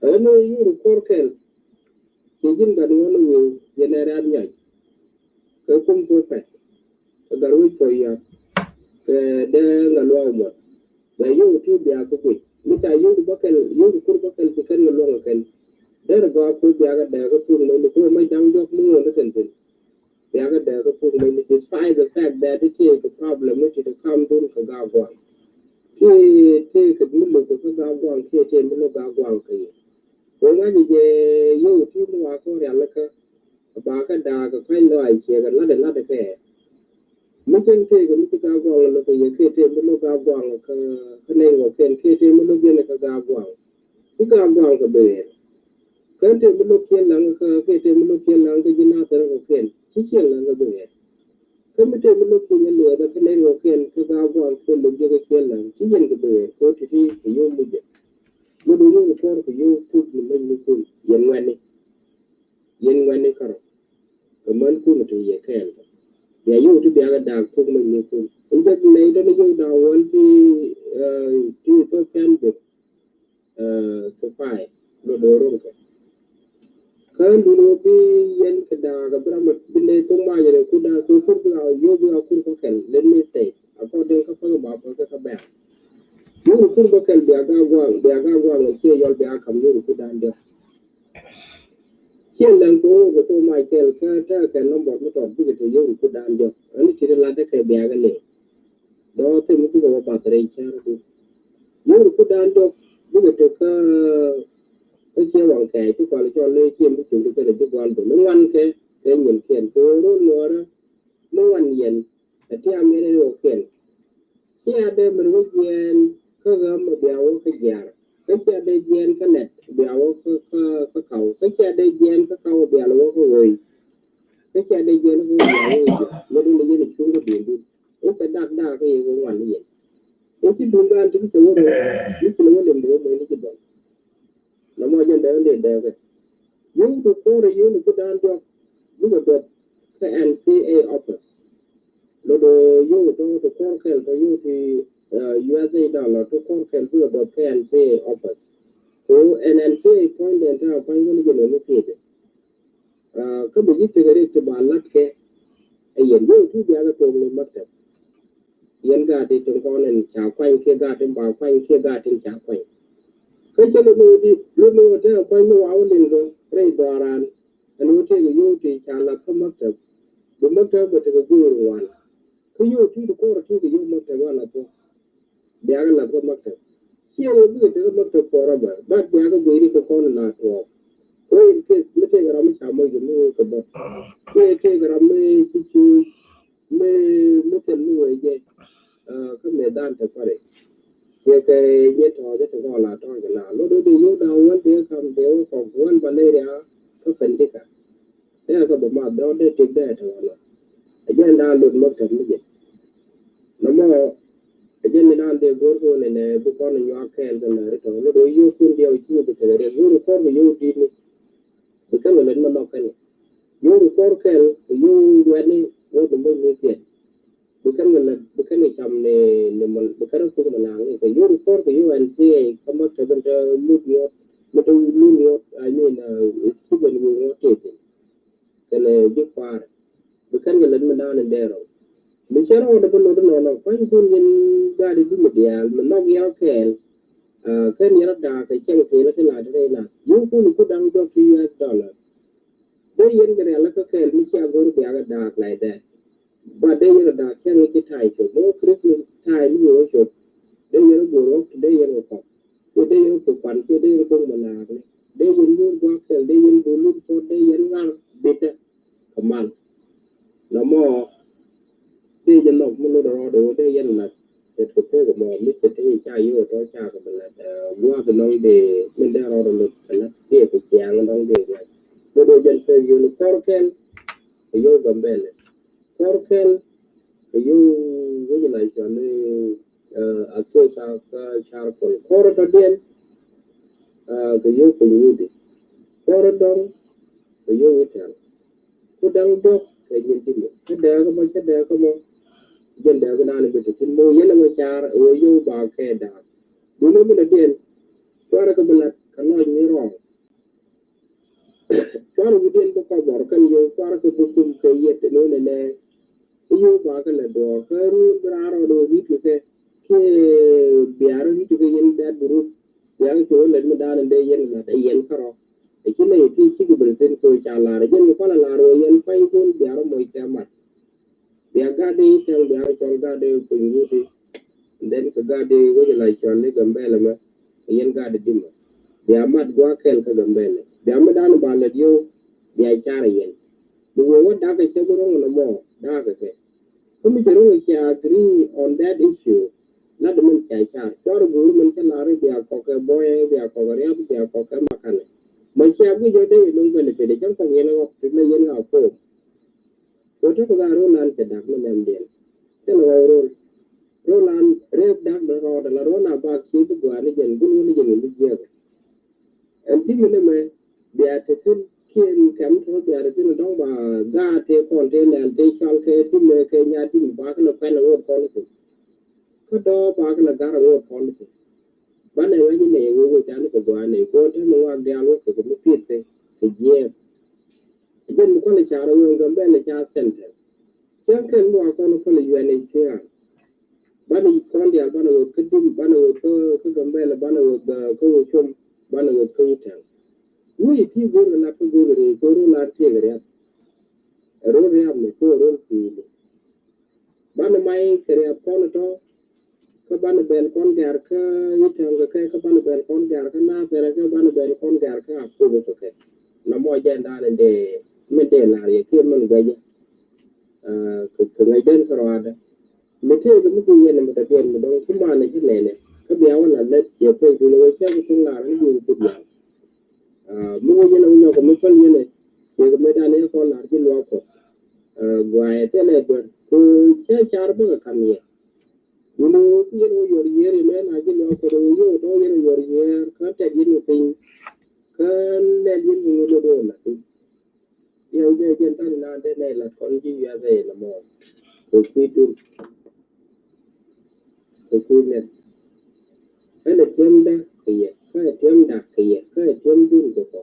Aa, ni yio̱w ni ko̱r kɛl. Ci ji̱n gat ŋuɔ̱n wi̱i̱ yɛn ɛ rɛ̈th nyɔc. Kɛ kum thuɔ̱k pɛt kɛ gat wi̱c puɔ̱c yɔ̱a̱t kɛ dee ŋa luaak muɔ̱t. Bɛ yio̱w ti biak kä guic mi ca yio̱w bä kɛl yio̱w kur bä kɛl ci kɛn ŋa luaak kɛn. Derɛ gɔaa ku biak kɛ dee kä thuk mɛn ni ku mɛ ja̱ŋ jɔk mi ŋuɔ̱n kɛn thi̱n. Biak kɛ dee kä thuk mɛn ni despite the fact that it is a problem mi ti ti kam dun kɛ gaa guaŋ. Kiɛ tëë kɛ mi lo̱k kɛ gaa guaŋ kiɛ tëë mi lo̱k gaa guaŋ kɛ yɛ. Kɛ ŋa̱c jɛ yio̱w ti mi wa kɔn rial kä. Ba kä da̱a̱k kɛ kuany lɔaac ciɛ kɛ latdɛ latdɛ kɛ. Mi cäŋ tëëkɛ mi ci gaa guaŋ lo̱k kɛ yɛ kɛ tëë mi lo̱k gaa guaŋ kä, kä nɛy wä kɛn kɛ tëë mi lo̱k yɛn kä gaa guaŋ. Ci gaa guaŋ kɛ bɛ ɣɛɛr. Kɛn tëë mi lo̱k kiɛn laŋ kä kɛ tëë mi lo̱k kiɛn laŋ kä ji̱ nathɛr kɛ kɛn ci ciɛn laŋ kä bɛ ɣɛɛr. Kä mi tëë mi lo̱k kiɛn yɛ luɛɛth kä nɛy wä kɛn kä gaa guaŋ kɛ lo̱k jɛ kä ciɛn laŋ ci yɛn kɛ bɛ ɣɛɛr kɛ wä ti̱ti̱ kɛ yio̱w mucɛ. Mi do̱ yio̱w kɔr kɛ yio̱w thuk ni mec ni kun yɛn ŋuɛ̈tni. Yɛn ŋuɛ̈tni kärɔ. Kɛ män kun ti yɛ kɛɛl kɛ bia yio̱w ti bia kɛ da̱a̱k thuk mec ni kun. In jɛ nɛy dɔ̱ni yio̱w da̱a̱k wäl ti, eh, ti Ethiopian bit, eh, kɛ pay lo do̱ro̱ŋ kɛ. Kä dun wä bi yɛn kɛ da̱a̱k kɛ bi ram bi nɛy thuk mac rɛ kun da̱a̱k thuk kur bi a yio̱w bi a kur kɔ kɛl. Let me say, according kä päk ba päk kɛ kä bɛ̈ɛ̈r. Yio̱w kur bä kɛl bia gaa gua̱a̱ŋ bia gaa gua̱a̱ŋ ciɛ yɔl bia kam yio̱w kur da̱a̱n diɔ̱k. Ciɛ lɛŋ kɛ ɣöö kɛ thok mac kɛl kä tekɛ kɛ number mi tɔt bikɛ te yio̱w kut da̱a̱n jɔk. Ani ti ti lat tekɛ biakɛ lëë. Dɔ̱ thim mi bikɛ wä bath rɛy cär ku. Yio̱w kut da̱a̱n jɔk bikɛ te kä, kä ciɛ waŋ kɛɛc ti kual cɔl lëë ciɛ mi cuk ti kɛn a ji̱ gua̱l bä mi ŋuan kɛ kɛ nyin kiɛn kɛ ɣöö ro̱l nuɔɔrä mi ŋuan yɛn. Ɛ tiam yɛn in wä kiɛn. Cia dee mɛr wä jiɛɛn kä ɣäm ɛ bia wä kä jiaar. Kä cia dee jiɛɛn kä nɛt ɛ bia wä kä, kä, kä kaw. Kä cia dee jiɛɛn kä kaw ɛ bia wä kä ɣööy. Kä cia dee jiɛɛn kä ɣööy bia wä kä jiaar. Mɛ dun ɛ yɛn ɛ cuŋ kä bi̱i̱n dun. Wä cɛ dak dak kä yɛ wä ŋuan ni yɛn. Wä ci duŋ dan ti mi cɛ wä rɔ. Mi ci lɛ wä lem dee wä mɛ ni ci bɔl. Nɔmɔ jɛn dee wä dee dee kɛ. Yio̱w ti kuɔrɛ yio̱w ni ku dan jɔk. Bikɛ duɔth kä N C A office. Lo do yio̱w tɔ ti kɔr kɛl tɔ yio̱w ti, eh, U S A dollar ti kɔr kɛl bikɛ duɔth kä N C A office. Ko N C A puɔ̱ny dɛn ta̱a̱ puɔ̱ny wun jɛ nɔmi pi̱i̱dɛ. Ah, kä bi ji̱ tekɛ rik ti ba la̱t kɛ. Ɛ yɛn yio̱w ti biakɛ to̱o̱k ni maktab. Yɛn gaat ti tin kɔn in ca kuany kiɛ gaat tin ba kuany kiɛ gaat tin ca kuany. Kä cɛ lɛ ni wä di, lɛ ni wä tɛk kuany ni wa wä liŋ kɛ rɛy dhɔran. Ɛn wä tëëkɛ yio̱w ti ca lath kä maktab. Bi maktab bɛ tekɛ go̱o̱r ŋuan. Kä yio̱w ti ti kɔr tëëkɛ yio̱w maktab wa lath wä. Biakɛ lath kä maktab. Ciɛ wä bikɛ tekɛ maktab forever. But biakɛ go̱o̱ri kɛ kɔn la tuɔɔk. Ko in case mi tëëkɛ ram mi ca moc kɛ mi wä kɛ bä. Kiɛ tëëkɛ ram mi ci cuuc. Mi, mi thil mi wee jɛ. Ah, kä mëë dhan te pare. Yɛ kɛ nyɛ tɔɔcä te kɔn la tɔɔcä la. Lot wä dee yio̱w da̱a̱ wäl dee kam dee wä kɔk wäl malaria kä pendika. Dee kä bä ma dɔ̱ dee tik dee te wä la. Ɛ jɛn da̱a̱n lot maktab mi jɛ. Nɔmɔ ɛ jɛn ni da̱a̱n dee go̱r kɛ wä nɛnɛ bi kɔn nyuak kɛɛl kɛ lääri tɔ̱ lot wä yio̱o̱kun diɛw ci wä bi tekɛ riɛk yio̱o̱k kɔr kɛ yio̱o̱k di̱t ni. Bi kɛn kɛ lät mi nhɔk kɛn yio̱o̱k kɔr kɛɛl kɛ yio̱o̱k ŋuɛ̈tni wä bi moc ni thiɛt. Bi kɛn kɛ lät bi kɛn kɛ cam ni ni mal bi kɛn kɛ kuk mi la̱a̱ŋ ni kɛ yio̱o̱k kɔr kɛ yio̱o̱k ɛn thiɛɛc kä maktab in te lut ŋuɔ̱t mi te lut ŋuɔ̱t I mean Stephen wi̱i̱ ŋuɔ̱t tëë thi̱n. Kɛnɛ ji̱ kua̱r bi kɛn kɛ lät mi da̱a̱n in dee rɔw. Mi cɛ rɔɔdɛ bi lot inɔnɔ kuanykun nyin ga̱a̱di bi mi diaal mi nhɔk yɛn rɔ kɛɛl. Kɛn yɛn rɔ da̱a̱k kɛ cɛŋ tëëlä ti la̱t rɛy nath yio̱o̱kun ku da̱ŋ jɔk ti U S dollar. Dee yɛn kɛ rial kä kɛɛl mi cia go̱r biakä da̱a̱k like that. But dee yɛn rɔ da̱a̱k cɛŋ ci ta̱a̱ cop mi wä Christmas ta̱a̱ mi wä cop. Dee yɛn rɔ go̱r wä dee yɛn rɔ kɔk. Kiɛ dee yɛn kɛ kuan kiɛ dee yɛn kɛ ŋuɔ̱t la̱a̱kni dee yɛn luut gua̱a̱k kɛl dee yɛn luut luut puɔ̱t dee yɛn ŋa̱r bitdä kɛ mal. Nɔmɔ dee jɛ nhɔk mi lot rɔɔdɛ wä dee yɛn la̱t. Cɛ kɛ pek ɛmɔ mi cɛ te ca yio̱w tɔ ca kɛ bi la̱t gua̱a̱th nɔŋ dee min dee rɔɔdɛ lot kɛ la̱t kiɛ kɛ ciaŋ nɔŋ dee gua̱a̱th. Lot wä jɛn pek yio̱w ni kɔr kɛl kɛ yio̱w Gambɛlɛ. Kɔr kɛl kɛ yio̱w wec la cɔal ni Asosa kä Carpol. Kɔr tɔ̱diɛn kɛ yio̱w Kunyŋudi. Kɔr dɔ̱ŋ kɛ yio̱w Itɛl. Ku da̱ŋ diɔ̱k kɛ nyin ti mi cä dɛɛkä mɔ cä dɛɛkä mɔ. Jɛn dɛɛkä naan bi te thin mi wä yɛn ɛmɔ car ɛ wä yio̱w ba kɛ da̱a̱k. Duundɛ mi dɔ̱diɛn cuarɛ kɛ bi lat kɛ lɔc ni rɔɔk. Cuarɛ wi̱diɛn bi kɔbɔr kɛn yio̱w cuarɛ kɛ bi kum kɛ yɛt ɛn wä nɛnɛ. I̱ yio̱w ba kɛ lɛ duɔɔr kä ruun bi raan rɔɔd wä wi̱i̱t kɛ kɛ kiɛ biaarä wi̱i̱t kɛ yɛn dat bi rut. Biakä cuɛ wä lɛt mi da̱a̱n in dee yɛn mat ɛ yɛn kärɔ. Ɛ ci nɛy ti cik bi rut thin kɛ wä ca la̱r ɛ jɛn kɛ kualɛ la̱r wä yɛn kuanykun biaarä moc kɛ mat. Bia gat di cäŋ bia cɔl gat di kuny wut di. And then kɛ gat di wec la cɔl ni Gambɛlɛ mɛ. Yɛn gat di dimɛ bia mat gua̱a̱k kɛl kä Gambɛlɛ bia mi dan ba lät yio̱w. Bia car yɛn bi wee wä dak kɛ cɛ bi ro̱ŋ nɔmɔ dak kɛ kɛ. Kä mi cɛ ro̱ŋ cɛ agree on that issue. Lat di min cɛ car cuar guur min cɛ lar bia kɔk kɛ bɔyɛ bia kɔk kɛ riath bia kɔk kɛ makanɛ. Mɛ cɛ guic jɔ dee yɛ lo̱ŋ benefit cɛ kɔk yɛn ɣɔk ti mɛ yɛn ɣɔk kom. Ko te ko ba ro̱o̱lan cɛ dak mi nɛm diɛn. Thil ɣɔw ro̱o̱l ro̱o̱lan rep dak dɔ rɔɔdɛ la ro̱o̱l a bak ci bi gua̱a̱r ni jɛn gun wun ni jɛn wun bi jiɛɛk. Ɛn ti mi ni mɛ bia te thin kiɛn kɛm tɔ bia te thin dɔ̱ŋ ba gaat te kɔn te nɛl te cɔl kɛ ti mɛ kɛ nya ti mi bak ni pɛn ŋot kɔn ti. Kä dɔ̱ bak ni gar ŋot kɔn ti. Banɛ ŋa̱c inɛ wee wee ca ni kɛ gua̱a̱r ni ko te mi ŋuak diaal wä kɛ kɛ mi pieth kɛ jiɛɛk. Jɛn mi kualɛ ca rɔ ŋuɔ̱n Gambɛlɛ ca center. Cäŋ kɛn mi wa kɔn kualɛ U N H C R. Banɛ kɔn diaal banɛ wä kä dim banɛ wä kä kä Gambɛlɛ banɛ wä kä wä com banɛ wä kä Itɛŋ. Wä i̱ ti go̱r kɛ lat kä go̱r kɛ rɛy kɛ ro̱l lar tiɛk kɛ riath. Ɛ ro̱l riath mi kɛ ro̱l pi̱i̱ni. Banɛ may kɛ riath kɔn tɔ. Kä banɛ bɛl kɔn gɛr kä Itɛŋ kɛ kɛ kä banɛ bɛl kɔn gɛr kä Nathɛrɛ kä banɛ bɛl kɔn gɛr kä Akop kɛ kɛ. Namɔ jɛn da̱a̱n in dee min dee lar yɛ kiɛ min guɛcɛ. Kɛ ŋäc den kä rɔaadɛ mi tëëkɛ mi ku yɛn mi kɛ diɛn mi dɔ̱ŋ ku manɛ ci nɛnɛ. Kä bia wä la lät yɛ pek dun wä cɛ ku tuŋ lar ni yun ku diaal. Mi wä yɛn a wä nyɔk kɛ mi päl yɛn ɛ ciɛ kɛ mi dan yɛ kɔn lar ci luak kɔ. Guayɛ thilɛ duer ku cɛ car bä kɛ kam yɛ. Wuni wä ku yɛn wä yuɔr yier yɛ mɛ na ci luak kɔ dee wä yɛ wä dɔ̱ŋ yɛn wä yuɔr yier kä tɛt yɛn wä piny. Kä nɛl yɛn wä wä dee wä la piny. Yɛn jɛ jɛn tani na dee nɛy lat kɔn ji̱ wiath ɛ nɔmɔ. Kɛ kui̱ dun kɛ kui̱ mɛth. Kä nɛ tiɛmdä kɛ yɛ kä ɛ tiɛmda kɛ yɛ kä ɛ tiɛmdun kɛ kɔ.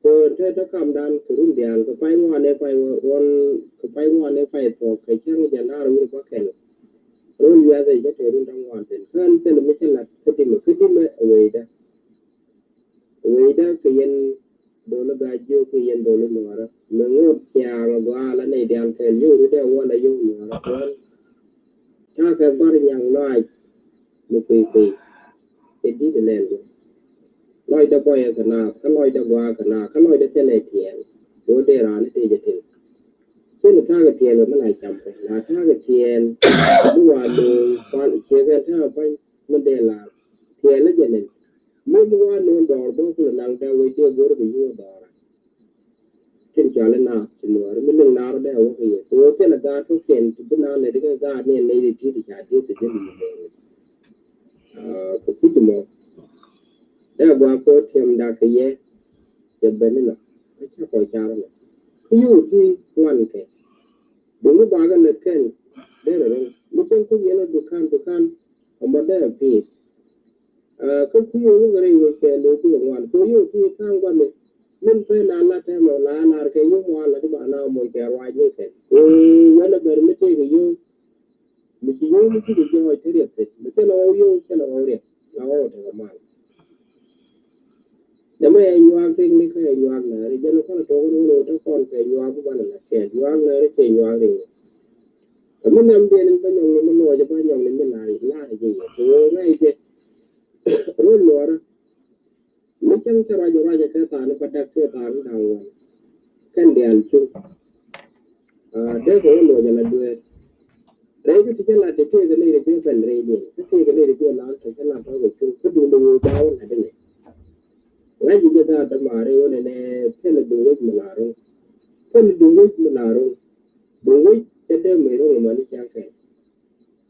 Kɛ te te kamdan kɛ run diaal kɛ pay ŋuan ɛ pay ɣɔn kɛ pay ŋuan ɛ pay thuɔk kɛ cäŋ jɛn da̱r wi̱r bä kɛl. Run wiath ɛ jɛ te run da̱ŋ ŋuan thin kä ɛn thil mi cä lat kä dimɛ kä dimɛ ɛ wecdä. Wecdä kɛ yɛn Doli Gajiok kɛ yɛn doli Nuɔrä mi ŋot ciaŋ gɔaa la nɛy diaal kɛɛl yio̱w ri dee wä la yio̱w Nuɔrä kuɔn. Takɛ gɔ̱a̱r nyaŋ lɔaac mi kui̱ kui̱. Cɛ di̱t ilɛl kɛ lɔcdɛ bɔyɛ kɛ naath kä lɔcdɛ gɔaa kɛ naath kä lɔcdɛ thilɛ tiɛɛl. Go̱o̱r dee raan i̱ tëë jɛ tëë cin i̱ ta̱a̱ kɛ tiɛɛl kɛ mi la cam kɛ la ta̱a̱ kɛ tiɛɛl. Mi wa lo̱o̱ŋ kual ciek ɛn ta̱a̱ ba̱ny mi dee la̱a̱k. Tiɛɛl i̱ jɛ nɛn mi mi wa lo̱o̱ŋ dɔɔr bä kulɛ naŋ dee wec dee go̱o̱r kɛ yuɔ̱ɔ̱k dɔɔr. tin cɔal i̱ naath ti nuɔɔri mi liŋ naar dee a wä kɛ yɛ kɛ ɣöö thilɛ gaat kä kɛn ti bi naath lɛ ti kɛ gaat ni ɛn nɛy ti ti ti ca dieth ti dieth mi nuɔɔri. Kɛ kui̱c mɔ dee a gɔaa kɛ ɣöö tiɛm dak kɛ yɛ cɛ ben inɔ kä ca kɔc car inɔ kä yio̱w ti ŋuan kɛ. Duŋ mi bakɛ lät kɛn derɛ rɛw mi cäŋ kä yɛn a dukan dukan. Ɛmɔ dee a pi̱i̱th kä kui̱ wä kɛ rɛy wec kɛ lëë kui̱ ŋuan kɛ yio̱w ti tha̱a̱ŋ gua̱ni. Min pee na lat tɛmɛ la lar kɛ yio̱w wa la ti ba na moc kɛ ruac ni kɛn. Wälä bɛr mi tëëkɛ yio̱w mi ci yio̱w mi ci kɛ jɔɔc ti riɛk thi̱n mi cä la ɣɔw yio̱w cä la ɣɔw riɛk la ɣɔw tekɛ mal. Nɛmɛ ɛ nyuak rik ni kä ɛ nyuak lääri jɛn kɔn ɛ tuɔk ni wun ɛ wut ɛ kɔn kɛ nyuak bi banɛ la̱t kɛɛl nyuak lääri cɛ nyuak rik ni. Kɛ mi nhiam diɛn in bä nyɔŋ ni mi luɔc ɛ bä nyɔŋ ni mi la̱r i̱ la̱r ɛ jɛ yɛ kɛ ɣöö ŋäc jɛ. Ro̱l luɔrä mi cäŋ cä ruac ɛ ruac ɛ kɛ thaani bä däk kɛ thaani da̱ŋ wan. Kɛn diaal cuŋ dee kɛ wä luɔc ala dueer. Rɛy kä ti cä lat ti tëëkɛ nɛy ti biɛ ben rɛydiɛn kä tëëkɛ nɛy ti biɛ la̱a̱k ti cä lat tɔ̱ kɛ cuŋ kä duundɛ wee ba wä lat inɛ. Ŋa̱c ji̱ jɛ gaat dämaari wä nɛnɛ thilɛ duŋ wec mi la̱a̱r wä. Thilɛ duŋ wec mi la̱a̱r wä. Duŋ wec cɛ dee mec run ɛmɔ ni cäŋ kɛl.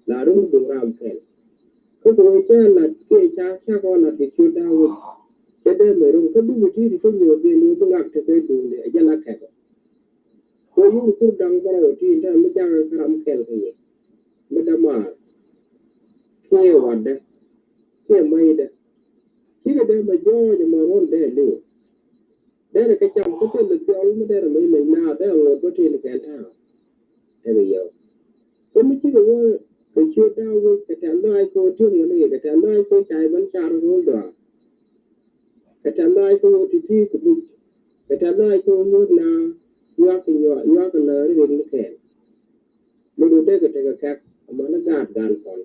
La̱a̱r wä duŋ ram kɛl. Kä duŋ wec cä lat kiɛ ca cak wä lat kɛ ciöt da̱a̱ wec. Cɛ dee mec run kä duŋ wec ti ti cä nyuɔ̱th ben wä bi ŋak ti kɛ duŋdɛ ɛ jɛ la kɛk. Kɛ yuk kur da̱ŋ bärɔw ti te mi jakä kä ram kɛl kɛ yɛ mi dämaar kiɛ watdä kiɛ mäydä. Cikɛ dee mɛ jɔɔc ɛmɛ ruɔ̱n dee liw. Dee ni kɛ cam kä thil thiɔl mi dee ni mɛ ilec na dee ŋot bä tin kɛn ta̱a̱. Tekɛ yɛw kä mi cikɛ wä kɛ ciöt da̱a̱ wec kɛ tɛ̈th lɔaac kɛ wä ti̱em ŋäni kɛ tɛ̈th lɔaac kɛ wä ca ibän car ro̱l dɔaar. Kɛ tɛ̈th lɔaac kä ɣöö ti̱ti̱ kɛ buc kɛ tɛ̈th lɔaac kä ɣöö ŋot na nyuak kɛ nyuak nyuak kɛ lääri rin ni kɛɛl. Mi ri dee kɛ tekɛ kɛk amäni gaat gan kɔn.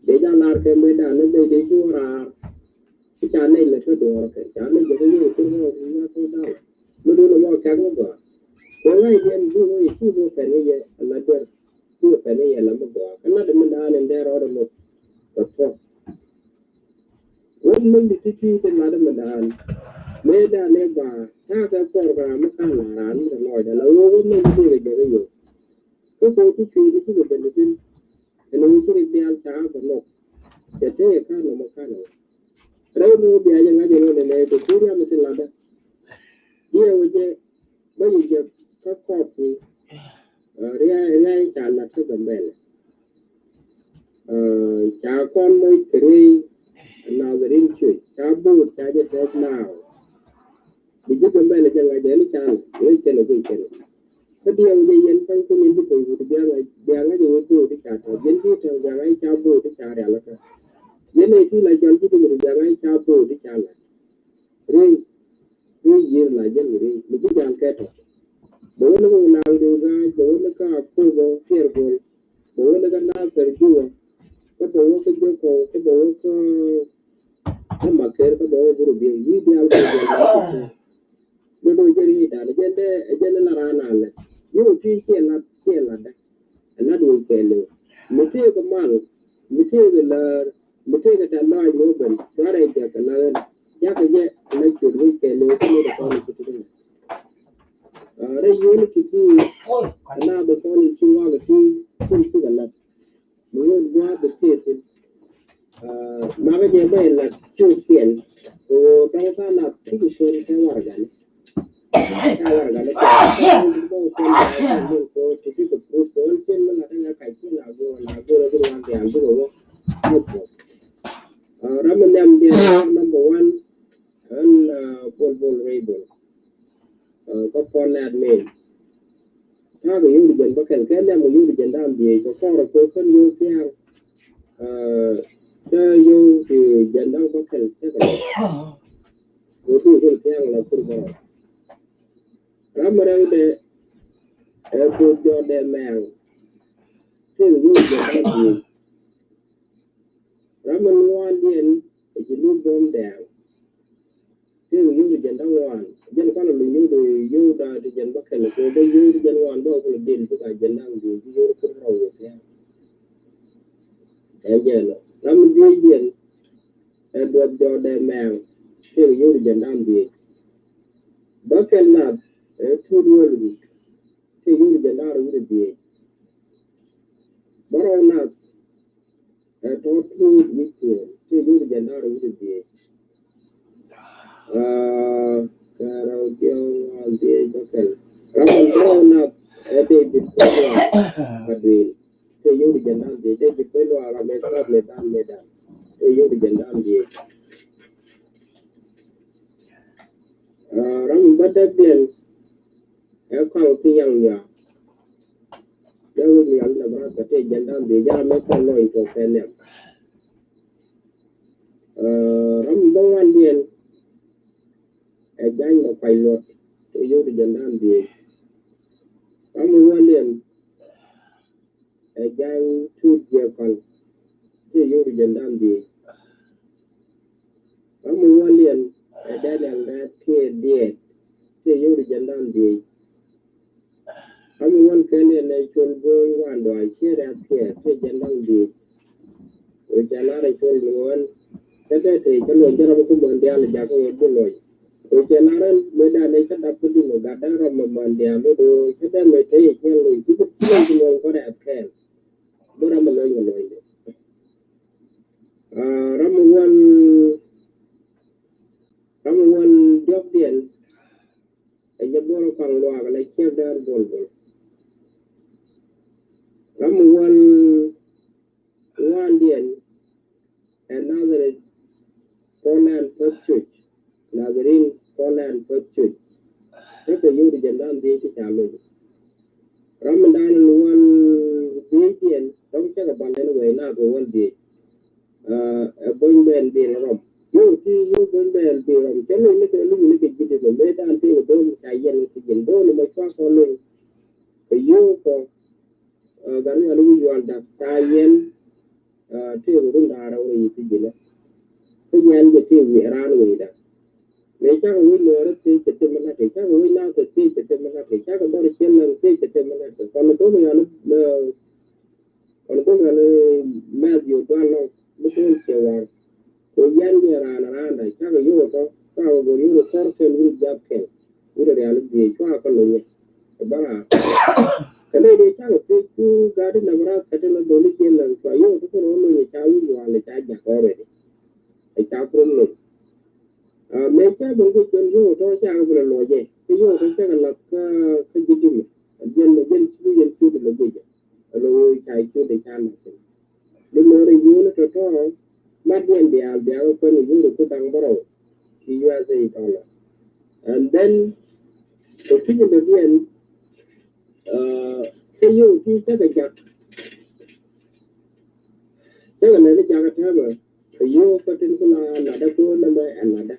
Dee jɛ a lar kɛ mëëdan ni dee dee ci wä raar. Ci ca nɛy lɛ te duɔɔr kɛ ca nɛy jɛ kɛ yio̱w kɛ ŋɔɔk kɛ ŋuath kɛ da̱ŋ. Mi ri ni mɔ kɛk mi gɔaa kɛ ŋa̱c jɛ mi bi wä yɛ ci bi wä pɛn ni yɛ ala duer. Bi wä pɛn ni yɛ ala mi gɔaa kɛ lat mi naan in dee rɔɔd ɛmɔ kɛ thuɔ̱k. Wä mony di ti̱ti̱ ti lat mi daan mëë daan ëë ba ta̱a̱ kɛ program mi ka̱n la raan mi te lɔɔcda la wä wä mony di kɛ jɛ kɛ yio̱w. Kä ko̱ ti cui̱ di cikɛ ben di thi̱n ɛn ɣöö ci rik diaal ca bɛ nhɔk. Cɛ tëë ka̱n nɔmɔ ka̱n ɛ wä rɛy mi wä bia jɛ ŋa̱c ɛn ɣöö nɛnɛ kɛ kui̱ riam mi ti latdä. Diɛɛk wä jɛ bä yi jɛ kä kɔɔp kui̱. Riay riay ca lat kä Gambɛlɛ. Ca kɔn moc kɛ riey. Nath rin cuc ca bo̱o̱t ca jɛ tɛth naaw. Bi ji̱ Gambɛlɛ jɛ ŋa̱c jɛ ni ca lat wec kɛn ɛ guic kɛn. Kä diɛw jɛ yɛn pa̱ny kä nyin ji̱ pa̱ny wut bia ŋa̱c bia ŋa̱c jɛ wec bo̱o̱t i̱ ca tɛth yɛn ji̱ tɛth bia ŋa̱c ca bo̱o̱t i̱ ca rial kä. Yɛn ɛ ti la jɔl ji̱ Gambɛlɛ bia ŋa̱c ca bo̱o̱t i̱ ca lat. Riey riey yiër la jɛn kɛ riey mi ji̱ jal kɛ tɔ̱. Bɛ wä ni kä Wulaŋ Di̱w Ga̱a̱c bɛ wä ni kä Akobo Tiɛɛr Guɔl. Bɛ wä ni kä Nathɛr Juwa. Kä bɛ wä kä Jokɔw kä bɛ wä kä kä Makɛr kä bɛ wä Gurubiey wi̱i̱ diaal kɛ diaal. Ni do̱ jɛ riey dan jɛn dee jɛn ni la raan a lɛ. Yio̱w ti ciɛ lat ciɛ latdä. Ɛ lat wec kɛɛliw mi tëëkɛ mal mi tëëkɛ läär mi tëëkɛ tɛ̈th lɔaac mi wä ben cuarɛ jɛ kɛ la ɣän. Jakä jɛ la ciöt wec kɛɛliw kä mi dee kɔn i̱ ci ti dee. Rɛy yio̱w ni ti ti ɛ na dee kɔn i̱ ci wakä ti ti ti kɛ lat. Mi ŋot gua̱a̱th bɛ tëë thi̱n. Makä jɛ bä in la cuuc kiɛn kɛ ɣöö dɔ̱ŋ tha̱a̱ŋ nath ti kɛ kuën kɛ warɛgani. Kɛ warɛgani kɛ bä kuën kɛ kuën kɛ ti ti kɛ proof kɛ ɣän cien mi la däŋ ɛ kac cien a go̱o̱r la go̱o̱r ɛ bi ruaak diaal bikɛ wä. Ram mi nhiam diɛn number one. Ɣän Bol Bol Rɛy Bol. Kä kɔn nɛ̈t min ta̱a̱ kɛ yio̱w di jɛn bä kɛl kɛ nhiam kɛ yio̱w di jɛn da̱a̱n dhiec kɛ kɔr kɛ kän yio̱w thia̱a̱ŋ. Cä yio̱w di jɛn da̱a̱n bä kɛl cä kɛ kɛ du kän thia̱a̱ŋ la kur bä rɔ. Ram mi rɛwdɛ ɛ Bol Jɔɔt Dɛ Mɛɛŋ. Tëëkɛ yio̱w di jɛn da̱a̱n dhiec. Ram mi ŋuandiɛn ɛ ji̱ Luk Buɔ̱m Dɛɛŋ. Tëëkɛ yio̱w di jɛn da̱ŋ ŋuan jɛn kɔn a luny yio̱w di yio̱w da̱a̱ di jɛn bä kɛl kɛ bä yio̱w di jɛn ŋuan bä kɛ kul dil bik a jɛn da̱ŋ di ji̱ yio̱w di kur rɔw wä thia̱a̱ŋ. Ɛn jɛn ram mi dhiec diɛn ɛ Duɔth Jɔɔt Dɛ Mɛɛŋ. Tëëkɛ yio̱w di jɛn da̱ŋ dhiec. Bä kɛl nath Ɛ tuut wäl wi̱c tëë yio̱w jiɛn da̱ŋ rɛw wi̱cdɛ dhieec. Bärɔw Nath ɛ tɔ̱ tuut wi̱c tiɛɛl tëë yio̱w jiɛn da̱ŋ rɛw wi̱cdɛ dhieec. Aa, kɛ rɛw jiɛn ŋuan dhieec bäkɛl. Ram in Bärɔw Nath ɛ David Kɔyuan Maduel tëë yio̱w jiɛn da̱ŋ dhieec. David Kɔyuan ram ɛ kɔp ni dan ni dan tëë yio̱w jiɛn da̱ŋ dhieec. Aa, ram in bädäkdiɛn ɛ Kɔaŋ Thiaŋ Nyuaak. Dee wi̱c Nhial nɛmɛ rath kɛ tëë jiɛn da̱ŋ dhieec, jɛ ram ɛ kɔn lɔny kɛ kɛ nhiam. Aa, ram in bäŋuandiɛn ɛ Ja̱ny Makuac Luɔt tëë yio̱w jiɛn da̱ŋ dhieec. Ram in ŋuandiɛn ɛ Ja̱ny Tut Jiɛk Kɔl tëë yio̱w jiɛn da̱ŋ dhieec. Ram in ŋuandiɛn ɛ Daniel Rɛth Kiɛ Diɛt tëë yio̱w jiɛn da̱ŋ dhieec. Ram in ŋuan kɛndiɛn ɛ Col Go̱o̱ny Wanduac Ciɛ Rɛth Kiɛ tëë jiɛn da̱ŋ dhieec. Wec cɛ lar ɛ Col Ŋuan. Cä dee tëë cä luɔc jɛ ram kum ɣän diaal jakä ɣöö bi luɔc. Wec cɛ lar ɛn mëë dan ɛ cä dap kä duŋ ɛ gat da̱ŋ ram mɛ män diaal mi do̱o̱ cä dee mɛ tëë cɛ luɔc ci bi luɔc bi luɔc kɔn ɛ kɛɛl. Bi ram mɛ luɔc mɛ luɔcdɛ. Aa, ram mɛ ŋuan, ram mɛ ŋuan diɔ̱kdiɛn ɛ jɛ buɔl kɔaŋ luaak la ciek däär buɔl buɔl. Ram mɛ ŋuan ŋuandiɛn ɛ Nathɛrɛth Portland Path Church, Nazarene Portland Path Church. Tekɛ yio̱w jiɛn da̱ŋ dhieec ti ca loc. Ram in da̱a̱n in wan dhieec diɛn dɔ̱ŋ cakɛ bal ɛn wee Nath wee wal dhieec. Aa, ɛ Bony Bɛl Bil Rɔm. Yio̱w ti yio̱w Bony Bɛl Bil Rɔm cɛ loc ni kɛ luny ni kɛ ji̱ di mɛ mëë da̱a̱n tëë kɛ do̱l ca yɛn kɛ ji̱n do̱l mɛ cua kɔ loc. Kɛ yio̱w kɔ, aa, gat ni ɣän wi̱c yual dak ca yɛn. Aa, tëëkɛ run da̱ŋ rɛw rɛy ti ji̱nä. Kä nyɛn jɛ tëëk wi̱i̱ raan wecda. Mëë cakɛ wec Nuäärä tëëk cɛ tëë mi la̱t kɛ, cakɛ wec Nathɛ tëëk cɛ tëë mi la̱t kɛ, cakɛ dhɔr Ciɛ Lɛŋ tëëk cɛ tëë mi la̱t kɛ. Kɔn do̱l ɣän, ɛ, kɔn do̱l ɣän, ɛ, Matthew Dual Lɔŋ mi do̱l cɛ war. Kɛ yɛn jɛ raan raan da cakɛ yio̱w tɔ, cakɛ go̱r yio̱w kɔr kɛl wi̱i̱ jiath kɛl. Wi̱i̱ rial dhieec cua kɛ lo̱nyɛ. Kɛ bä raar. Kɛ nɛy dee cakɛ thiec cu gat di nɛmɛ rath kɛ ti la dholi Ciɛ Lɛŋ cua yio̱w ti kɛ rɔ lo̱nyɛ ca wi̱i̱ yual ca jak already. Ɛ ca kurom lo̱ny. Aa, mëë cä ben ku cuen yio̱w tɔ cakɛ bi lɛ lɔcɛ. Kä yio̱w tɔ cakɛ lath kä, kä ji̱ dimɛ. Ɛ jɛn mɛ jɛn cu yɛn cu di lɛ guicɛ. Ɛ lo̱ ca cu di ca lath. Ni mɔɔr in yuun tɔ̱tɔ̱ mat diɛn diaal diaal kuɛn in yuun ku da̱ŋ bärɔw ti U S A dollar. And then kɛ kui̱c in dɔ̱diɛn, aa, kä yio̱w ti cakɛ jak. Cakɛ lɛ ni jak täämɛ kɛ yio̱w kä tin ku la latdä ku nɛmɛ ɛ latdä.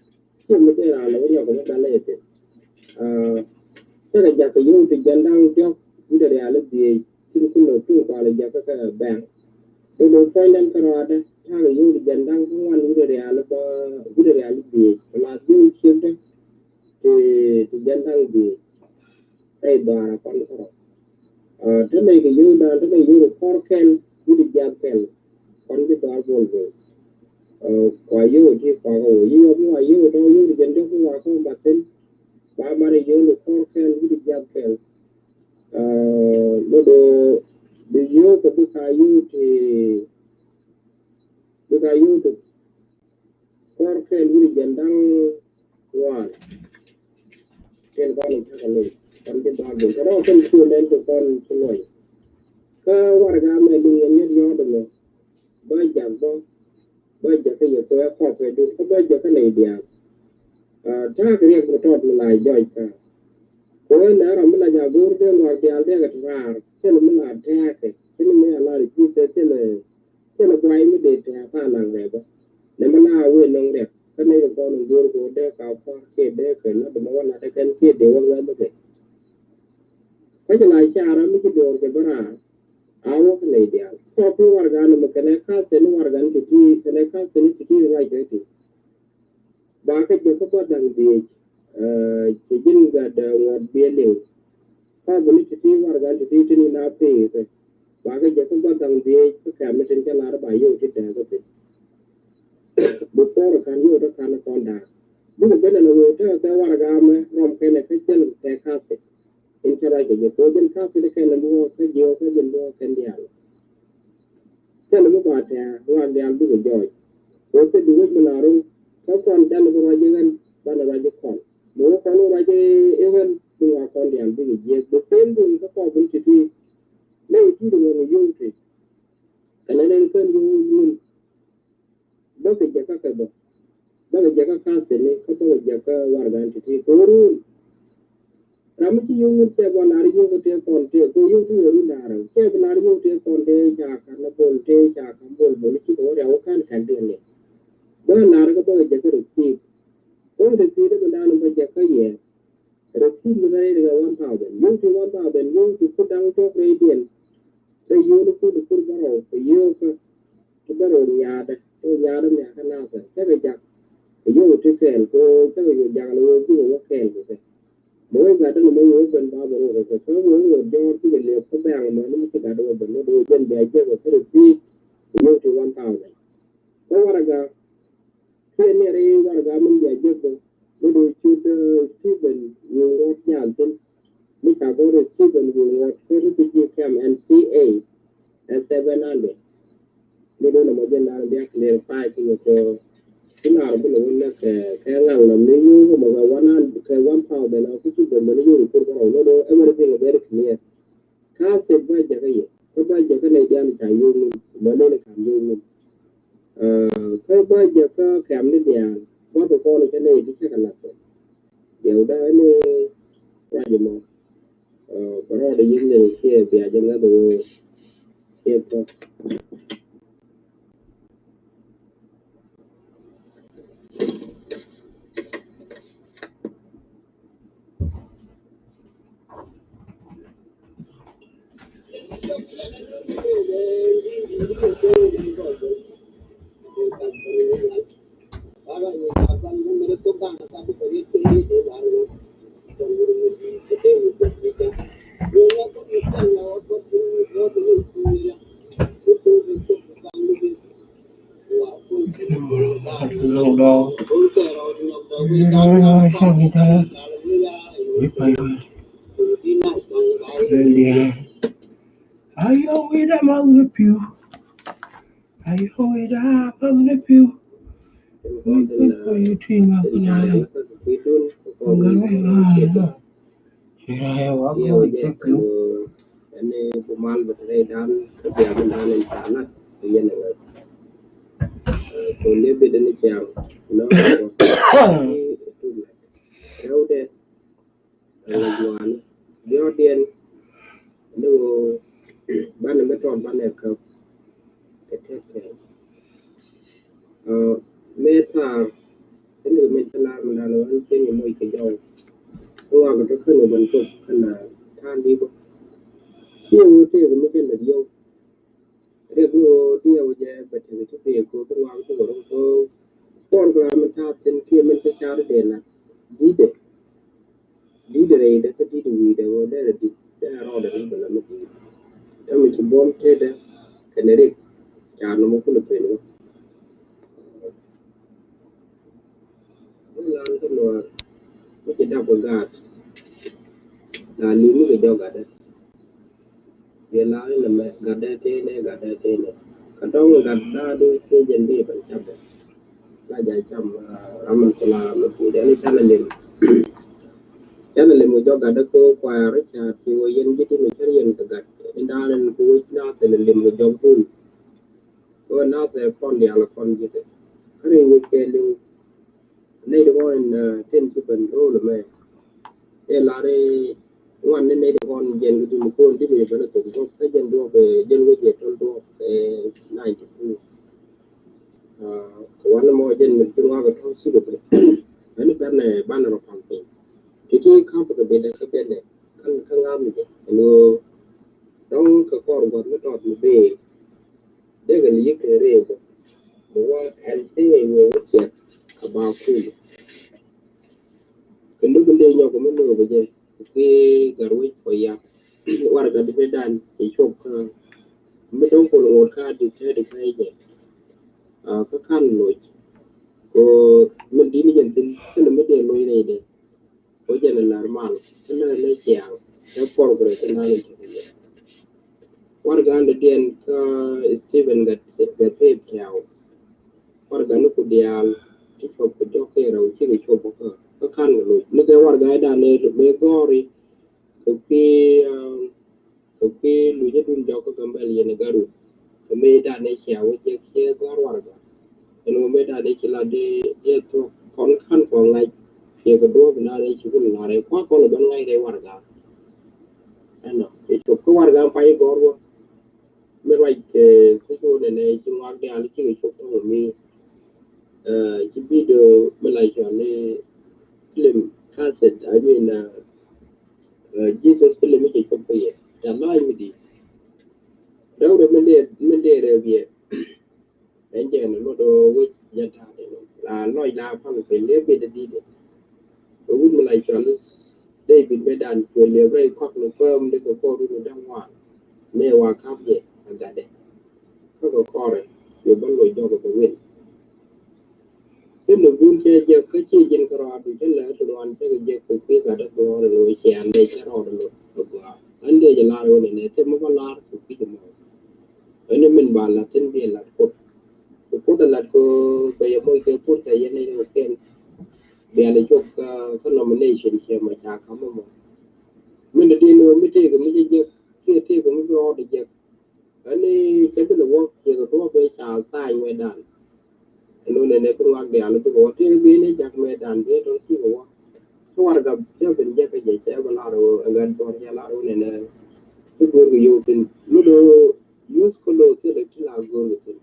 Ciɛ mi tëë raan lɛ wä nyɔk kɛ mi bɛl i̱ thi̱n. Aa, tekɛ jakä yio̱w ti jiɛn da̱ŋ diɔ̱k wi̱cdɛ rial i̱ dhieec tin kun lɛ tuŋ kɔalɛ jakä kɛ bɛŋ. Do̱do̱ puɔ̱nydɛn kärɔaadä ta̱a̱ kɛ yio̱w ti jiɛn da̱ŋ kä ŋuan wi̱cdɛ rial i̱ bä wi̱cdɛ rial i̱ dhieec kɛ la dhieec ciekdä ti, ti jiɛn da̱ŋ dhieec. Rɛy dhɔaarä kɔn kärɔ̱. Aa, te nɛy kɛ yio̱w dan te nɛy yio̱w kɔr kɛl wi̱cdɛ jiath kɛl. Kɔn ji̱ dhɔaar bol bol. Aa, kua yio̱w ti kua kɛ wä yio̱w bi wa yio̱w tɔ yio̱w ti jɛn jɔk bi wa kɔ mathin. Ba marɛ yio̱w ni kɔr kɛl wi̱cdɛ jiath kɛl. Aa, lodo bi yio̱w kɛ bi ka yio̱w ti, bi ka yio̱w ti kɔr kɛl wi̱cdɛ jiɛn da̱ŋ ŋuan. Tin kɔn in cakɛ lo̱ny kɔn ji̱ dhɔaar bol kɛ rɔ kɛn cuɔ lɛn ti kɔn ci lo̱ny. Kä warɛga mɛ liŋ yɛn yet yɔɔt ɛmɛ. Bä jak bä, bä jak kä yɛ kuɛ kɔp kɛ dun kä bä jak kä nɛy diaal. Aa, ta̱a̱ kɛ riɛk mi tɔt mi la jɔc kä. Kɛ ɣän nɛ ram mi la jak go̱o̱r dee luaak diaal dee kɛ ti raar cɛn mi la tɛɛkɛ cɛn mi a la ri ji̱ thɛ cɛn. Thilɛ guay mi dee tɛ̈ɛ̈ tha̱a̱ŋ naŋ rɛɛpä. Nɛmɛ la wëë nɔŋ riɛk kä nɛy kɛ kɔn in go̱o̱r go̱o̱r dee ka kua̱r kiɛ dee kɛ lat dee mɛ wä lat dee kɛn kiɛ dee wä ŋäth mi kɛ. Kä jɛ la caarä mi ci do̱r kɛ bä raar. A wä kä nɛy diaal kɔɔk ti warɛga nɛmɛ kɛnɛ ka̱th thin warɛga ni ti̱ti̱ kɛnɛ ka̱th thin ti̱ti̱ ruac kɛ ti. Ba kä jɛ kä gua̱th da̱ŋ dhieec, ɛ, cɛ ji̱n gat, ɛ, ŋuɔ̱t biɛ liŋ. Ka bi ni ti̱ti̱ warɛga ti̱ti̱ tin na pee kɛ. Ba kä jɛ kä gua̱th da̱ŋ dhieec kä kɛm ni tin cä lar ba yio̱w ti dɛɛ kä piny. Bi puɔr kan yio̱w ti kan kɔn da̱a̱k. Bikɛ ben ɛn ɣöö tekɛ kɛ warɛga mɛ rɔm kɛnɛ kä cɛl kɛ ka̱thit. In cɛ ruac kɛ jɛ kɛ ɣöö jɛn ka̱thit kɛn ɛn bi wä kä jiɛ wä kä jɛn bi wä kɛn diaal. Thilɛ mi ba tɛ̈ɛ̈ ŋuan diaal bikɛ jɔɔc. Kɛ ɣöö thil bi wec mi la run kä kɔn can bi ruac i̱ ɣän banɛ ruac i̱ kɔn. Mi wä kɔn wä ruac i̱ ɣän bi ŋuan kɔn diaal bikɛ jiɛk. The same thing kä kɔɔp in ti ti. Ley ti di ŋuan i̱ yio̱w ti. Kɛnɛ nɛn kän yio̱w wun. Bäkɛ jäkä kɛ bä. Bäkɛ jäkä ka̱thit ni kä bäkɛ jäkä warɛga in ti ti. Kɛ ɣöö run. Ram mi ci yio̱w ŋun cɛ bä lar yio̱w tëë kɔn tëë kɛ yio̱w tëë run da̱rä. Cɛ bi lar yio̱w tëë kɔn tëë ca ka̱n na bol tëë ca ka̱n bol bol ci kɛ wä riaw wä ka̱n ka̱n tëë ni. Bä lar kä bä jɛ kä receipt. Bä receipt mi da̱a̱n bä jɛ kä yɛ. Receipt mi da̱a̱n rɛy kɛ one thousand. Yio̱w tëë one thousand yio̱w tëë kur da̱ŋ tɔk rɛy diɛn. Kɛ yio̱w ni kur kur bärɔw kɛ yio̱w kä ti bärɔw nyaadä ti nyaadä mia kä nathɛ cä kɛ jak. Kɛ yio̱w ti kɛɛl kɛ cä kɛ yio̱w jak ni wee jikɛ wä kɛɛl kɛ kɛ. Mɛ wee gat ni mɛ yio̱w ben ba bärɔw kɛ kɛ kɛ wee wee jɔɔr ti kɛ liɛp kä bɛ̈ɛ̈ŋ mɛ ni mi ci gat wä ben ni do̱ jɛn bia jiɛk wä kä receipt. Kɛ yio̱w ti one thousand. Kä warɛga Kiɛ ni rɛy warɛga min bia jek bä mi do̱ cut Stephen Wing Road jal thin. Mi ca gɔr Stephen Wing Road kä refugee camp N C A ɛ seven hundred. Mi do̱ nɔmɔ jɛn dan bia clarify kä yɛ kɛ ti nar bi lɛ wun nɛ kɛ kɛ ŋaŋ nɔ mi yio̱w mɔ kɛ one hundred kɛ one thousand a ku cu bä mɛ ni yio̱w kur bä rɔw mi do̱ everything very clear. Kä thil bä jäkä yɛ kä bä jäkä nɛy diaal ca yio̱w ŋun mɔ nɛy ni ka̱n yio̱w ŋun. Kä bä jäkä kɛm ni diaal bä bi kɔn cä nɛy ti cä kɛ lath kɛ. Diɛw dä ni ruac mɔ bä rɔɔdɛ yi̱k ni kiɛ bia jɛ ŋäth ɣöö kiɛ thok. Ayɔ wi̱i̱dɛ ma wi̱i̱dɛ pi̱w. Ayɔ wi̱i̱dɛ ma wi̱i̱dɛ pi̱w. Wi̱i̱dɛ pi̱w ma wi̱i̱dɛ pi̱w. Ŋa̱l wi̱i̱dɛ ma wi̱i̱dɛ pi̱w. Ci rɛy wa gɔɔy kä piu. Ɛn bi mal bä te rɛy dan kä bia bi dan in ca lat bi yɛn ɛ ŋäth. Ko liep bi den ciaŋ nɔ. Rɛw dɛ ɛn ŋäth ŋuani diɔt diɛn. Ni ɣöö banɛ mi tɔt banɛ käp kɛ tɛk kɛɛl. Mëë thaar, kä ni kɛ mëë cä lar mi dan ɣän cien yɛ moc kɛ jɔw. Kä ŋɔak kɛ tɔ kän wä ben thop kän a ta̱a̱ li̱pä. Ciɛ ɣöö tëëkɛ mi cä lät yɔw. Riɛk ni ɣöö diɛw jɛ bɛ tekɛ ti pek kɛ kä ŋɔak ti kɛ rɔ kɛ program mi ta̱a̱ thin kiɛ min cä car dee lat di̱tdɛ. Di̱t rɛydɛ kä di̱t wi̱i̱dɛ ɣöö derɛ di̱t derɛ rɔɔdɛ ri bɛ lɛ mi di̱i̱t. Kä mi ci buɔ̱m tetdɛ kɛnɛ rik ca nɔmɔ kulɛ pen ɣä. Mi lan kä luaar mi ci dap kɛ gaat. La li̱w mi kɛ jɔk gatdɛ. Yɛ la inɛ mɛ gatdɛ tënɛ gatdɛ tënɛ. Kä dɔ̱ŋ gat daadu tëë jɛn bi bɛ cap bɛ. La ja cam ram min kula mi puc ɛn canɛ lim. Canɛ lim kɛ jɔk gatdɛ ko kuayar ca ti wä yɛn ji̱ ti mi cär yɛn kɛ gat in daanɛ ni ko wä na thilɛ lim kɛ jɔk dun. Ko na thilɛ kɔn diaal kɔn ji̱ kɛ kä ri wä kɛ liw. Nɛy ti kɔn in tin ci ben ro̱o̱l mɛ. Ɛ lar i̱ ŋuan ni nɛy ti kɔn jɛn kɛ duni ko̱o̱n ti mi ben a thok duɔ̱p kä jɛn duɔ̱p ɛ jɛn wec ɛ tɔl duɔ̱p ɛ ninety two. Kɛ wan mɔ jɛn min ci ruak ɛ tɔl ci kɛ ben. Ɛn ben ɛ ban rɔ pal piny. Ti ti ka̱p kɛ ben ɛ kä ben ɛ kan kä ŋa̱m jɛ ɛn ɣöö dɔ̱ŋ kɛ kɔr gua̱th mi tɔt mi bee. Dee kɛ li̱i̱k kɛ rëë bä. Bä wä ɛn thing ɛ wee wä ciɛk kɛ ba kum. Kɛ luk in dee nyɔk mi lo̱o̱k jɛ kɛ gat wec kɔ yak. Warɛ gat di pɛ dan cɛ cuɔp kä mi dɔ̱ŋ kol ŋot kä di tɛ di pɛ jɛ. Kä kan loc kɛ min di ni jɛn thin kɛ ni Warɛgakni diɛn kä Stephen Gat, Gatep Tɛw. Warɛgakni ku diaal ti cop kɛ jɔk kɛ rɛw cikɛ cop kä kä kan kɛ loc ni kɛ warɛgakdan ni mëë gɔri kɛ kui̱, kɛ kui̱ lunyädun jɔk kä Gambɛl yɛn ɛ Gatwec. Kɛ mëë dan ni cia wä jek ciɛ gɔr warɛgak. Ɛn wä mëë dan ni ci la di di thuɔk kɔn kan kɔ ŋa̱c. Ciɛ kɛ duɔ̱ɔ̱p dan ni ci wun lar ɛ kua kɔn ɛ bän ŋa̱c rɛy warɛgak. Ɛnɔ ci cop kä warɛgak pay gɔr wä. Mi ruac kɛ kä cu nɛnɛ ci ŋuak diaal ci kɛ cop thok mi. Ci video mi la cɔl ni film cassette, I mean, Jesus film mi ci cop kä yɛ. Ca lɔc mi di. Rɛw rɛ mi dee, mi dee rɛ biɛ. Ɛn jɛ ni lot wec jɛ ta̱a̱ ni la lɔc la paŋ piny dee bit di di. Kɛ wi̱c mi la cɔl ni David mëë dan cuɛ liɛp rɛy kɔk ni kuɛm di kɛ kɔr run da̱ŋ wan. Mëë wa ka̱p jɛ a gatdɛ. Kä kɛ kɔrɛ cuɛ bä loc jɔk kɛ win. Kä ni gun cɛ jɛ kä ci ji̱n kɛ rɔɔdu cɛ lɛ ti wan cɛ kɛ jɛ kɛ kui̱ gatdɛ duɔɔr ni wec cian dee cɛ rɔɔdu lot kɛ gɔaa. Ɛn dee jɛ lar win ni nɛ thim mɔ bä lar kɛ kui̱ jɛ mɔ. Ɛn ni min ba lat thin bi lat Kuoth. Kɛ Kuoth ɛ lat kɛ bɛ yɛ moc kɛ Kuoth ɛ yɛn ni kɛ kɛn. Bia lɛ cop kä, kä nomination ciɛ mɔ ca kam mɔ. Min di ni mi tëëk mi ci jek kiɛ tëëk mi bi rɔɔd jek. Ɛn ni cɛ bi lɛ wä ciɛ kɛ tuɔ bɛ ca tha̱a̱ny wɛ dan. Ɛn ni nɛ nɛ bi ŋuak diaal bi kɛ wä tëëk bi ni jak mɛ dan bi tɔŋ ci kɛ wä. Kä warɛgak cɛ ben jek kɛ jɛ cɛ bɛ lar wä ɛn gat bɔr cɛ lar wä nɛ nɛ. Bi go̱o̱r kɛ yo̱o̱ thin mi do use kɛ lo̱o̱ thilɛ ti la go̱o̱r kɛ thin.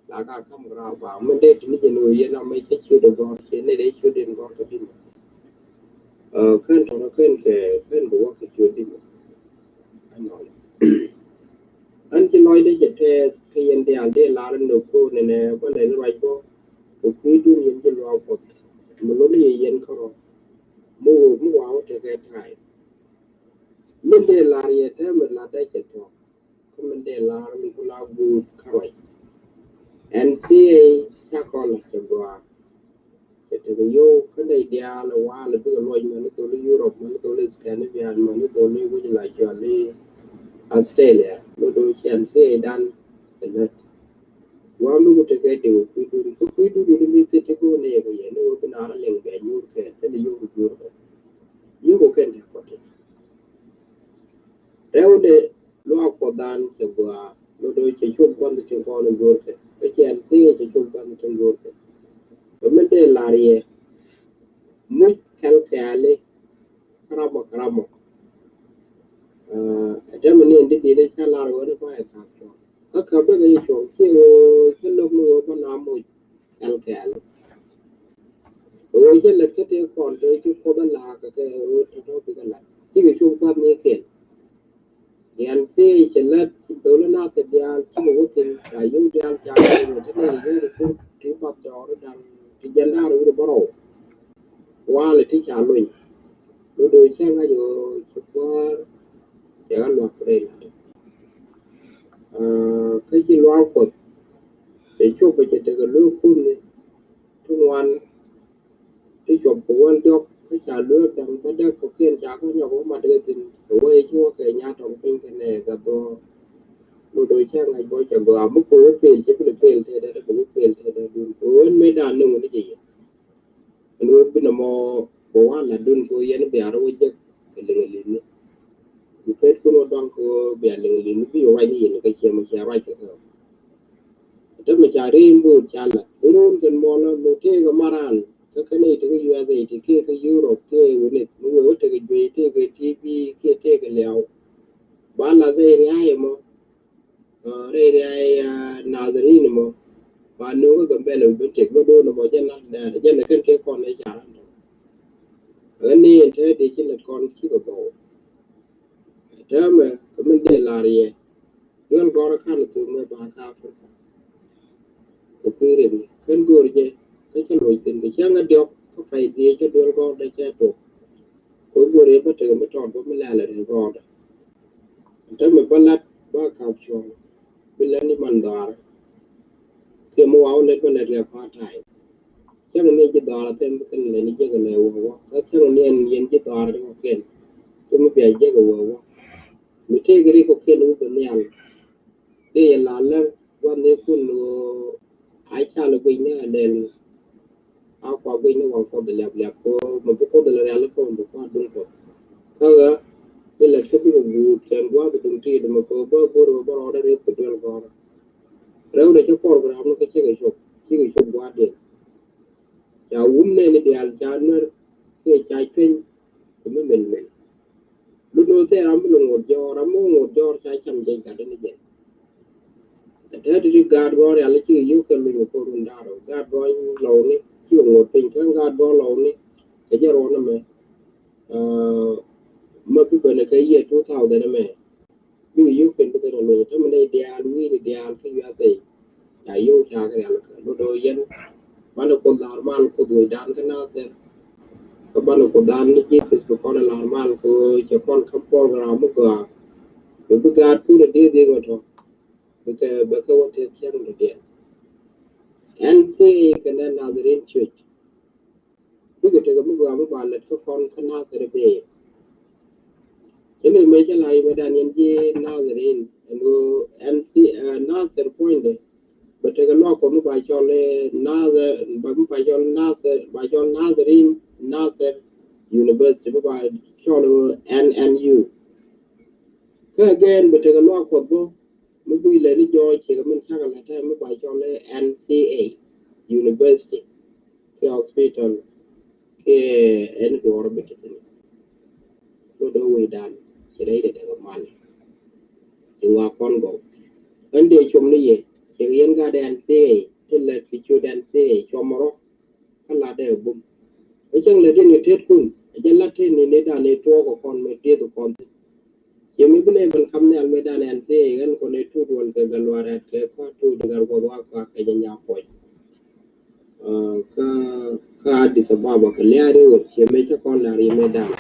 La ka kam kɛ raar ba mi dee ti ni jɛ ni wä yɛn amɛ cɛ ciöt ɛ gɔr cɛ ni dee ciöt in gɔr kɛ din. Kɛn tɔnɔ kɛn kɛ kɛn kɛ wä kɛ ciöt din. Ɛn ci lɔcdɛ cɛ tɛth kä yɛn diaal dee lar in dee ko̱o̱n nɛnɛ bä lɛ ni ruac bä. Kɛ kui̱dun yɛn ci luaak Kuɔth mi lo̱n yɛ yɛn kärɔ. Mi wä mi wa wä tekɛ ta̱a̱y. Min dee lar yɛ täämɛ latdä cɛ thuɔ̱k. Kä min dee lar min ku la guut kä ruac. Ɛn thiee ca kɔn la cɛ gɔaa. Cɛ tekɛ yo̱o̱ kä nɛy diaal ɛ waal ɛ bikɛ luɔc mɛn ni dholi Europe mɛn ni dholi Scandinavia mɛn ni dholi wec la cɔl ni Australia mi do̱ cɛn thiee dan cɛ lät. Wa mi ku tekɛ dee wä kui̱dun kä kui̱dun ni mi thit ti go̱o̱r ni yɛ kɛ yɛ ni wä bi naar a liŋ bɛ nyuur kɛ thil yo̱o̱ ku juur kɛ. Yo̱o̱ ku kɛn tekɛ kɔt ti. Rɛwdɛ luaak Kuɔth dan cɛ gɔaa mi do̱ cɛ cop gua̱n ti tin kɔn in go̱o̱rkɛ kä cɛ ɛn thiee cɛ cop gua̱n ti tin go̱o̱rkɛ. Kɛ min dee lar yɛ muc kɛl kɛɛli. Karamɔ karamɔ. Ɛ tɛmɛ ni ɛn di di̱t ca lar ɣöö ni ba ɛ ka̱p cuɔ̱ŋ kä käp bikɛ yɛ cuɔ̱ŋ ci ɣöö ci lo̱k ni ɣöö bä na muc. Kɛl kɛɛli. Ɣöö cä lät kä tëë kɔn tëë ci Kuoth a la̱a̱k kɛ kɛ ɣöö tɔ̱tɔ̱ bikɛ la̱t cikɛ cop gua̱th ni kɛl. Diaal thiee cɛ lät ci dholi nath diaal cikɛ wä thi̱n ca yio̱w diaal ca kɛ wä ti nɛy yio̱w ti kur ti bath dɔɔri da̱ŋ ti jiɛn da̱ŋ rɛw wi̱cdɛ bärɔw. Walɛ ti ca luny. Lo do̱ cä ŋa̱c ɣöö ci kuäär cɛ ɣä luaak rɛy la̱t. Kä ci luaak Kuɔth cɛ cop bä cɛ tekɛ lo̱o̱kun ni ti ŋuan. Ti cuɔp kɛ wäl diɔ̱k kä ca lueek da̱ŋ bä däk kɔ̱kiɛn ca kä nyɔk wä mat kɛ thi̱n kɛ wee ci wä kɛ nya tɔŋ piny kɛ nɛ kɛ dhuɔ̱ɔ̱r. Lo do̱ cä ŋa̱c bä cɛ gɔaa mi ko̱ wä pel cɛ bi lɛ pel tëëdɛ dee bɛ wä pel tëëdɛ dun kɛ ɣöö ɛn mëë da̱a̱n ni ŋun ni jɛ yɛ. Ɛn ɣöö bi nɔmɔ bɛ wa̱a̱ la̱t dun kɛ ɣöö yɛn bia rɔ wä jek kɛ liŋ ɛ li̱thni. Bi pet kun wä dɔ̱ŋ kɛ ɣöö bia liŋ ɛ li̱thni bi wä ruac ni yɛn kɛ ciɛ mɛ cia ruac kɛ kɛ. Te mi ca ri̱i̱ŋ bo̱o̱t ca lat iruun kɛn muɔlä mi tëëkɛ maran kä kɛn i̱ tekɛ U S A ti kiɛ kɛ Europe kiɛ wunith mi wee wä tekɛ juey tëëkɛ T V kiɛ tëëkɛ liaw. Ba lath rɛy ria̱a̱y ɛmɔ rɛy ria̱a̱y nadhirin ɛmɔ. Ba no̱o̱ŋ kä Gambɛla wi̱c ben tëk bä do̱o̱n ɛmɔ jɛn lath nɛɛrɛ jɛn ɛ kɛn tëë kɔn ɛ ca ran tɔ. Ɣän ni ɛn te dee ci lät kɔn cikɛ gɔw. Täämɛ kɛ min dee lar yɛ. Duel gɔrä kan thok mɛ ba ka Africa. Kɛ kui̱ rim kɛn go̱o̱r jɛ kä cä loc thi̱n kɛ cäŋ a diɔk kä pay dhiec cä duel gɔr dɛ cɛ tok. Kɛ go̱o̱r yɛ bä tekɛ mi tɔt bä mi lɛl a rɛy gɔr dɛ. Täämɛ bä lat bä kap cuɔ̱ŋ bi lät ni man dhɔaarä. Kiɛ mi waw lät bä lät kɛ part time. Cäŋ ni ji̱ dhɔaarä thɛm bi kɛn lɛni jek ɛ lɛ wä wä kä cäŋ ni ɛn yɛn ji̱ dhɔaarä ti kɔ̱kiɛn. Ti mi bia jek ɛ wä wä. Mi tëëkɛ rik kɔ kɛl wä bɛ nhial. Dee yɛ la lär gua̱n ni kun ɣöö a cal guic ni a lɛl. A kua guic ni waŋ Kuɔth liap liap kɛ ɣöö mɛ bi Kuoth lɛ rial kɛ mɛ bi kua duŋ Kuɔth. Kä ɣä bi lɛ kä bikɛ guut kɛn gua̱a̱th duŋ ti dee mɛ kɛ ɣöö bä go̱r ɣöö bä rɔɔdɛ rep kɛ duel gɔ̱rä. Rɛw dee cä program ni kä cikɛ cop, cikɛ cop gua̱a̱th diɛn. Ca wum nɛni diaal ca nuer kiɛ ca cueny kɛ mi mɛn mɛn. Lun ni wä thɛɛr ram mi lɛ ŋot jɔɔr, ram mi ŋot jɔɔr ca cam jɛny gat ni jɛn. Ɛ tɛt ti gaat gɔɔr yal cikɛ yio̱k kɛ luny kɛ run da̱a̱r ɔ. Gaat gɔɔr lɔw ni cikɛ ŋot piny kä gaat gɔɔr lɔw ni kɛ jɛ ruɔn ni mɛ. Ɛ, mɛ bi ben kɛ year two thousand mɛ. Bikɛ yio̱k kɛn bikɛ rɔ luny tämɛ nɛy diaal wi̱i̱ni diaal kä yuath ɛ. Ca yio̱k ca kɛ rial kɛ lot ɣöö yɛn banɛ Kuoth la̱r mal Kuoth wecdan kä Nathɛr. Kä banɛ Kuothdan ni Jesus bi kɔn ɛ la̱r mal kɛ ɣöö cɛ kɔn kä program mi gɔaa. Bɛ bi gaatkun ɛ dieth yek ɣä tɔ bikɛ bɛ kɛ wä tɛth cäŋ dɔ̱diɛn. Ɛn thiee kɛnɛ Nathɛr in cuec. Bikɛ tekɛ mi gɔaa mi ba lät kä kɔn kä Nathɛr bee. Cä ni mëë cä la rimɛ dan yɛn ji̱ Nathɛr in ɛn ɣöö ɛn thi, ɛ, Nathɛr puɔ̱nydɛ. Bɛ tekɛ luak kɔ mi ba cɔl, ɛ, Nathɛr, ba mi ba cɔl Nathɛr, ba cɔl Nathɛr in Nathɛr University mi ba cɔl ɣöö N N U. Kä again bɛ tekɛ luak kɔ bä mi guic lɛ ni jɔɔc cikɛ min cakɛ lɛ tɛm mi ba cɔl, ɛ, N C A University. Kiɛ hospital kiɛ ɛn duɔɔr bi te thi̱n. Lo dee wecdan ci rɛy dee tekɛ mal. Ci ŋɔak kɔn gɔw. Ɣän dee com ni yɛ cɛ yɛn gat N C A ti lɛ ti ciöt N C A cuɔmɔ rɔ. Kä lat dee bum. Kä cäŋ lɛ tin kɛ tetkun ɛ jɛ lat tin ni ni dan ni tuɔɔk kɛ kɔn mɛ dieth kɔn thi̱n. Ciɛ mi bi nɛy ben kam nhial mëëdan N C A ɣän kɔn ɛ tuut wal kɛ Gatluak Rɛɛt kɛ kɔa tuut Gatkuɔth Wakaak kɛ jɛ Nyakuɔc. Kä, kä Addis Ababa kɛ lia̱a̱ ri ɣöö ciɛ mëë cä kɔn la̱r yɛ mëëdan.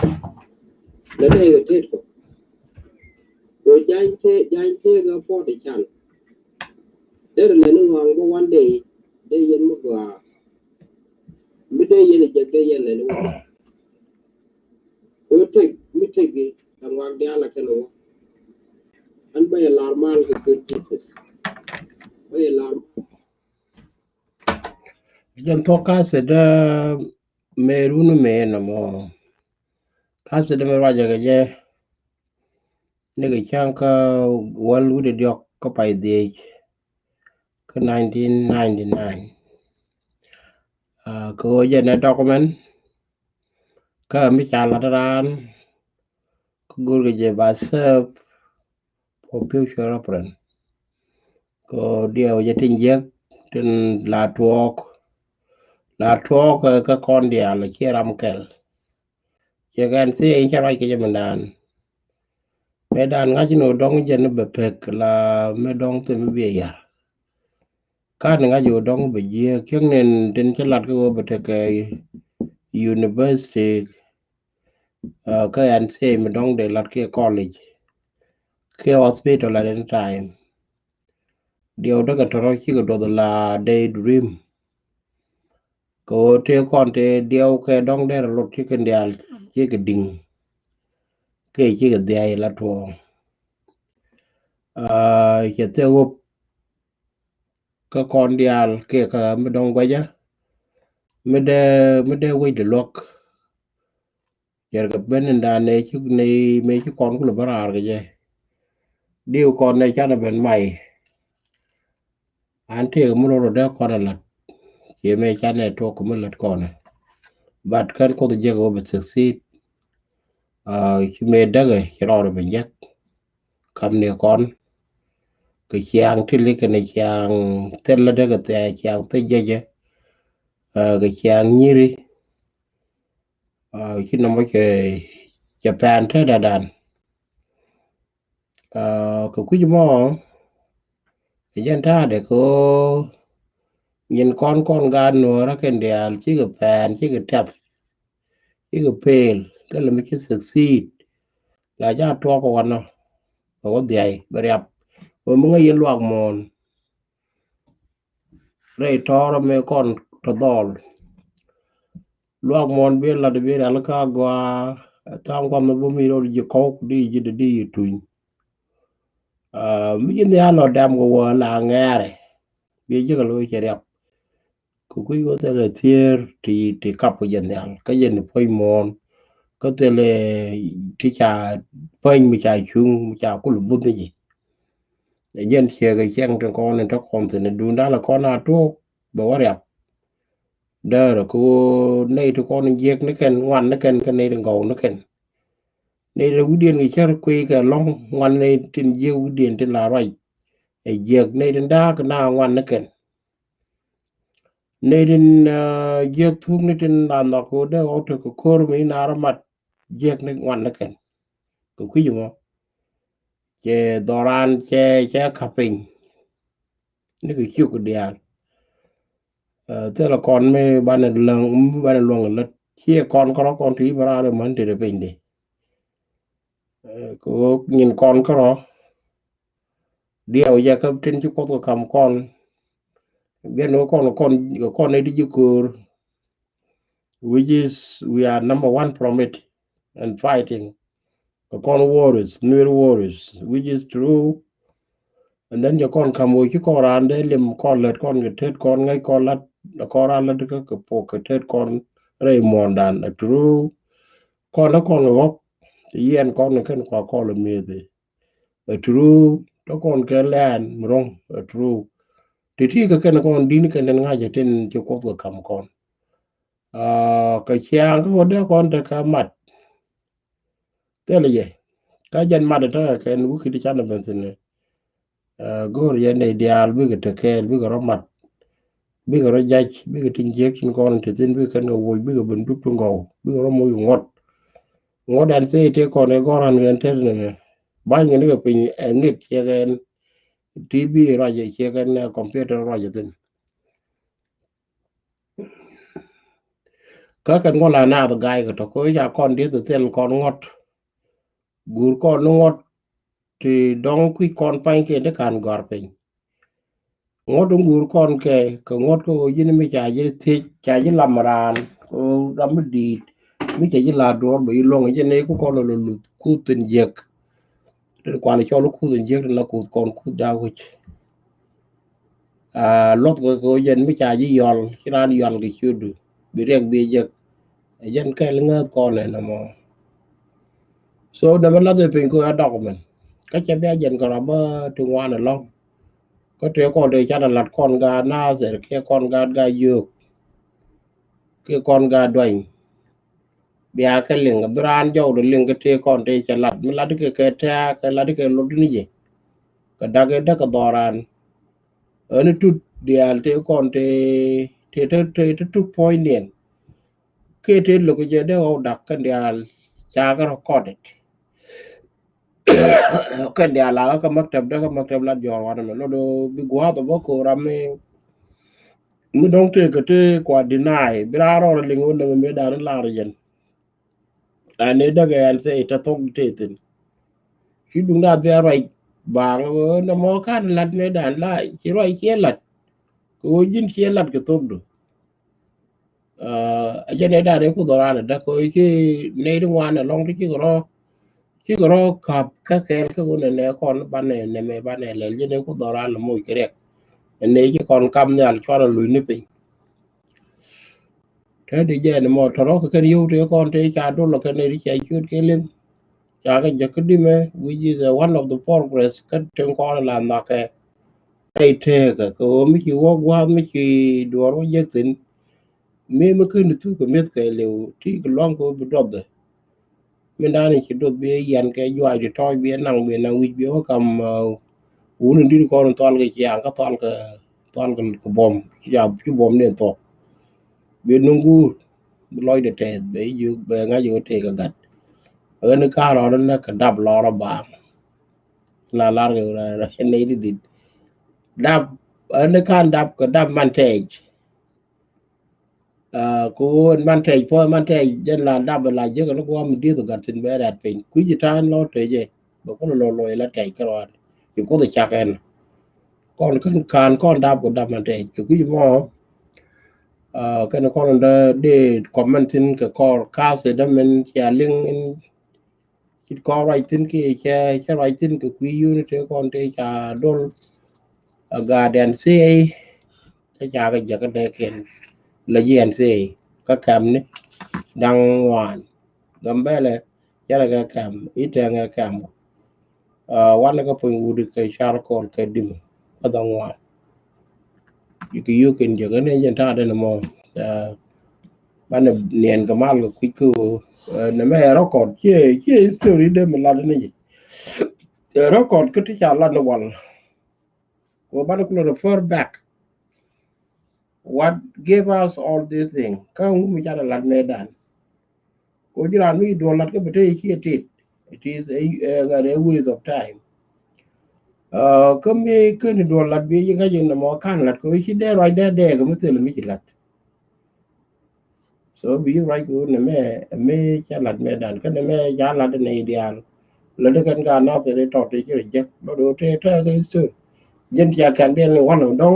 Lɛ nɛy kɛ tet kɔ. Kɛ jany tëë, jany tëë kɛ puɔt i̱ can. Derɛ lɛ ni ŋɔaŋ bä one day dee yɛn mi gɔaa. Mi dee yɛn ɛ jek dee yɛn lɛ ni wä. Kɛ tek mi teki kɛ ŋɔak diaal a kɛn wä. An bä yɛ lar mal kɛ kɛ Jesus. Bä yɛ lar. Jɔn thok ka̱thɛ dä mëë run mëë nɔmɔ. Ka̱thɛ dä mëë ruacɛ kɛ jɛ. Ni kɛ cäŋ kä wäl wi̱cdɛ diɔ̱k kä pay dhiec kä nineteen ninety-nine. Kɛ ɣöö jɛn ɛ document kä mi ca lat raan kä go̱o̱rkɛ jɛ ba serve for future reference. Kɛ ɣöö diɛw jɛ tin jiäk tin la tuɔɔk, la tuɔɔk kä kɔn diaal ciɛ ram kɛl. Ciɛ kɛn thiee in cä ruac kɛ jɛ mindan. Mëëdan ŋa̱c ni wä dɔ̱ŋ jɛn ni bɛ pek la mi dɔ̱ŋ thim mi biɛ yar. Kan ŋa̱c wä dɔ̱ŋ bɛ jiɛ kiɛŋ nin tin cä lat kä wä bɛ tekɛ university. Kä ɛn thiee mi dɔ̱ŋ dee lat kiɛ college kiɛ hospital at any time. Diɛw däkɛ tɔrɔ cikɛ duɔth la day dream. Kɛ ɣöö tëë kɔn tëë diɛw kɛ dɔ̱ŋ derɛ lot cikɛ diaal cikɛ di̱ŋ. Kɛ cikɛ dhiac la tuɔɔŋ. Cɛ thil ɣöp kä kɔn diaal kiɛ kä mi dɔ̱ŋ guɛcä mi dee, mi dee wec di luäk. Jɛrkɛ ben in dan nɛ ci nɛ mëë ci kɔn kulɛ bä raar kɛ jɛ. Diw kɔn nɛ canɛ ben may. An tëëk mi rot rot dee kɔn a lat. Ciɛ mëë canɛ tuɔk mi lat kɔn. But kɛn Kuoth jiɛk wä bɛ succeed. Ci mëë däkɛ ci rɔɔdɛ bɛ jiɛk. Kam ni kɔn kɛ ciaŋ ti likɛ ni ciaŋ thil la däkɛ thia ciaŋ thil jɛjɛ. Kɛ ciaŋ nyiri. Ci nɔmɔ cɛ, cɛ pɛn te dadan. Kɛ kui̱c mɔ ɛ jɛn ta̱a̱dɛ kɛ ɣöö nyin kɔn kɔn gaat nuɔ̱ɔ̱rä kɛn diaal cikɛ pɛn cikɛ tɛp cikɛ pel thilɛ mi ci succeed. La ca tuɔɔk kɛ wanɔ kɛ wä dhiay bɛ riap. Ɣöö mi ŋäc yɛn luak muɔ̱ɔ̱n. Rɛy tɔɔrä mëë kɔn tɔ dhɔl. Luak muɔ̱ɔ̱n bi lat bi rial kä agɔaa. Tha̱a̱ŋ gua̱n nhɔ bä mi rɔɔd ji̱ kɔ̱k di ji̱ di di tuny. Ah, mi ci nhial lɔ dɛm kɛ wä la ŋɛɛrɛ. Bi jikɛ lo̱c cɛ riap. Kɛ kui̱ wä thilɛ thier ti, ti kap kɛ jɛ nhial. Kä jɛ ni puɔ̱ny muɔ̱ɔ̱n. Kä thilɛ ti ca puɔ̱ny mi ca cuŋ, mi ca kul buth ni ji̱. Ɛ jɛn ciɛ kɛ ciɛŋ ti kɔn in te kɔn thin, dun dal kɔn a tuɔk bɛ wä riap. Därɛ kɛ ɣöö nɛy ti kɔn jiɛk ni kɛn, ŋuan ni kɛn, kä nɛy ti gɔw ni kɛn. Nɛy ti wi̱diɛn kɛ cär kui̱ kɛ lɔ̱ŋ, ŋuan nɛy tin jiɛk wi̱diɛn tin la ruac. Ɛ jiɛk nɛy tin da̱a̱k na ŋuan ni kɛn. Nɛy tin, ah, jiɛk thuk ni tin la nhɔk kɛ ɣöö dee ɣɔw tek kɛ ko̱r mi na rɔ mat. Jiɛk ni ŋuan ni kɛn. Kɛ kui̱c mɔ. Cɛ dhɔran cɛ, cɛ ka̱p piny. Ni kɛ ciök diaal. Ah, thilɛ kɔn mi banɛ luäŋ, mi banɛ luäŋ lät. Ciɛ kɔn kärɔ kɔn ti bä raar män ti rɛ piny di. Ah, kɛ ɣöö nyin kɔn kärɔ. Diɛw jɛ kä tin ci Kuoth kɛ ka̱m kɔn. Gɛn kɛ kɔn, kɔn, kɔn ni ti ji̱ ko̱o̱r. Which is, we are number one from it and fighting. Kɛ kɔn worries, Nuer worries, which is true. And then jɛ kɔn ka̱m wä ci kɔn raan dee lim kɔn lät kɔn kɛ tet kɔn ŋäc kɔn lat, kɔn raan lat kä kɛ pok kɛ tet kɔn rɛy muɔ̱ɔ̱ndan. Ɛ true. Kɔn ɛ kɔn kɛ ɣɔk ti yɛn kɔn kɛ kɛn kua kɔn lɛ mi̱eth. Ɛ true. Tɔ kɔn kɛ lɛn mi ro̱ŋ. Ɛ true. Ti ti kɛ kɛn kɔn di̱n kɛn tin ŋa̱c ɛ tin ci Kuoth kɛ ka̱m kɔn. Ah, kɛ ciaŋ kä wä dee kɔn te kɛ mat. Thilɛ jɛ. Kä jɛn mat ɛ tekɛ kɛn wä ki̱t canɛ ben thi̱n. Ah, go̱o̱r yɛn nɛy diaal bikɛ te kɛɛl, bikɛ rɔ mat. Bikɛ rɔ jac, bikɛ tin jiäk tin kɔn ti thi̱n, bikɛ kɛn kɛ woc, bikɛ ben dup tin gɔw, bikɛ rɔ moc ŋuɔ̱t. Ŋuɔ̱t ɛn thee tëë kɔn ɛ gɔ̱r ɣän kɛn tɛt nɛmɛ. Ba̱ny kɛn kɛ piny ɛ ŋi̱t ciɛ kɛn T V ruac ciɛ kɛn, eh, computer ruac thi̱n. Kä kɛn ŋuɔ̱t la naath ga̱a̱c kɛ tɔ̱ kɛ ca kɔn dieth thil kɔn ŋuɔ̱t. Guur kɔn ni ŋuɔ̱t ti dɔ̱ŋ kui̱c kɔn pa̱ny kɛ ti ka̱n gɔ̱a̱r piny. Ŋuɔ̱t in guur kɔn kɛ, kɛ ŋuɔ̱t kä ɣöö ji̱n mi ca ji̱ thiec, ca ji̱ lam raan, kɛ ɣöö ram mi di̱i̱t, mi ca ji̱ la̱r duɔ̱ɔ̱r bɛ ji̱ luɔ̱ŋ, ji̱n ni ku kɔn lɔ luth kuth in jiäk. Tin kuan cɔl kuth in jiäk tin la kuth kɔn kuth da̱a̱ wec. Ah, luɔth kɛ kɛ ɣöö jɛn mi ca ji̱ yɔl, ci raan yɔl kɛ ciötdu, bi riɛk bi jek. Ɛ jɛn kɛl ŋääth kɔn ɛn ɛmɔ. So, nɛmɛ lath ɛ piny kɛ ɣöö a dɔk mɛn. Kä cɛ bia jɛn kɛ rɔ bä ti ŋuan ɛlɔ̱ŋ. Kä tëë kɔn tëë canɛ lat kɔn gaat Nathir kiɛ kɔn gaat Gaa-jiök kiɛ kɔn gaat Duany. Bia kɛ liŋ, bi raan jɔwdɛ liŋ kɛ tëë kɔn tëë cɛ lat. Mi lat kɛ kɛ tɛ̈ɛ̈k, kɛ lat kɛ lot ni jɛ. Kɛ dak ɛ däk kɛ dhɔran. Ɣän tut diaal tëë kɔn tëë, tëë, tëë, tëë, tëë tut puɔ̱nydiɛn. Kiɛ tëë lo̱k jɛ dee ɣɔw dak kɛn diaal ca kɛ recorded. Kɛn diaal la kä maktab dee kä maktab lat jɔɔr wanɛ mɛ. Lot bi gua̱a̱th ɔ bä ko̱o̱r ram mi, mi dɔ̱ŋ tëë kɛ tëë kua deny. Bi raan rɔɔdɛ liŋ wä nɛmɛ mëë da̱a̱n lar jɛn. Ani däk ɛn thɛy tɛ thok tëë thi̱n. Ci duŋ da̱a̱ bia ruac baaŋ ɣöö nɛmɔ ka̱n lat mëë da̱a̱n la ci ruac ciɛ lat. Kɛ ɣöö ji̱n ciɛ lat kɛ thokdu. Ah, a jɛn nɛy da̱a̱n ëë ku dhɔran ɛ däk kɛ ɣöö ci nɛy ti ŋuan ɛlɔ̱ŋ ti cikɛ rɔ, cikɛ rɔ ka̱p kä kɛɛl kä ɣöö nɛnɛ kɔn banɛ nɛmɛ banɛ lɛl jɛn ëë ku dhɔran ɛ moc kɛ riɛk. Ɛn nɛy ci kɔn kam nhial cuarɛ luc ni piny. Te di jɛn mɔ tɔrɔ kɛ kɛn yio̱w tëë kɔn tëë ca dol kɛn nɛy ti ca ciöt kɛ liŋ. Ca kɛ jek kä dimɛ, which is, uh, one of the progress kä tin kɔn la nhɔakɛ. Ɛ tëëkɛ kɛ ɣöö mi ci wä gua̱a̱th mi ci duɔɔr wä jek thi̱n. Mi mi ken thuk kɛ mi̱eth kɛ liw ti kɛ luaŋ kɛ bi duɔth. Min da̱a̱n ci duɔth bi yɛn kɛ juaac ti tɔɔc bi naŋ bi naŋ wi̱c bi wä kam, uh, wun in di̱t kɔn thual kɛ ciaŋ kä thual kɛ, thual kɛ buɔm. Ci, ci buɔm ni thuɔk. Bi nuŋ guur bi lɔcdɛ tɛth bɛ jiök bɛ ŋa̱c wä tëëkɛ gat. Ɣän ka̱n rɔɔdɛ nɛ kɛ dap lɔrɔ baaŋ. La lar kɛ nɛy ti dit. Dap, ɣän ka̱n dap kɛ dap man tɛɛc. Ah, ku man tɛɛc puɔ̱th man tɛɛc jɛn la dap la jiäk ni guam dieth gat thi̱n bɛ rɛ̈t piny. Kui̱c ta̱a̱n lɔ tɛɛc jɛ. Bɛ kulɛ lɔ loc la tɛɛc kärɔaani. Ci Kuoth cak ɛn. Kɔn kän ka̱n kɔn dap ku dap man tɛɛc. Kɛ kui̱c mɔ, ah, kɛn kɔn dee, dee comment thi̱n kɛ kɔr ka̱th ɛ dämɛn cia liŋ in Ci kɔn ruac thi̱n kiɛ cɛ, cɛ ruac thi̱n kɛ kui̱ unit kɔn tëë ca dol. A gaat N C A, cɛ ca kɛ jäkä nɛ kɛn la ji̱ N C A kä kɛmni da̱ŋ ŋuan. Gambɛlɛ cɛ rɛ kɛ kɛm, Itɛŋɛ kɛm. Wanɛ kä puny wut kɛ car kɔr kɛ dim kä da̱ŋ ŋuan. Ikɛ yio̱k in jɛ kɛ ni jɛ ta̱a̱ den mɔ. Banɛ niɛn kɛ mal kɛ kui̱ kä nɛ mɛ ɛ record, ciɛ, ciɛ history de mi lat ni jɛ. Ɛ record kä ti ca lat ni wal. Kɛ banɛ kulɛ refer back. What gave us all this thing? Kä ŋu mi ca lat mɛ dan? Kɛ ji̱ raan mi duɔl lat kä bɛ te ciɛ tit. It is a, a, a waste of time. Kä mi kä ni duɔl lat bi ji̱ ŋa̱c in nɔmɔ kan lat kɛ ci dee ruac dee dee kɛ mi thil mi ci lat. So bi ji̱ ruac kɛ wun nɛ mɛ, mi ca lat mɛ dan kä nɛ mɛ ca lat nɛ idial. Lät kɛn ka nath in tɔt in ci rɛ jek lɔ do te te kɛ thil. Jɛn cia kɛn diɛn ni wan dɔŋ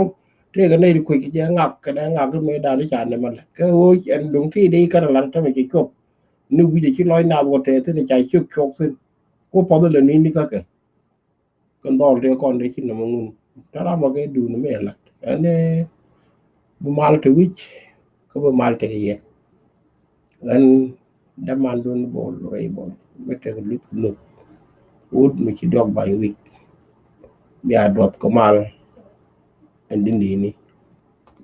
te kɛ nɛ di kuec kɛ jɛ ŋak kɛ nɛ ŋak mi dan ca nɛ mɛ lat kɛ wun ɛn duŋ ti di kɛn lat te mɛ ci cuɔp. Ni wi̱cɛ ci lɔc nath wä tɛth thi̱n ca ciök cuɔk thi̱n. Ku puɔth ilɛ ni̱n ni käkɛ. Kɛ dhɔl tëë kɔn dee ci nɔmɔ ŋun. Tɛ ram ɔ kɛ duun mi ɛ lat ɛn bi mal te wi̱c. Kä bi mal te kɛ yɛ. Ɛn dämandun Bol rɛy Bol mi tek luth luth. Wut mi ci duɔk ba̱ny wi̱c. Bia duɔth kɛ mal. Ɛn di ni̱ni.